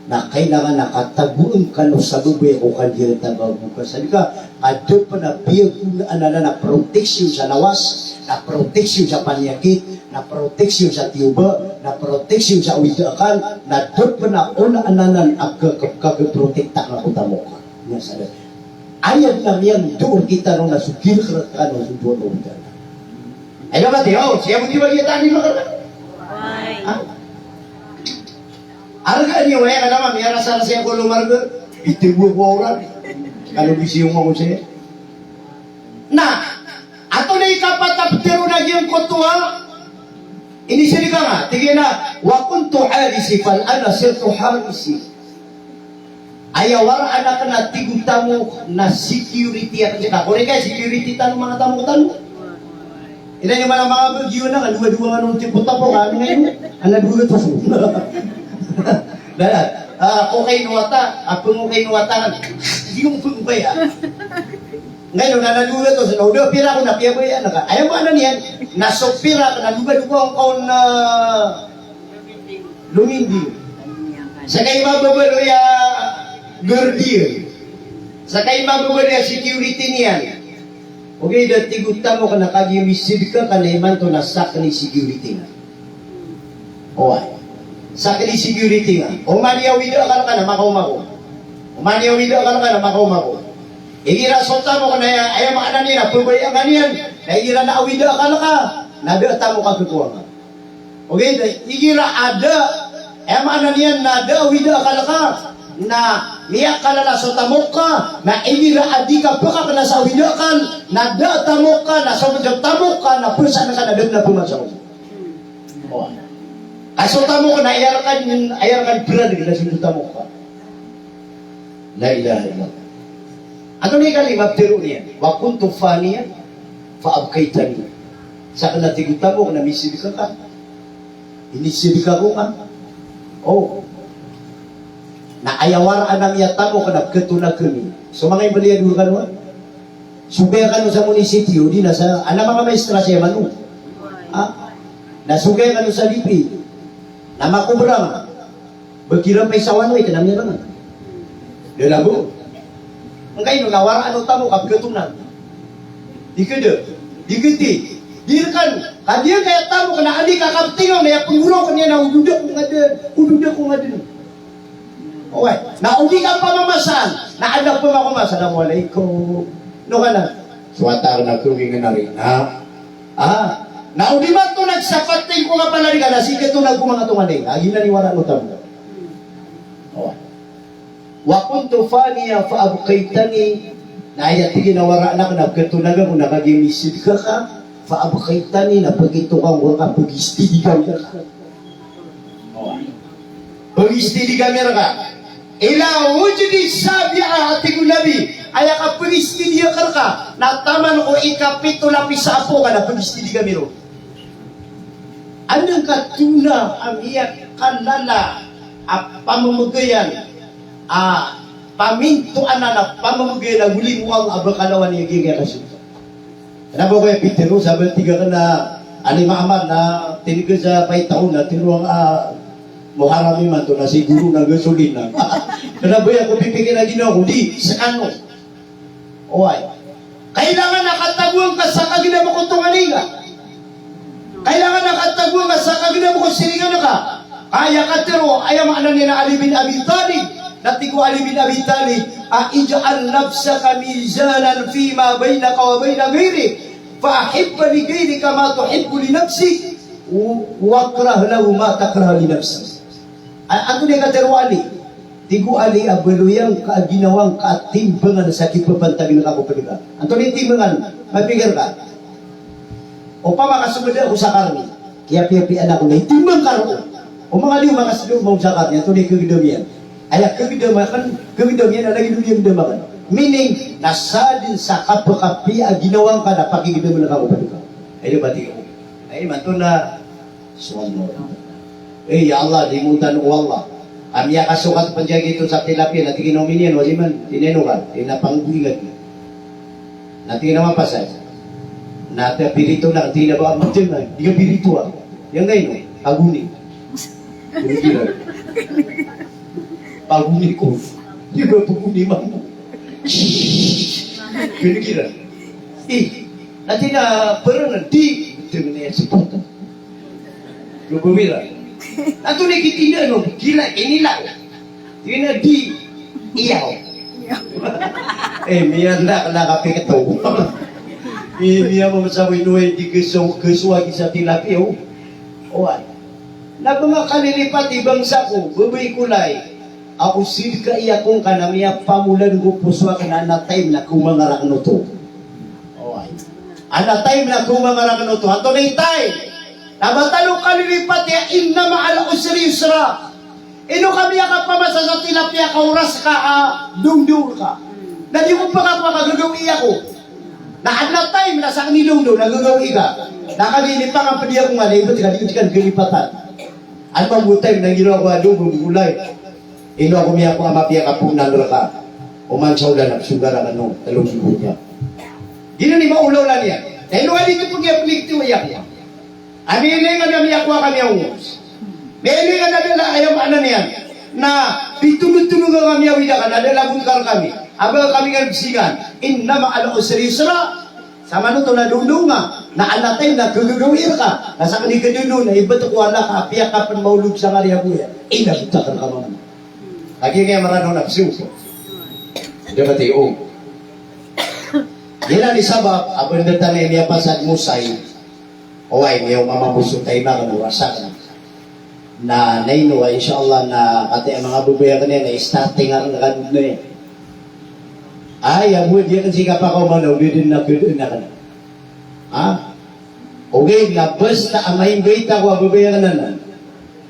Na kailangan a katagoan kano sa babay ko kandiran ta bago ka sadka. Ka da pn a piyagonaan anan a protection sa lawas, na protection sa paniyakit, na protection sa tiyoba, na protection sa awida akal, na da pn a onaan anan a kag-, kag-, kag-protekta ka ko tamok. Aya sa da. Aya dn a miyangdoor kitano na so girek rkano so dowa na opital. Ay, dapat, yo, siya mo di ba kita ni makar-, ha? Arga niyo, aya ka naman, miyarasa-rasa ko lomarga. Ito mo ko oran. Kano bisi yung ako siya. Na, ato na ikapat a ptero na giyangkoto a inisidka nga, tig iyan a, "Wa kuntu harisi fal ana sirtu harisi." Aya waraan akn a tig o tamok na security akn sii ka. Kori ka security tano, manga tamok tano. Ina niyo man a manga Baguio na, ka dowa-dowa nga on tipo tamok, ano nga ino? Ana dowa gatos. Dala, ah, okay no wata, ah, pengokay no wata. Di ko pengokay, ah. Ngayon, na nalugat o, so, na oda pira ko na piyabayaan ka. Aya maana niyan, na so pira ka na lugat ko ang kaon na lumindi. Sa kaimababaloy a guardian. Sa kaimababaloy a security niyan. Ogaid na tig o tamok na kagiya misidka ka na imanto na sakn i security na. Oway. Sakn i security nga. Oman i awida akal ka na makaoma ko. Oman i awida akal ka na makaoma ko. Igira so tamok na aya, aya maana niyan na pabaya ka niyan. Na igira na awida akal ka, na da a tamok a khakowa nga. Ogaid na igira a da, aya maana niyan na da a awida akal ka, na miyakalala so tamok ka, na igira a di ka pkhakna sa awida akal, na da a tamok ka, na so tamok ka, na pzaan ka na da a pmasa. Oway. Ka so tamok na aya rka, aya rka brand ka na so tamok ka. La ilaha illallah. Antonaa i kalima ptharoon iyan? Wa kuntu faniyan fa abqaitani. Sakn a tig o tamok na misidka ka. Inisidka ko ka. O. Na aya waraan ami a tamok na pkhatonaa kami. So manga imbaliya dn kano a Sogaya kano sa munisipyo, di na sa, ana manga maestra saya mano. Ha? Na sogaya kano sa D P. Na makobra. Ba kiran pay sa one way, kna miyarangan. Di na bo. Angkai no, na waraan o tamok a pkhatonaa. Di kd. Di kd. Di rkan. Ka di kaya tamok na andi ka kaptingaw na aya pnggorok iyan na ododa ko nga dn. Ododa ko nga dn. Oway, na o di ka pamamasan, na adn a pamamasa, "Assalamu alaikum." No ka na, "Swata ka na, kawing na rin, ha?" Ah, na o di man to nagsapating ko nga pala di ka, na sige to nagkumanga to nga di, lagi na ni wara no tamo. Oway. Wa kuntu faniya fa abqaitani, na aya tig iyan a wara anak na katonaga ko na kagiya misidka ka, fa abqaitani, na pagitokan ko ka, pagistidigan ka. Pagistidi kami rka. Ila wujudi sabi'a, a tig o Nabi, aya kapagistidi akn rka na taman ko ikapito lapis a apo ka na pagistidi kami ron. Adn ka tona a miyakalala a pamamagayan a Pamintoan anan a pamamagay na goli mo Allah a ba kalawan iyan giyangkaya kasold. Kna ba ko aya pitero sa ba tig akn a Alim Ahmad na tiniga sa paitaon na tiniga a Muharram imanto na sigoro na gasolina. Kna ba aya ko pipikira ginawa ko di skano. Oway. Kailangan a katagoan ka sa kagdam ko tonganay ka. Kailangan a katagoan ka sa kagdam ko siringan ka. Aya katero, aya maana niyan na Ali bin Abi Talib. Na tig o Ali bin Abi Talib, a, "Ij'al nafsaka mizanan fima baynaka wa bayna ghayrik. Fa ahibba li ghayrika ma tuhibbu li nafsik. Wa akrah lahu ma takrah li nafsik." A, antonaa i katero o Ali? Tig o Ali a baloy angka a ginawa ngka a timbangan sa kipapantag ngka ko pd ka. Antonaa i timbangan? Mapikir ka. Opama ka so mada ako sa karni, kiyapiyapiya ako na itimbang ka roo. O manga di o makasdo o manga sa karni, antonaa i kagdam iyan? Aya kagdam akn, kagdam iyan a lagid o iyagdam akn. Meaning, na sadn sa kapakapiya a ginawa ngka na pakigdam ngka ko pd ka. Aya ba tig o. Aya imanto na So Allah. Eh, ya Allah, limotan o Allah. Ami a kasokat pn sa giyoto sa tilapia, na tig iyan a omin iyan, wali man, tineno ka, ina panggoingat. Na tig iyan a mapasad. Na tig iyan a pirito na, tig iyan a ba, mtn na, di ka pirito a. Aya nga ino, pagoni. Pagoni ko. Di ka pagoni mambo. Shh. Pinikiran. Eh, na tig iyan a, pernah di, mtn na iyan sa pota. Gogowira. Antonaa i kitinda no, gila, inilaw. Ina di, iyaw. Eh, miyandak na kapikto. Eh, miyamamasa ko ino, eh, di keso, keso agi sa tilapia, o. Oway. Na ba nga kalilipat i bangsa ko, babay ko lay. Ako sid ka iya ko ngka na miyapamolan ko poso akn a na time na komangarak noto. Oway. A na time na komangarak noto. Antonaa i time? Na ba tano kalilipat iya, inna ma'al usri yusra. Ino ka miyakapamasa sa tilapia ka oras ka a dongdong ka. Na di ko pakakowa ka gagawii ako. Na adn a time na sakn i dongdong na gagawii ka. Na kagiya di pakampdi ako nga na ibt ka di ko di ka kalilipatan. Adn mambo a time na giraw ako a dongdong ko lay. Ino ako miyakowa a mapiya ka poonan rka. Oman sa olan a psogar akn o tlo nggoto ka. Giyanan i maolaola niyan. Na ino ka di ko pgiya pligtiyo iya ko. Ami ilingan ami a kowa kami a ongos. Milingan a da la, aya maana niyan na pitolotolog kami a wida ka na da la gontkar kami. A ba kami nga bsingan. Inna ma'al usri yusra. Samanoto na dondonga. Na anatay na gagagawii rka. Na sakn i kadondon na ibt ko a laka a piyakapn maolog sa ngari a boya. Ina btakr ka mambo. Lagid iyan a Maradona, bsyo ko. Dapat iyo. Giyanan i sabap a pndatan iyan a miyapasad mosay. Oway, miyaoma mambo so time akn, oras akn. Na, na ino, insha Allah, na katii a manga babay akn iyan, na starting akn, na kadod na iyan. Ay, aya bo di akn sii kapakaoma na o di dn na kadaan akn. Ha? Ogaid na basta a ma-invite ako a babay akn anan.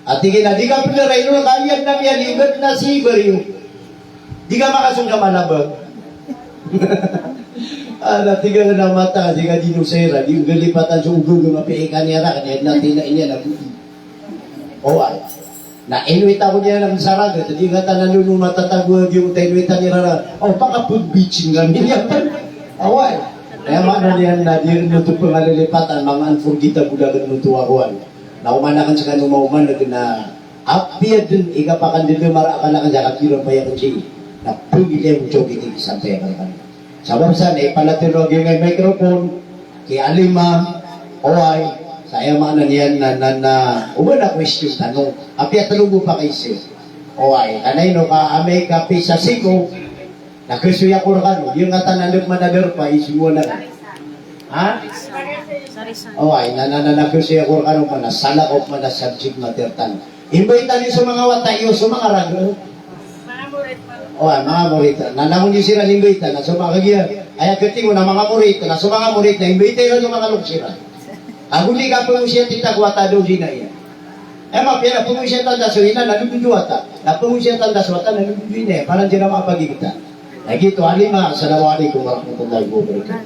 A tig iyan a di ka pd a ino ka iyan na miyalibat na si Baryo. Di ka makasong sa Malabang. A, na tig iyan a mata, di ka dino sa ira, di nggalipatan so ogaw, mapiya i kaniya rakn, na tig iyan a ino na bodi. Oway. Na inuit ako niyan a saragat, di nga tano nono matatago a giyoto, inuitan iran a, o, pakapagbiching kami niyan. Oway. Aya maana niyan na di ron oto pngalilipatan, manga unforgettable akn oto a kowan. Na oman akn skano maomaneg na apiya dn i kapakandedemar akn akn sa kapiran paya akn sii. Na pagilay mo so kiti sampay akn akn. Sabap sa na ipalatero a giyangkai a microphone ki Alima, oway, sa aya maana niyan na, na, na, oba na question tano. Apiya tlo bo pakaiza. Oway, kna ino ka amay ka pisa siko, na kasoy ako rkano, giyangkatan a dn manadarpa i simowa na. Ha? Oway, na, na, na, na kasoy ako rkano, mana salakaw, mana subject matter tano. Invite-an iyo so manga wata iyo, so manga raga. Oway, manga morit. Na, na, ino siran invite-an, na so manga kagiya, aya katii ko na manga morit, na so manga morit, na invite-an iyo so manga loks iran. Ago di kapangosiyat i ta ko wata a daw di na iya. Aya mapiya na pangosiyatan ta so ina na dododo wata. Na pangosiyatan ta so wata na dododo ina. Para di na makapagigita. Na giyoto, Alima, assalamu alaikum warahmatullahi wabarakatuh.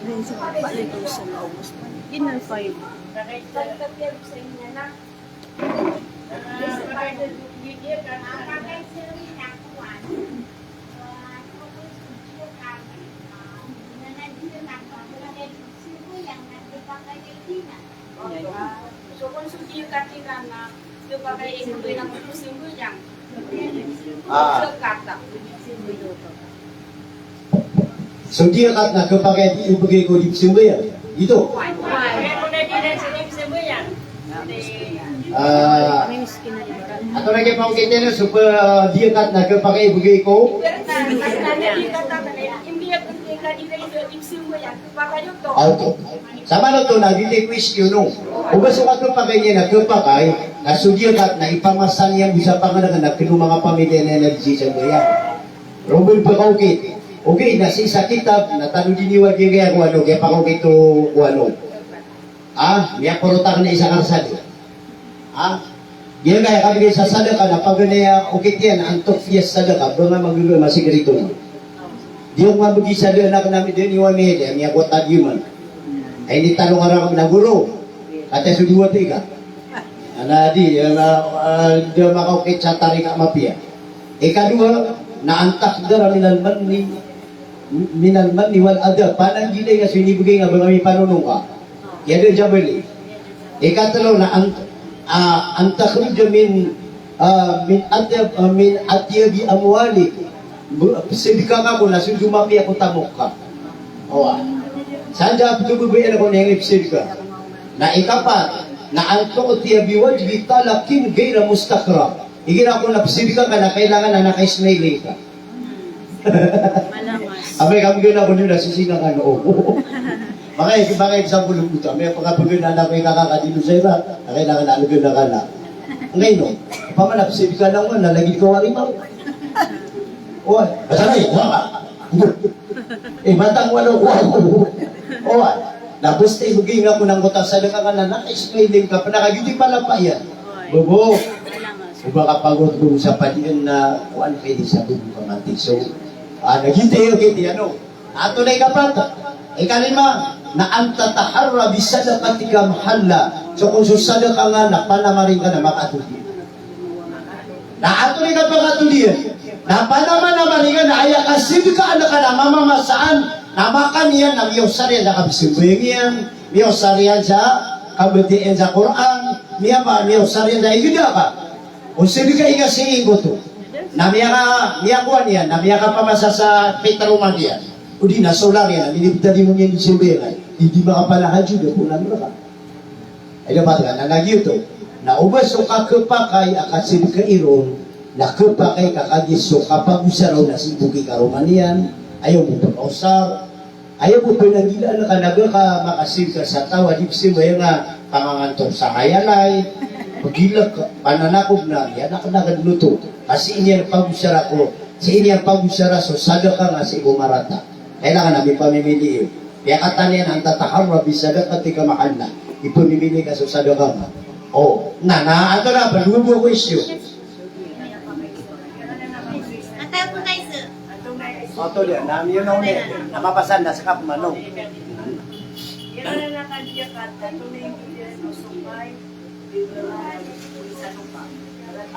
So kon so diyakat iran na khapakay i bgay ko di pzambayang. Ah. Zakat. So diyakat na khapakay i bgay ko di pzambayang. Ito. Why? Why? Kaya ko na di na sa di pzambayang. Ah. Ato na kaya pangkiteno so pa diyakat na khapakay i bgay ko. Diyakat na, diyakat na, hindi ako hindi ka di na di pzambayang. Khapakay ito. Ah, okay. Samanoto na giyoto i question o. O ba so kakhapakay niyan na khapakay, na so diyakat na ipamasa niyan bo sa panganakan na kano manga pamilya niyan na di pzambayang. Roo bo pkaokit. Okay, na sii sa kitab, na tanodi niyo a giyangkaya ko ano, kiyapakaokit o ko ano. Ah, miyaporotak na isa ka sadi. Ha? Giyangkaya kabgay sa sadaka na paganay a okit iyan, antok fiya sadaka, ba nga magagaw, masigriton. Di ako mabgi sa daan a kna mi daan i wami, di ami ako tadiyaman. Ay, di tano karang na guro. Kata so dowa tiga. Ana di, na, ah, di makaokit sa tarika mapiya. Ikadowa, na antak dara minal manni minal manni wal adha, pananggilai nga so inibgay nga ba nga mipanonong ka. Kiyada jabali. Ikatlo na an-, ah, an takhruja min, ah, min atyab, ah, min atyabi amwalik. Bu-, pzadka nga ko na so domapiya ko tamok ka. Owa. Sadn a pkhababayaan ko na aya pzadka. Na ikapat, na an tu'tiya biwajhi talakin ghayra mustakrah. Igira ko na pzadka ka na kailangan na naka-smiling ka. Malangas. Amay ka mgana ko nila sisina ka no. Makay, makay sa bulog ko to. Amay pagkapagana na ko ikakakadino sa iba. Kailangan na mgana ka na. Ngay no. Pamana pzadka na ko na lagid ka wari ma. Oy, batalay, wala. Eh, batang wala ko. Oy. Na basta ibgay nga ko nangkoto a sadaka ka na naka-smiling ka, pn a kagiyoto i palapaya. Bobo. O ba ka pagot bo sa padiyan na koan ka ini sa bobo ka mati. So, ah, na giyoto, giyoto, ano. Ato na ikapat. Ikalima, na an tataharra bi sadaqatika mahallaha. So, kon so sadaka nga na panamaring ka na makatodi. Na ato ri ka pakatodiyan. Na panamanamaring ka na aya kasadkaan ka na mamamasaan, na makan iyan, na miyaosar iyan sa kapzambayang iyan, miyaosar iyan sa kabatiya iyan sa Qur'an, miyama, miyaosar iyan sa igda ka. O sadka iyan sii ingkoto. Na miyaka, miyakowa niyan, na miyakapamasa sa pitroma niyan. O di na solar iyan, na minibtadi mo niyan di sambayang iyan. Di, di makapalahajud, di ko na mrka. Ay, dapat ka na lagid oto. Na o ba so kakhapakay a kasadka iron, na khapakay ka kagiya so kapagosara on na sii bo ki karoma niyan, aya bo pkaosar, aya bo pnanggilaan ka na ba ka makasadka sa taw a di pzambayang a pangangantok sa hayalay, pgilk, pananakob na, aya na kna kn oto. Ka sii niyan pagosara ko, sii niyan pagosara so sadka nga sii bo marata. Kailangan a mipamimili iyo. Kaya katan iyan an tataharra bi sadaqatika mahallaha. Ipamimili ka so sadaka nga. O, na, na, antonaa pn, dowa bo a question. Oto dia, na miyo na oni. Na mapasan na skap mano.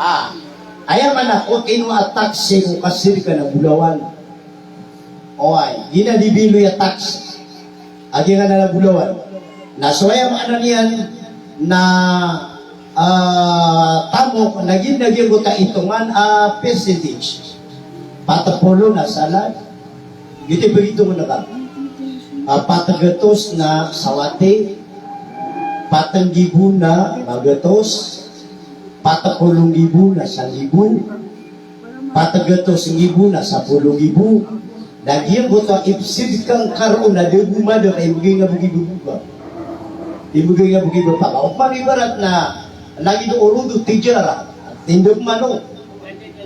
Ah, aya maana ko ino a tax ko kasadka na bolawan. Oway, giyanan i bilo a tax a giyangkanan a bolawan. Na so aya maana niyan na, ah, tamok na giyanan a giyangkoto a itongan a percentage. Pat polo na salad. Giyoto i pagitong ka. Ah, pat gatos na sawati. Pat nggibo na magatos. Pat polo nggibo na sanggibo. Pat gatos nggibo na sapolo nggibo. Na giyangkoto a ipsid ka ngka roo na da bo mada ka imbgay nga bo ki baba. Imbgay nga bo ki baba. Opama ibarat na lagid o urudu tijara. Tinda bo mano.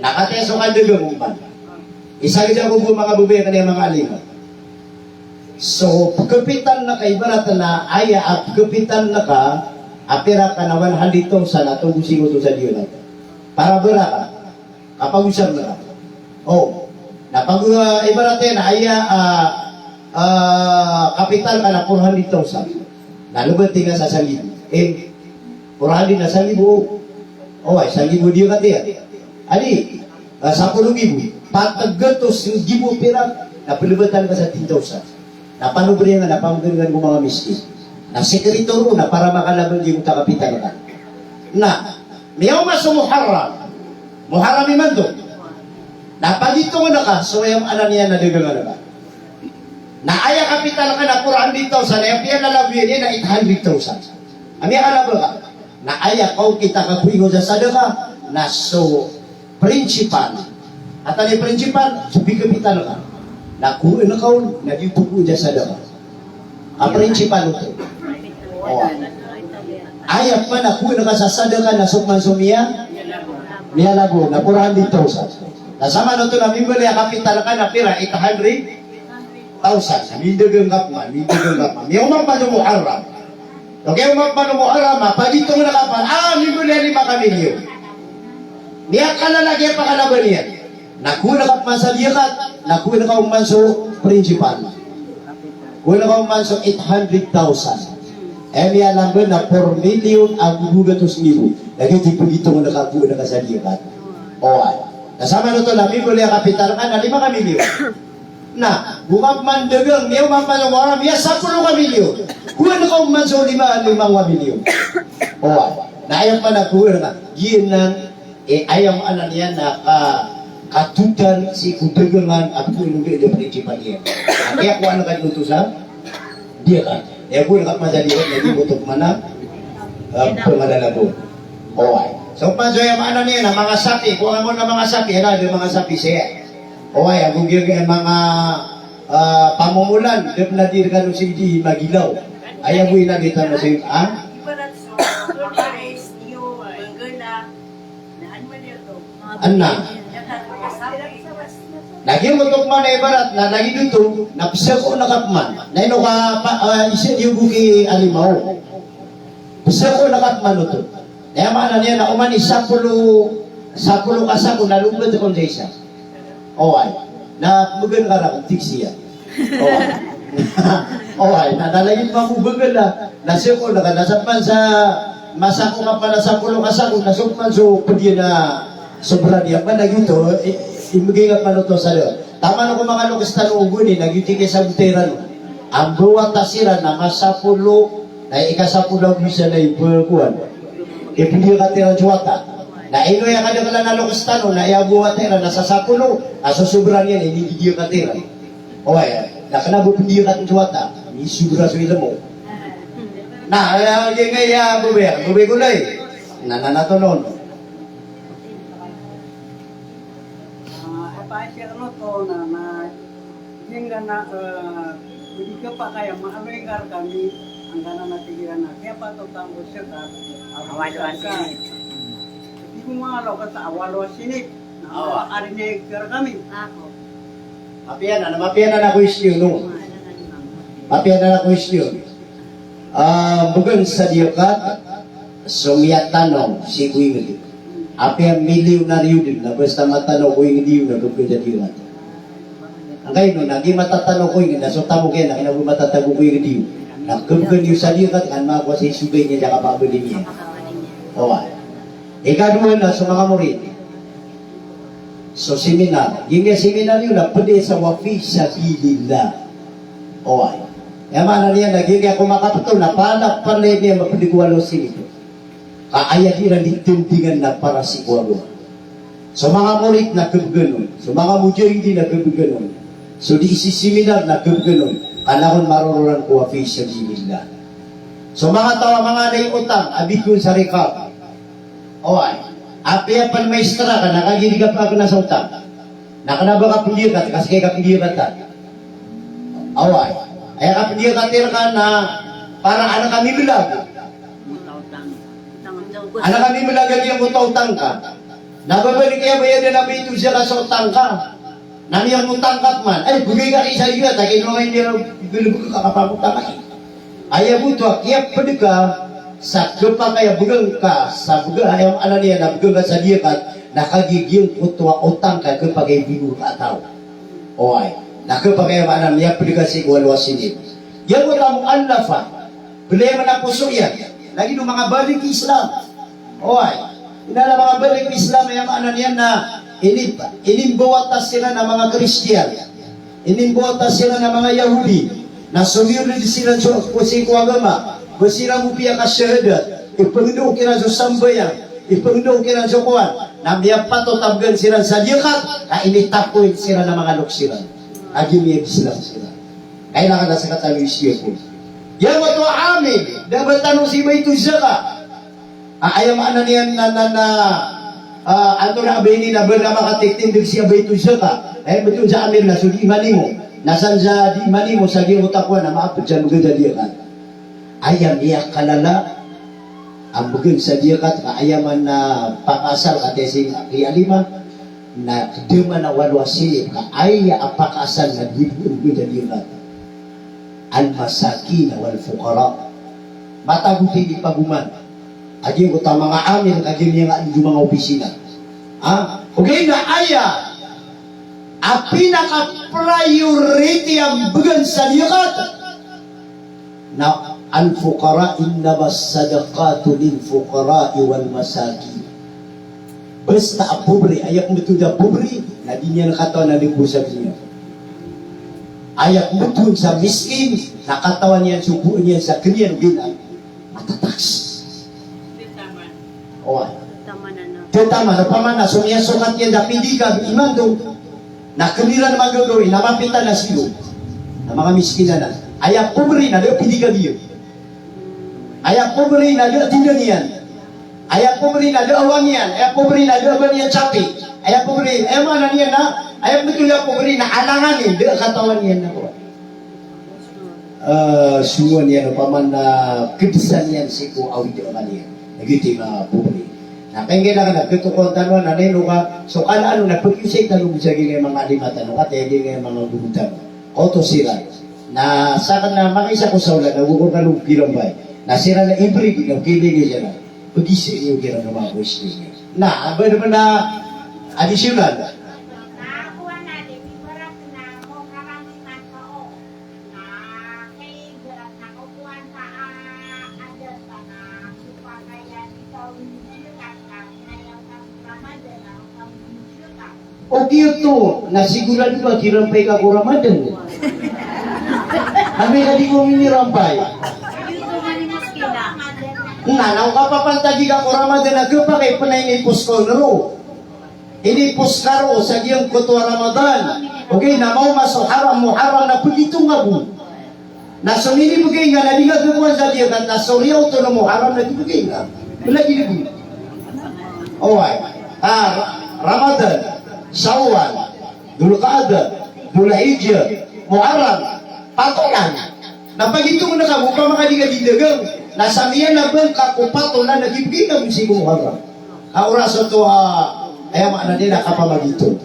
Na katii so kandagang opama. Isa gida ko bo manga babay a kna manga alima. So, pkapital ngka ibarat na aya a pkapital ngka a pira ka na one hundred thousand a togo sii ko tosa diyo na. Para bera ka. Kapagosar ngka. O. Na pag, ah, ibarat iyan na aya, ah, ah, kapital ka na four hundred thousand. Na lbati nga sa sanggibo. Eh, four hundred na sanggibo. Oway, sanggibo diyo katiya. Adi, ah, sapolo nggibo. Pat gatos nggibo pira, na plbatan ka sa ten thousand. Na pano beriyan nga, na pano beriyan ko manga miskin. Na sekreto ron na para makalaban giyangkoto a kapital ka. Na miyaoma so Muharram. Muharram imanto. Na pagitongn ka so aya maana niyan na dagangan ka. Na aya kapital ka na four hundred thousand, aya piyalalagoyan iyan na eight hundred thousand. Aya kalaba ka. Na aya kaokit a kagoigoy sa sadaka na so principal. Antaa i principal? So pikapital ka. Na gowaan ka on na di oto gowaan sa sadaka. A principal oto. O. Aya pman a gowaan ka sa sadaka na so pman so miya, miyalabo na four hundred thousand. Na saman oto na mimbaloy a kapital ka na pira? Eight hundred thousand. Mindagang ka pman, mindagang ka pman. Miyaoma pman so Muharram. Ogaid miyaoma pman so Muharram, pagitongn ka pman, a, mimbaloy a lima ka milyon. Miyakalala giya pakalaban iyan. Na gowaan ka pman sa liyakat, na gowaan ka on pman so principal. Gowaan ka on pman so eight hundred thousand. Aya miyalamban na four million ago dowa gatos ribo. Lagid i pagitongn ka, gowaan ka sa liyakat. Oway. Na saman oto na mimbaloy a kapital ka na lima ka milyon. Na go ka pman dagang, miyaoma pman so Muharram, miyasapolo ka milyon. Gowaan ka on pman so lima, lima ka milyon. Oway. Na aya pman a gowaan ka, giyanan, e, aya maana niyan na ka, katotan sii ko dagangan a pagolong di principal iyan. Na kiyakowaan ka dn oto sa liyakat. Aya gowaan ka pman sa liyakat na giyangkoto pman a, a, pngalalagon. Oway. So pman so aya maana niyan na manga sapi, kowa ngka on a manga sapi, aya na da manga sapi saya. Oway, ago giyangkai a manga, a, pamomolan, da pn a di rkano sii di magilaw. Aya bo inadn tano sii, a? Adn a. Na giyangkoto pman a ibarat na lagid oto, na pzakon ka pman. Na ino ka pa, a, isa niyo bo ki alimaw. Pzakon ka pman oto. Na aya maana niyan na oman i sapolo, sapolo ka sako na lombat kon sa isa. Oway. Na pmbgan ka rakn, tig siya. Oway. Oway. Na, na lagid mambo bgan na, na sako na ka, na sa pman sa masako ka pman a sapolo ka sako, na so pman so pd iyan a sobra niyan. Pman na giyoto, i, imbgay ka pman oto sa da. Taman ko manga loks tano o goni, na giyoto i kiyasabota iran. Ambawata siran na masapolo, na ikasapolo ago isa na iba kowan. Ipdiyakat iran so wata. Na ino aya kadaklan a loks tano, na aya bo wata iran na sa sapolo, a so sobra niyan, inidiyakat iran. Oway, na kna bo pdiyakat so wata, misobra so ilmo. Na, aya, aya, aya, babay, babay ko lay. Na, na, na, tonon. A, apa siya kano to, na, na, Giyangkanan, eh, odi kapakay a maaloy ngka rkami, angkanan a tig iran a kiyapatot angko zakat a walo a sinip. Tig o manga loks a walo a sinip. Na, awa, ari niyan ngka rkami. Mapiya anan, mapiya anan a kwestiyon, no? Mapiya anan a kwestiyon. Ah, bgan sa diyakat so miyatano sii ko ingd. Apiya milyonaryo dn na basta matano ko ingd iyo na bgan sa diyakat. Angkaino na giya matatano ko ingd na so tamok iyan na kna bo matatago ko ingd iyo. Na kbgan iyo sa diyakat, ka an makowa sa isogay niyan sa kapakabaloy niyan. Oway. Ikadowa na so manga morit. So seminar. Giyangkai a seminar iyo na pd sa wa fi sabilillah. Oway. Aya maana niyan na giyangkai a komakapto na palapalaya niyan mapd ko walo a sinip. Ka aya kiran di tindingan na para sii ko agama. So manga morit na kbgan on. So manga mujahidin na kbgan on. So di isiseminar na kbgan on. Ka na kon marorolan ko wa fi sabilillah. So manga taw a manga adn a otang a bitowan sa rikab. Oway. Apiya pn maistra ka na kagiya di ka pkakna sa otang. Na kna ba kapndiyakat, ka skay kapndiyakatan. Oway. Aya kapndiyakat iran ka na para an ka mimlag. An ka mimlag a giyangkoto a otang ka. Na babalik aya bayadan a bitowan sa otang ka. Na miyangotang ka pman. Ay, bgay ka isa iyo, ta kino nga ini, galbk ka kapangotang ka. Aya bo oto a kiyapd ka sa khapakay a bgan ka sa bgan, aya maana niyan na bgan ka sa diyakat, na kagiya giyangkoto a otang ka khapakay a binowa ka a taw. Oway. Na khapakay a maana niyan pd ka sii ko walo a sinip. Giyangkoto a mu'allafa. Bl aya maana poso iyan. Lagid o manga balik Islam. Oway. Inala manga balik Islam, aya maana niyan na ini, inimbawata siran a manga Kristiyan. Inimbawata siran a manga Yahudi. Na somiyold siran so, ko sii ko agama. Ba siran bo piyakasahadat, ipangndao kiran so sambayang, ipangndao kiran so kowan, na miyapatot a bgan siran sa diyakat, ka initapoy siran a manga loks iran. Kagiya miyag-Islam siran. Kailangan na sakatawi siya po. Giyangkoto a amil, da ba tano sii bayto zakat. A, aya maana niyan na, na, na, a, antonaa ba ini na ba na makatitindg sii a bayto zakat. Aya bthowan sa amil na so dii manimo. Na san sa dii manimo sa giyangkoto a kowan na maapd sa mbgan sa diyakat. Aya miyakalala a mbgan sa diyakat ka aya man a pakaasal ka tiyasing a kiyalima na kdaman a walo a silip ka aya a pakaasal na di mbgan sa diyakat. Al-masakin wal-fuqara. Matago tini pagoman. Agi ko ta manga amil, agi niyan a di manga opisina. Ha? Ogaid na aya a pinaka-priority a mbgan sa diyakat na al-fuqara, innamas sadaqatu lil-fuqara'i wal-masakin. Basta a pobri, aya ko mbthowan a pobri, na di niyan katawan a di ko sa kaniyan. Aya ko mbthowan sa miskin, na katawan iyan so bo niyan sa kaniyan, di na matataks. Oway. Tetaman, opama na so miyasokat iyan da pidikab imanto, na kniran manggagawii, na mapita na siyo. Na manga miskin anan. Aya pobri na da pidikab iyan. Aya pobri na da tinan iyan. Aya pobri na da awang iyan. Aya pobri na da aban iyan chapi. Aya pobri, aya maana niyan na, aya bthowan a pobri na alangan iyan, da katawan iyan na ko. Ah, songowan iyan opama na kdsan iyan sii ko awid a akal iyan. Na giyoto i manga pobri. Na kailangan na katokawan tano anan na ino ka, so kala ano na pagkisay tano sa giyangkai a manga alima tano, ka tiyagiyangkai a manga goro tano. Oto siran. Na sakn na makaisa ko sa olan, na gogor kano kirampay. Na siran na ibri, di na kailangan siran. Pagkisay niyo kiran a manga boys niyo. Na, aba naman na additional. Ogaid oto, na sigurado ka kirampay ka ko Ramadan. Amay ka di ko minirampay. Na, na o kapapantagi ka ko Ramadan, na gpakay pn a inipos ko nro. Inipos ka roo sa giyangkoto a Ramadan. Ogaid na maoma so haram, Muharram na pagitong ka bo. Na so minibgay nga na di nga gkowan sa diyakat, na so riyaw oto na Muharram na di bgay nga. Bala di bgay. Oway. Ah, Ra-, Ramadan, Shawwal, Dhul Qa'dah, Dhul Hijjah, Muharram, pat olan. Na pagitong ka bo, opama ka di ka di dagang, na sa miyanabang ka ko pat olan na di bgay nga bo sii ko Muharram. Ka oras oto a, aya maana niyan na kapamagitong.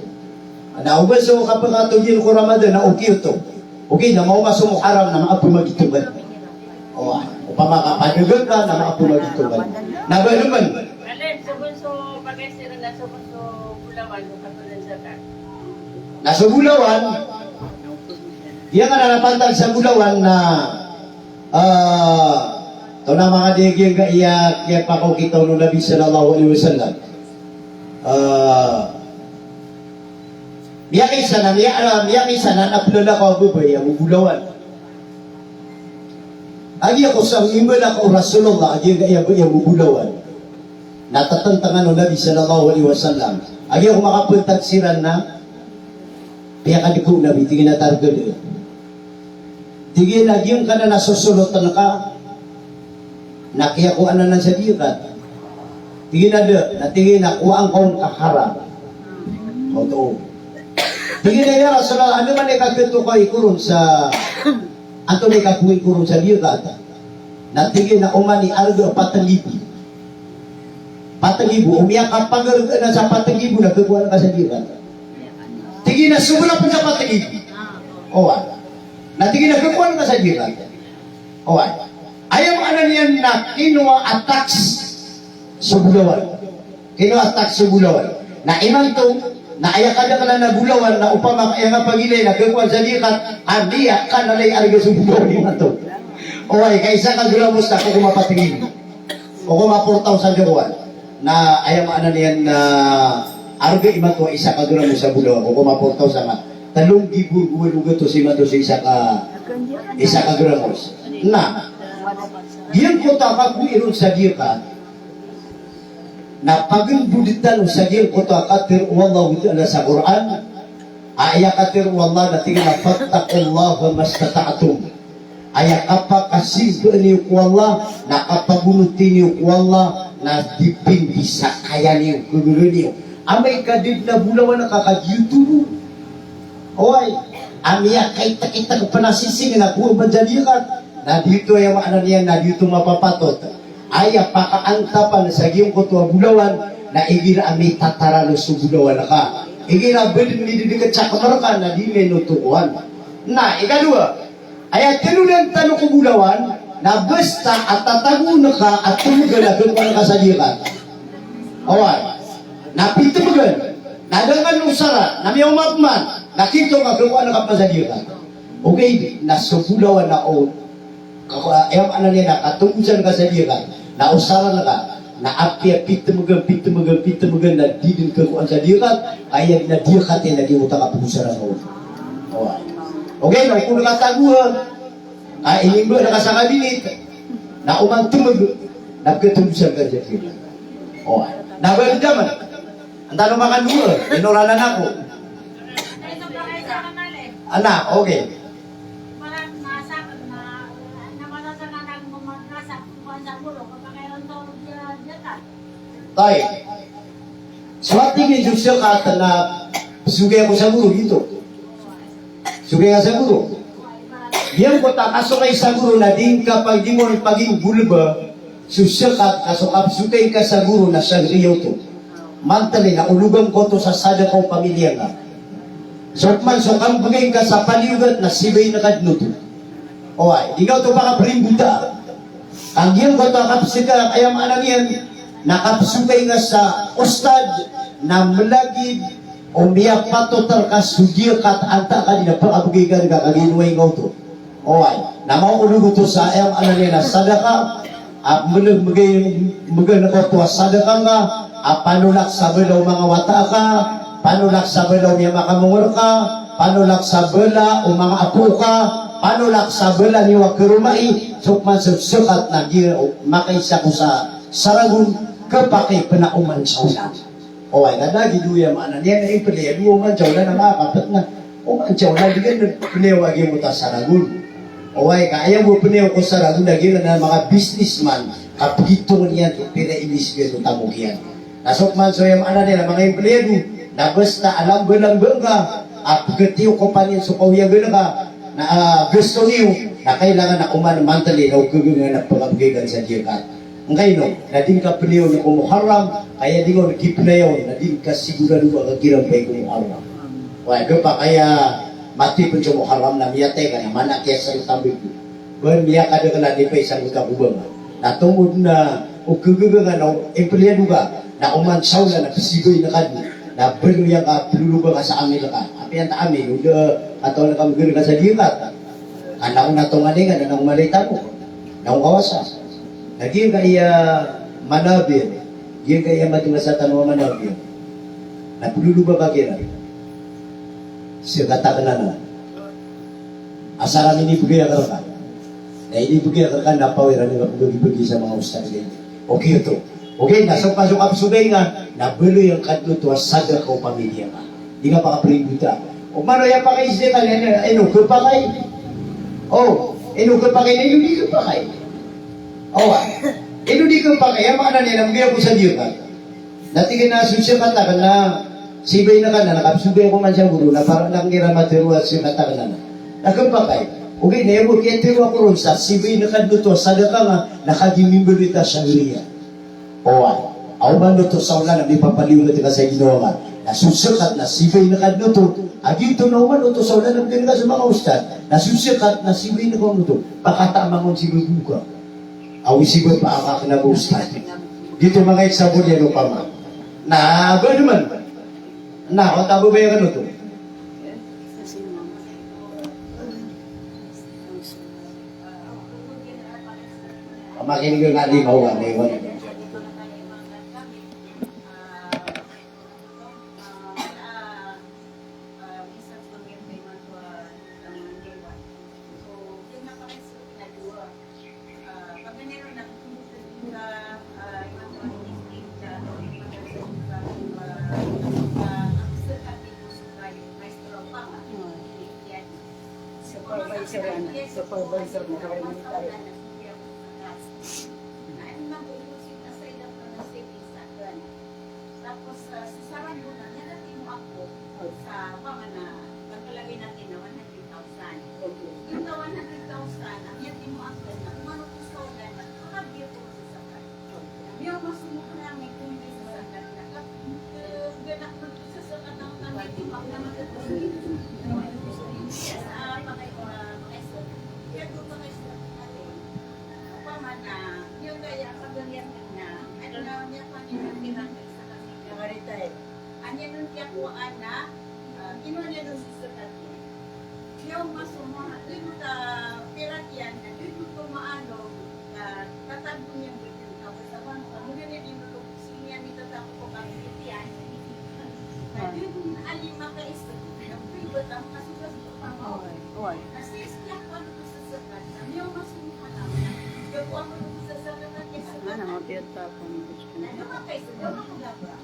Na o ba so kapakatogi ko Ramadan na ogaid oto. Ogaid na maoma so Muharram na maapamagitong ka. O, opama ka padagang ka na maapamagitong ka. Na ba naman? Alin, so ba so bagay siran na so ba so bolawan, so katolan sa ta. Na so bolawan, iya nga na napantag sa bolawan na Ah, tonaa manga di giyangkaya kiyapakaokit o Nabi sallallahu alaihi wasallam. Ah, miyakaisa na, miya-, ah, miyakaisa na, na plalakaw a babay a mbolawan. Agi ako sa mimbalak o Rasulullah, agi giyangkaya babay a mbolawan. Na tatantang o Nabi sallallahu alaihi wasallam. Agi ako makapantag siran na, piyakadiko o Nabi, tig iyan a targad. Tig iyan a giyangkanan a sosolotan ka, na kiyakowa anan sa diyakat. Tig iyan a da, na tig iyan a kowaan ka on ka haram. Oto. Tig iyan a, ya Rasulullah, antonaa i kakatokawi ko ron sa, antonaa i kakowai ko ron sa diyakat? Na tig iyan a oman i arga a pat nggibo. Pat nggibo, o miyakapagarga anan sa pat nggibo na kakowaan ka sa diyakat. Tig iyan a sobra pn sa pat nggibo. Oway. Na tig iyan a kakowaan ka sa diyakat. Oway. Aya maana niyan na kinowa a tax so bolawan. Kinowa a tax so bolawan. Na imanto, na aya kadaklan a bolawan, na opama ka aya nga pagilay na kakowaan sa diyakat, andi a kanalay arga so bolawan imanto. Oway, ka isa ka gramos na kokoman pat nggibo. Kokoman four thousand so kowan. Na aya maana niyan na arga imanto a isa ka gramos a bolawan, kokoman four thousand nga. Tlo nggibo ago walo gatos imanto so isa ka, isa ka gramos. Na, Giyangkoto a kakowa iron sa diyakat na pagandadan tano sa giyangkoto a katharo o Allahu Ta'ala sa Qur'an, a aya katharo o Allah na tig iyan a, "Fattaqullaha mastata'tum." Aya kapakasimbaa niyo ko Allah, na kapagonoti niyo ko Allah, na dipindi sa kaya niyo, gagaga niyo. Amay ka da dn a bolawan ka, ka giyoto bo. Oway, a miyakaitakaitak pn a sising na kowa manjadiyakat. Na giyoto aya maana niyan na giyoto mapapatot. Aya pakaantapan sa giyangkoto a bolawan, na igira a mitataralos so bolawan ka. Igira a ba dn mididikit sa kmar ka, na di minotokowan. Na ikadowa, aya tanodan tano ko bolawan, na basta a tatagoon ka a tmgn a khakowa ngka sa diyakat. Oway. Na pitmgn, na da ngka osara, na miyaoma pman, na giyoto a khakowa ngka pman sa diyakat. Ogaid na so bolawan na o, kako-, aya maana niyan na katombosan ka sa diyakat, na osara ngka, na apiya pitmgn, pitmgn, pitmgn, na di dn khakowa sa diyakat, aya na diyakat iyan na giyoto a kapagosara ngka on. Oway. Ogaid na o kon ka tagoa, a inimba ngka sa kabinet, na oman tmg, na pkhatombosan ka sa diyakat. Oway. Na ba dn daman, antaa o makandoa, ino ranan ako. Ana, okay. Tayyib. So a tig iyan so zakat na sogay ako sa goro, giyoto. Sogay ka sa goro. Giyangkoto a kasogay sa goro na di ngka pagdingon pagingolba so zakat, ka so kapsogay ka sa goro na shahriya oto. Monthly na ologan ka oto sa sadaka o pamilya ngka. So pman so kambgay ngka sa paliyogat na sibay ngka dn oto. Oway, di ngka oto pakaprimbotaa. Ka giyangkoto a kapsogay, aya maana niyan na kapsogay ngka sa ustad na mlagid o miyapatot rka so diyakat antaa ka di na pakabgay ka rka, ka giyangkoto. Oway, na maolog oto sa, aya maana niyan na sadaka, a mlg-, mgay, mgay ngka oto a sadaka ngka, a panolak sa bala o manga wata ka, panolak sa bala o miyamakamong rka, panolak sa bala o manga apo ka, panolak sa bala niyo a karomai, so pman so zakat na giya o makaisa ko sa saragon, khapakay pn a oman sa olan. Oway, na da giyoto aya maana niyan na impliyado, oman sa olan na makakapt na. Oman sa olan, di ka na pnayaw a giyangkoto a saragon. Oway, ka aya bo pnayaw ko saragon na giyanan a manga businessman, ka pgitong iyan ko pira i inisbay so tamok iyan. Na so pman so aya maana niyan na manga impliyado, na basta a lamba-lamba ngka, a pkhatiyokop iyan so kaoyagan ka, na, ah, gasto niyo, na kailangan na oman monthly na o khagangan a pkabgay ka sa diyakat. Angkaino, na di ngka pnayawn ko Muharram, ka aya di ngka on kipnayawn, na di ngka sigurado a kagiran ba i ko Muharram. Oway, khapakay a matay pn so Muharram na miyatay ka na mana kiyasal tambik. Ba miyakadakl a di pay sangkot a kobang. Na tomod na o khagangan a o impliyado ka, na oman sa olan na psibay ngka dn. Na baloy angka ploloba ka sa amil ka. Apiya antaa amil, o da katawan ka mgr ka sa diyakat. Ka na o natonganay ka, na o malay tamok. Na o kawasa. Na giyangkaya manabir, giyangkaya madnga sa tano a manabir, na ploloba ka kiran. Zakat akn anan. Asar a minibgay akn rka. Na inibgay akn rka na pawira ngka pmbagibagi sa manga ustad iyan. Okay oto. Okay, na so pman so kapsogay nga, na baloy angka dn oto a sadaka o pamilya ka. Di ngka pakaprimbota. O mano aya pakay sii ka, ino, ino khapakay? O, ino khapakay na ino di khapakay? O, ino di khapakay? Aya maana niyan na mgay ako sa diyakat. Na tig iyan a so zakat akn na sibay ngka na, na kapsogay ako man sa goro, na para na ngira matharo a zakat akn anan. Na khapakay. Ogaid na aya bo kiyatharo ako ron sa sibay ngka dn oto a sadaka nga, na kagiya mimbaloy ta shahriya. Oway. Aw ba oto sa olan a mipapaliyogat ka sa ginawa ka. Na so zakat na sibay ngka dn oto. A giyoto na oman oto sa olan a mgay ngka so manga ustad. Na so zakat na sibay ngka on oto. Pakataman on sii bo ka. Aw sii bo pa akakn a bo ustad. Giyoto manga example iyan opama. Na ba dn man. Na, o ta bo ba iyan oto. Pamakin ko nga di mawa, may wala. Supervisor na.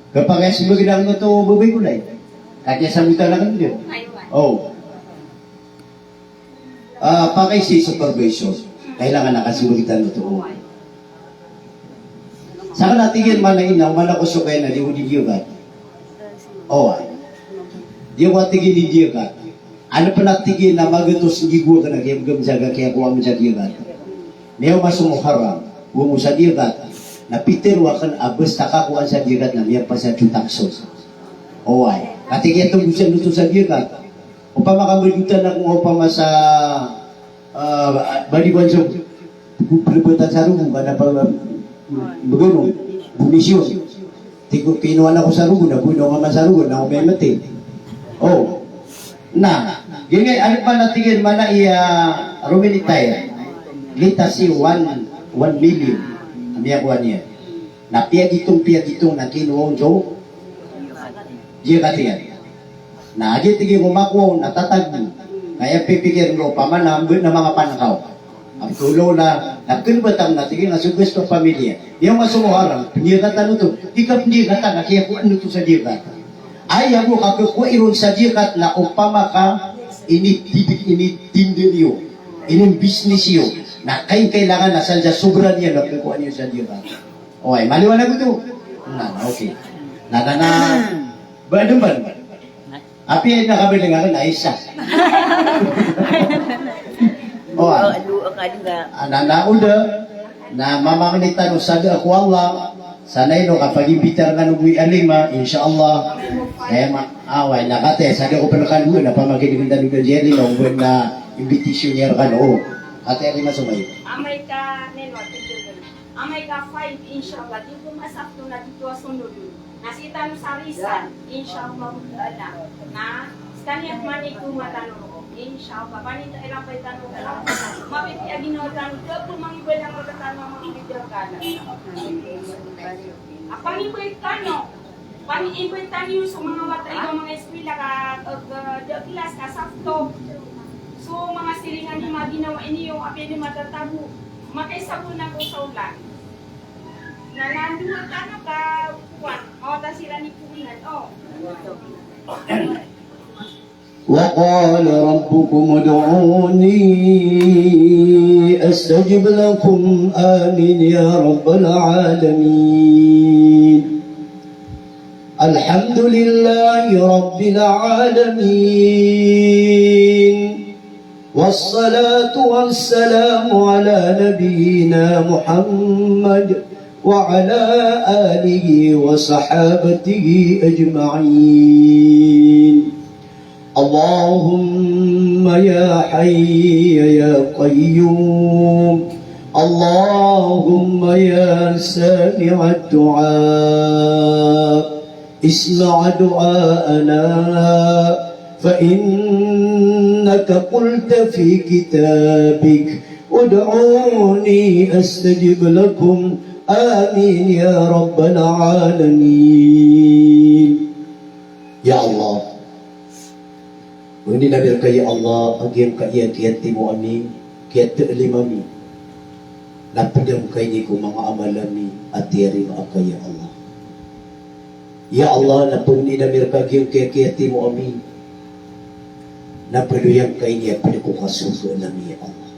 Kapakay smbag dn oto babay ko, nay. Kagiya sabotan akn dn. O. Ah, pakay si supervision. Kailangan a kasmbag tano oto. Sakn a tig iyan, mana ina, mana ko so kaya na di ko di diyagat. O, ay. Di ko a tig iyan di diyagat. Ano pn a tig iyan na magatos di ko a kna kiyamgam sa ga kiyakowa mo sa diyagat. Miyaoma so Muharram, go mo sa diyagat. Na pitharo akn a basta kakowaan sa diyagat na miyapasad so takso. O, ay. Katii kiyatombosan oto sa diyagat. Opama ka mbadotan ako opama sa, ah, baliwan so, plbatan sa rogo, ka na pa, mbgano, bonisyon. Tig ko, pinowan ako sa rogo, na pinowan ka man sa rogo, na omay mati. O. Na, giyangkai, ano pn a tig iyan, mana iya, rominitay. Lita si one, one million. Miyakowa niyan. Na piyagitong, piyagitong na kinowa on so diyagat iyan. Na aya tig iyan ko makowa on na tatag. Na aya pipikir ko opama na mbanan a manga pankaw. Ang tulo na, na kn ba tam na tig iyan na so gasto pamilya. Iyan nga so Muharram, pndiyagatan oto. Di ka pndiyagatan na kiyakowa oto sa diyagat. Aya bo kakowai ron sa diyagat na opama ka initindi, initindi niyo. Inimbisnis iyo. Na kay kailangan na sa sobra niyan na kiyakowa niyo sa diyagat. Oway, maliwanag oto? Na, okay. Na, na, na, ba, dn ba? Apiya na kabaling akn na isa. Oway. Ano, ano, ano nga? Ana, na, oda, na mamangni tano sa da ko Allah, sa na ino kapag-imbitar nga nugoy a lima, insha Allah. Eh, ma-, away, na kati, sa da ko pn kadowa, na pamakinigin tano da di a lima, onggon na invitation iyan rkano. O, kati a lima so mayo. Amay ka, nino, Amay ka five, inshallah, di ko masakto na di ko asonod. Na sii tano sa risan, inshallah ta'ala. Na skaniyan pman i ko matano, inshallah. Panitan iran pay tano, mapipiya ginawa tano, da ko mangibalang rktano a manga bidang ka na. A pangibay tano, Pangibay tano so manga wata iyan a manga eskwela ka, eh, da klas ka sakto. So manga siringan iyan a ginawa niyo, apiya niyo matatago. Makaisabol na ko sa olan. Na nandoa tano ka kuwan, mawatan siran i poon, o. وقال ربكم ادعوني أستجب لكم. آمين يا رب العالمين. الحمد لله رب العالمين. والصلاة والسلام على نبينا محمد وعلى آله وصحابته أجمعين. اللهم يا حي يا قيوم، اللهم يا سامع الدعاء، اسمع دعاءنا، فإنك قلت في كتابك: ادعوني أستجب لكم. آمين يا رب العالمين. Ya Allah, pangnin ami rka ya Allah a giyangkaya kiyatimo ami, kiyataalim ami, na pd ami ko manga amal ami a tiyarima aka ya Allah. Ya Allah, na pangnin ami rka giyangkaya kiyatimo ami, Na pd o giyangkai a pd ko kasorgaan ami, ya Allah.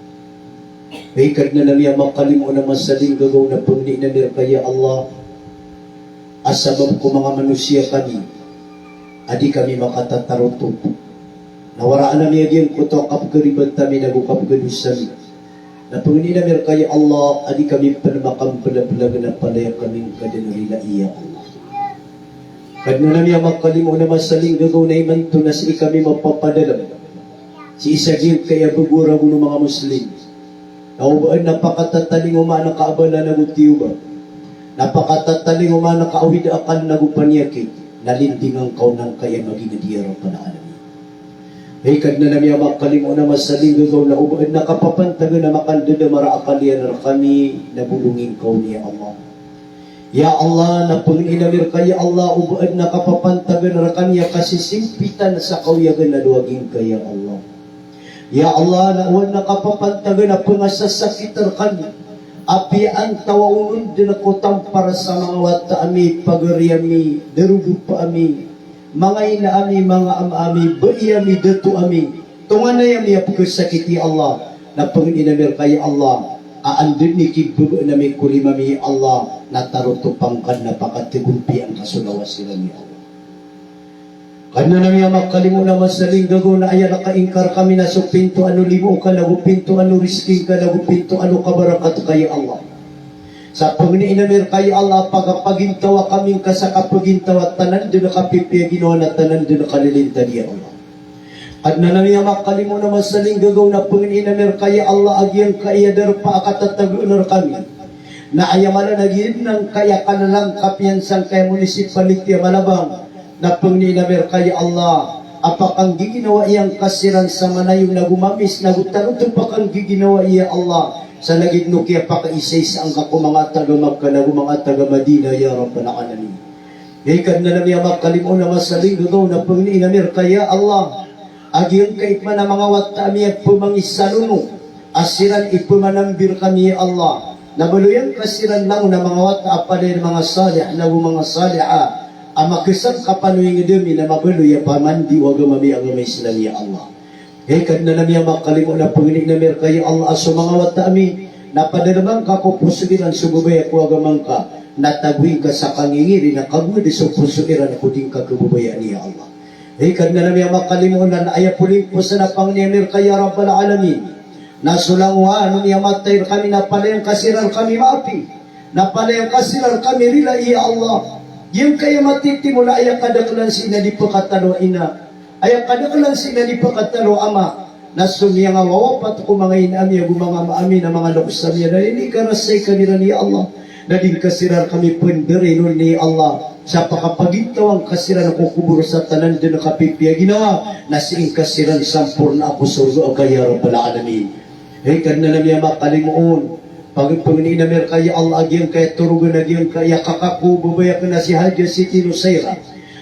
Hay Kadnan ami a makalimoon a masalinggagaw, na pangnin ami rka, ya Allah, a sabap ko manga manosiya kami a di kami makatatarotop, na waraan ami a giyangkoto a kapkharibat ami nago kapkhadosa ami. Na pangnin ami rka, ya Allah, a di kami pn makamplaplag na palaya kami ngka dn rilai, ya Allah. Kadnan ami a makalimoon a masalinggagaw, na imanto na sii kami mapapadalm sii sa giyangkai a bago a ragon o manga Muslim. Na o ba adn a pakatatalingoma ngka a bala nago tiyoba, na pakatatalingoma ngka a awid a akal nago paniyakit, na lindingan ka on angkai a magingd, ya Rabbal Alamin. Hay Kadnan ami a makalimoon a masalinggagaw, na o ba adn a kapapantagan a makandadamar a akal iyan rkami, na bolongi ngka on, ya Allah. Ya Allah, na pangnin ami rka, ya Allah, o ba adn a kapapantagan rkami a kasisimpitan sa kawiyagan a dowa giyangkai, ya Allah. Ya Allah, na o adn a kapapantagan a pngasasakit rkami, apiya antawaa on dn ko tampar sa manga wata ami, pagari ami, darodopa ami, manga ina ami, manga ama ami, bai ami, dato ami, tonganay ami a pkhasakit, ya Allah, na pangnin ami rka, ya Allah, a anda dn i kibabaan ami ko lima mi, ya Allah, na tarotopan ka dn a pakatgompiya ngka so lawas iran, ya Allah. Kadnan ami a makalimoon a masalinggagaw, na aya lakain ka rkami na so pintoan o limo ka, nago pintoan o riskin ka, nago pintoan o kabarakat ka, ya Allah. Sa pangnin ami rka, ya Allah, a pakapagintawa kami ngka sa kapagintawa tanan dn a kapipiya ginawa na tanan dn a kalilintad, ya Allah. Kadnan ami a makalimoon a masalinggagaw, na pangnin ami rka, ya Allah, a giyangkai a darpa a katatagaan rkami, na aya mala na giyangkai a kalalangkap iyan sangkai a municipality a Malabang, na pangnin ami rka, ya Allah, a pakanggiginawai angka siran sa manayon nago mamis nago tarotop a kanggiginawai, ya Allah, sa lagid o kiyapakaisaisa angka ko manga taga Makkah nago manga taga Madinah, ya Rabbal Alamin. Hay Kadnan ami a makalimoon a masalinggagaw, na pangnin ami rka, ya Allah, a giyangkai pman a manga wata ami a pmangisalono a siran i pmanambi rkami, ya Allah, na baloy angka siran langon a manga wata a palaya manga salih nago manga saliha a makasangkapan o ingd ami, na mabaloy a pamandi o agama mi a agama Islam, ya Allah. Hay Kadnan ami a makalimoon, na pangnin ami rka, ya Allah, a so manga wata ami na padalma ngka ko poso iran so babaya ko agama ngka, na tagoy ngka sa kangingiri na kagowad so poso iran ko di ngka khababayaan, ya Allah. Hay Kadnan ami a makalimoon, na aya polingkosan a pangnin ami rka, ya Rabbal Alamin, na so langowan o miyamataay rkami na palaya ngka siran rkami maapi, na palaya ngka siran rkami rilai, ya Allah. Giyangkai a matitimo na aya kadaklan sii na di pkatalo a ina, aya kadaklan sii na di pkatalo a ama, na so miyangawawapat ko manga ina ami ago manga ama ami na manga loks ami a da ini karasay kami ran, ya Allah, na di ngka siran rkami pndarilon, ya Allah, sa pakapagintawa ngka siran ko kobor sa tanan dn a kapipiya ginawa, na sii ngka siran sampornaa ko sorga ka, ya Rabbal Alamin. Hay Kadnan ami a makalimoon, pag-, pangnin ami rka, ya Allah, a giyangkai a torogan a giyangkai a kaka ko babaya akn a si Hajah Siti Nusaira,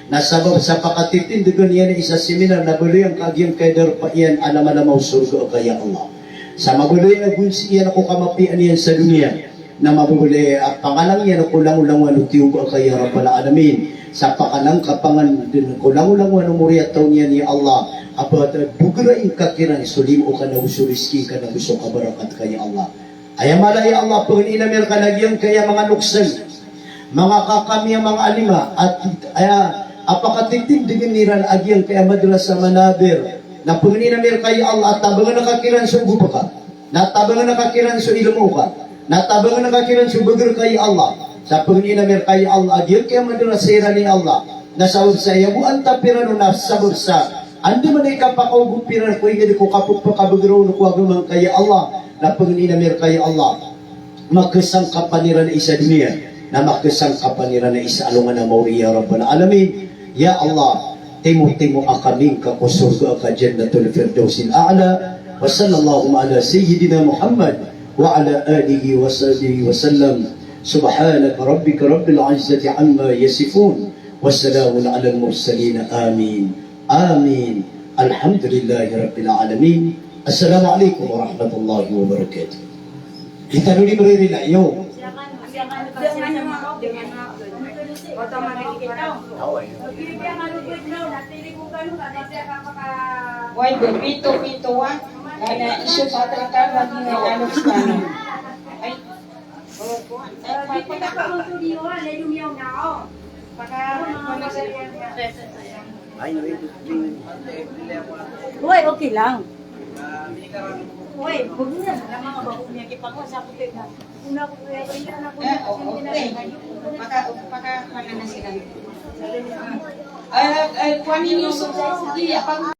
na sabap sa pakatitindgan iyan i isa seminar na baloy angka a giyangkai a darpa iyan a lamalama o sorga ka, ya Allah. Sa mabaloy a gonsi iyan ko kamapiyaan iyan sa doniya, na mabaloy a pangalang iyan ko langolangowan o tiyoba ka, ya Rabbal Alamin. Sa pakanangkapan dn ko langolangowan o moriyataw niyan, ya Allah, a ba ta bograi ngka kiran so limo ka nago so riskin ka nago so kabarakat ka, ya Allah. Aya mala, ya Allah, pangnin ami rka na giyangkai a manga loks ami, manga kaka ami a manga alima, a, aya, a pakatitindgan iran a giyangkai a Madrasa Manabir, na pangnin ami rka, ya Allah, a tabangan ka kiran so ogop ka, na tabangan ka kiran so ilmo ka, na tabangan ka kiran so bagr ka, ya Allah. Sa pangnin ami rka, ya Allah, a giyangkai a madrasa iran, ya Allah, na sabap sa aya bo a antap iran on na sabap sa andamanaya i kapakaogop iran ko ingd ko kapphakabagraw on ko agama ngka, ya Allah, na pangnin ami rka, ya Allah, makasangkapan iran i sa doniya, na makasangkapan iran i sa alongan a maori, ya Rabbal Alamin. Ya Allah, timotimoa kami ngka ko sorga ka, Jannatul Firdausil A'la. Wa sallallahu ala sayyidina Muhammad wa ala alihi wa sahbihi wa sallam. Subhanaka rabbika rabbil izzati amma yasifun. Wa salamun alal mursalin. Amin. Amin. Alhamdulillahi rabbil alamin. Assalamu alaikum warahmatullahi wabarakatuh. Di tano di maririlayo. Way, pito, pito, a. Ana iso sa tata na di na alok sa ano. Ay. Uy, okay lang. Uy, huwag mo na. Wala mga bago niya. Kipag-usap ko na. Una ko, kuya, kuya, na ko. Eh, oo, okay. Paka, paka, paka na sila. Ah, ah, kuha ninyo sa, sa, sa,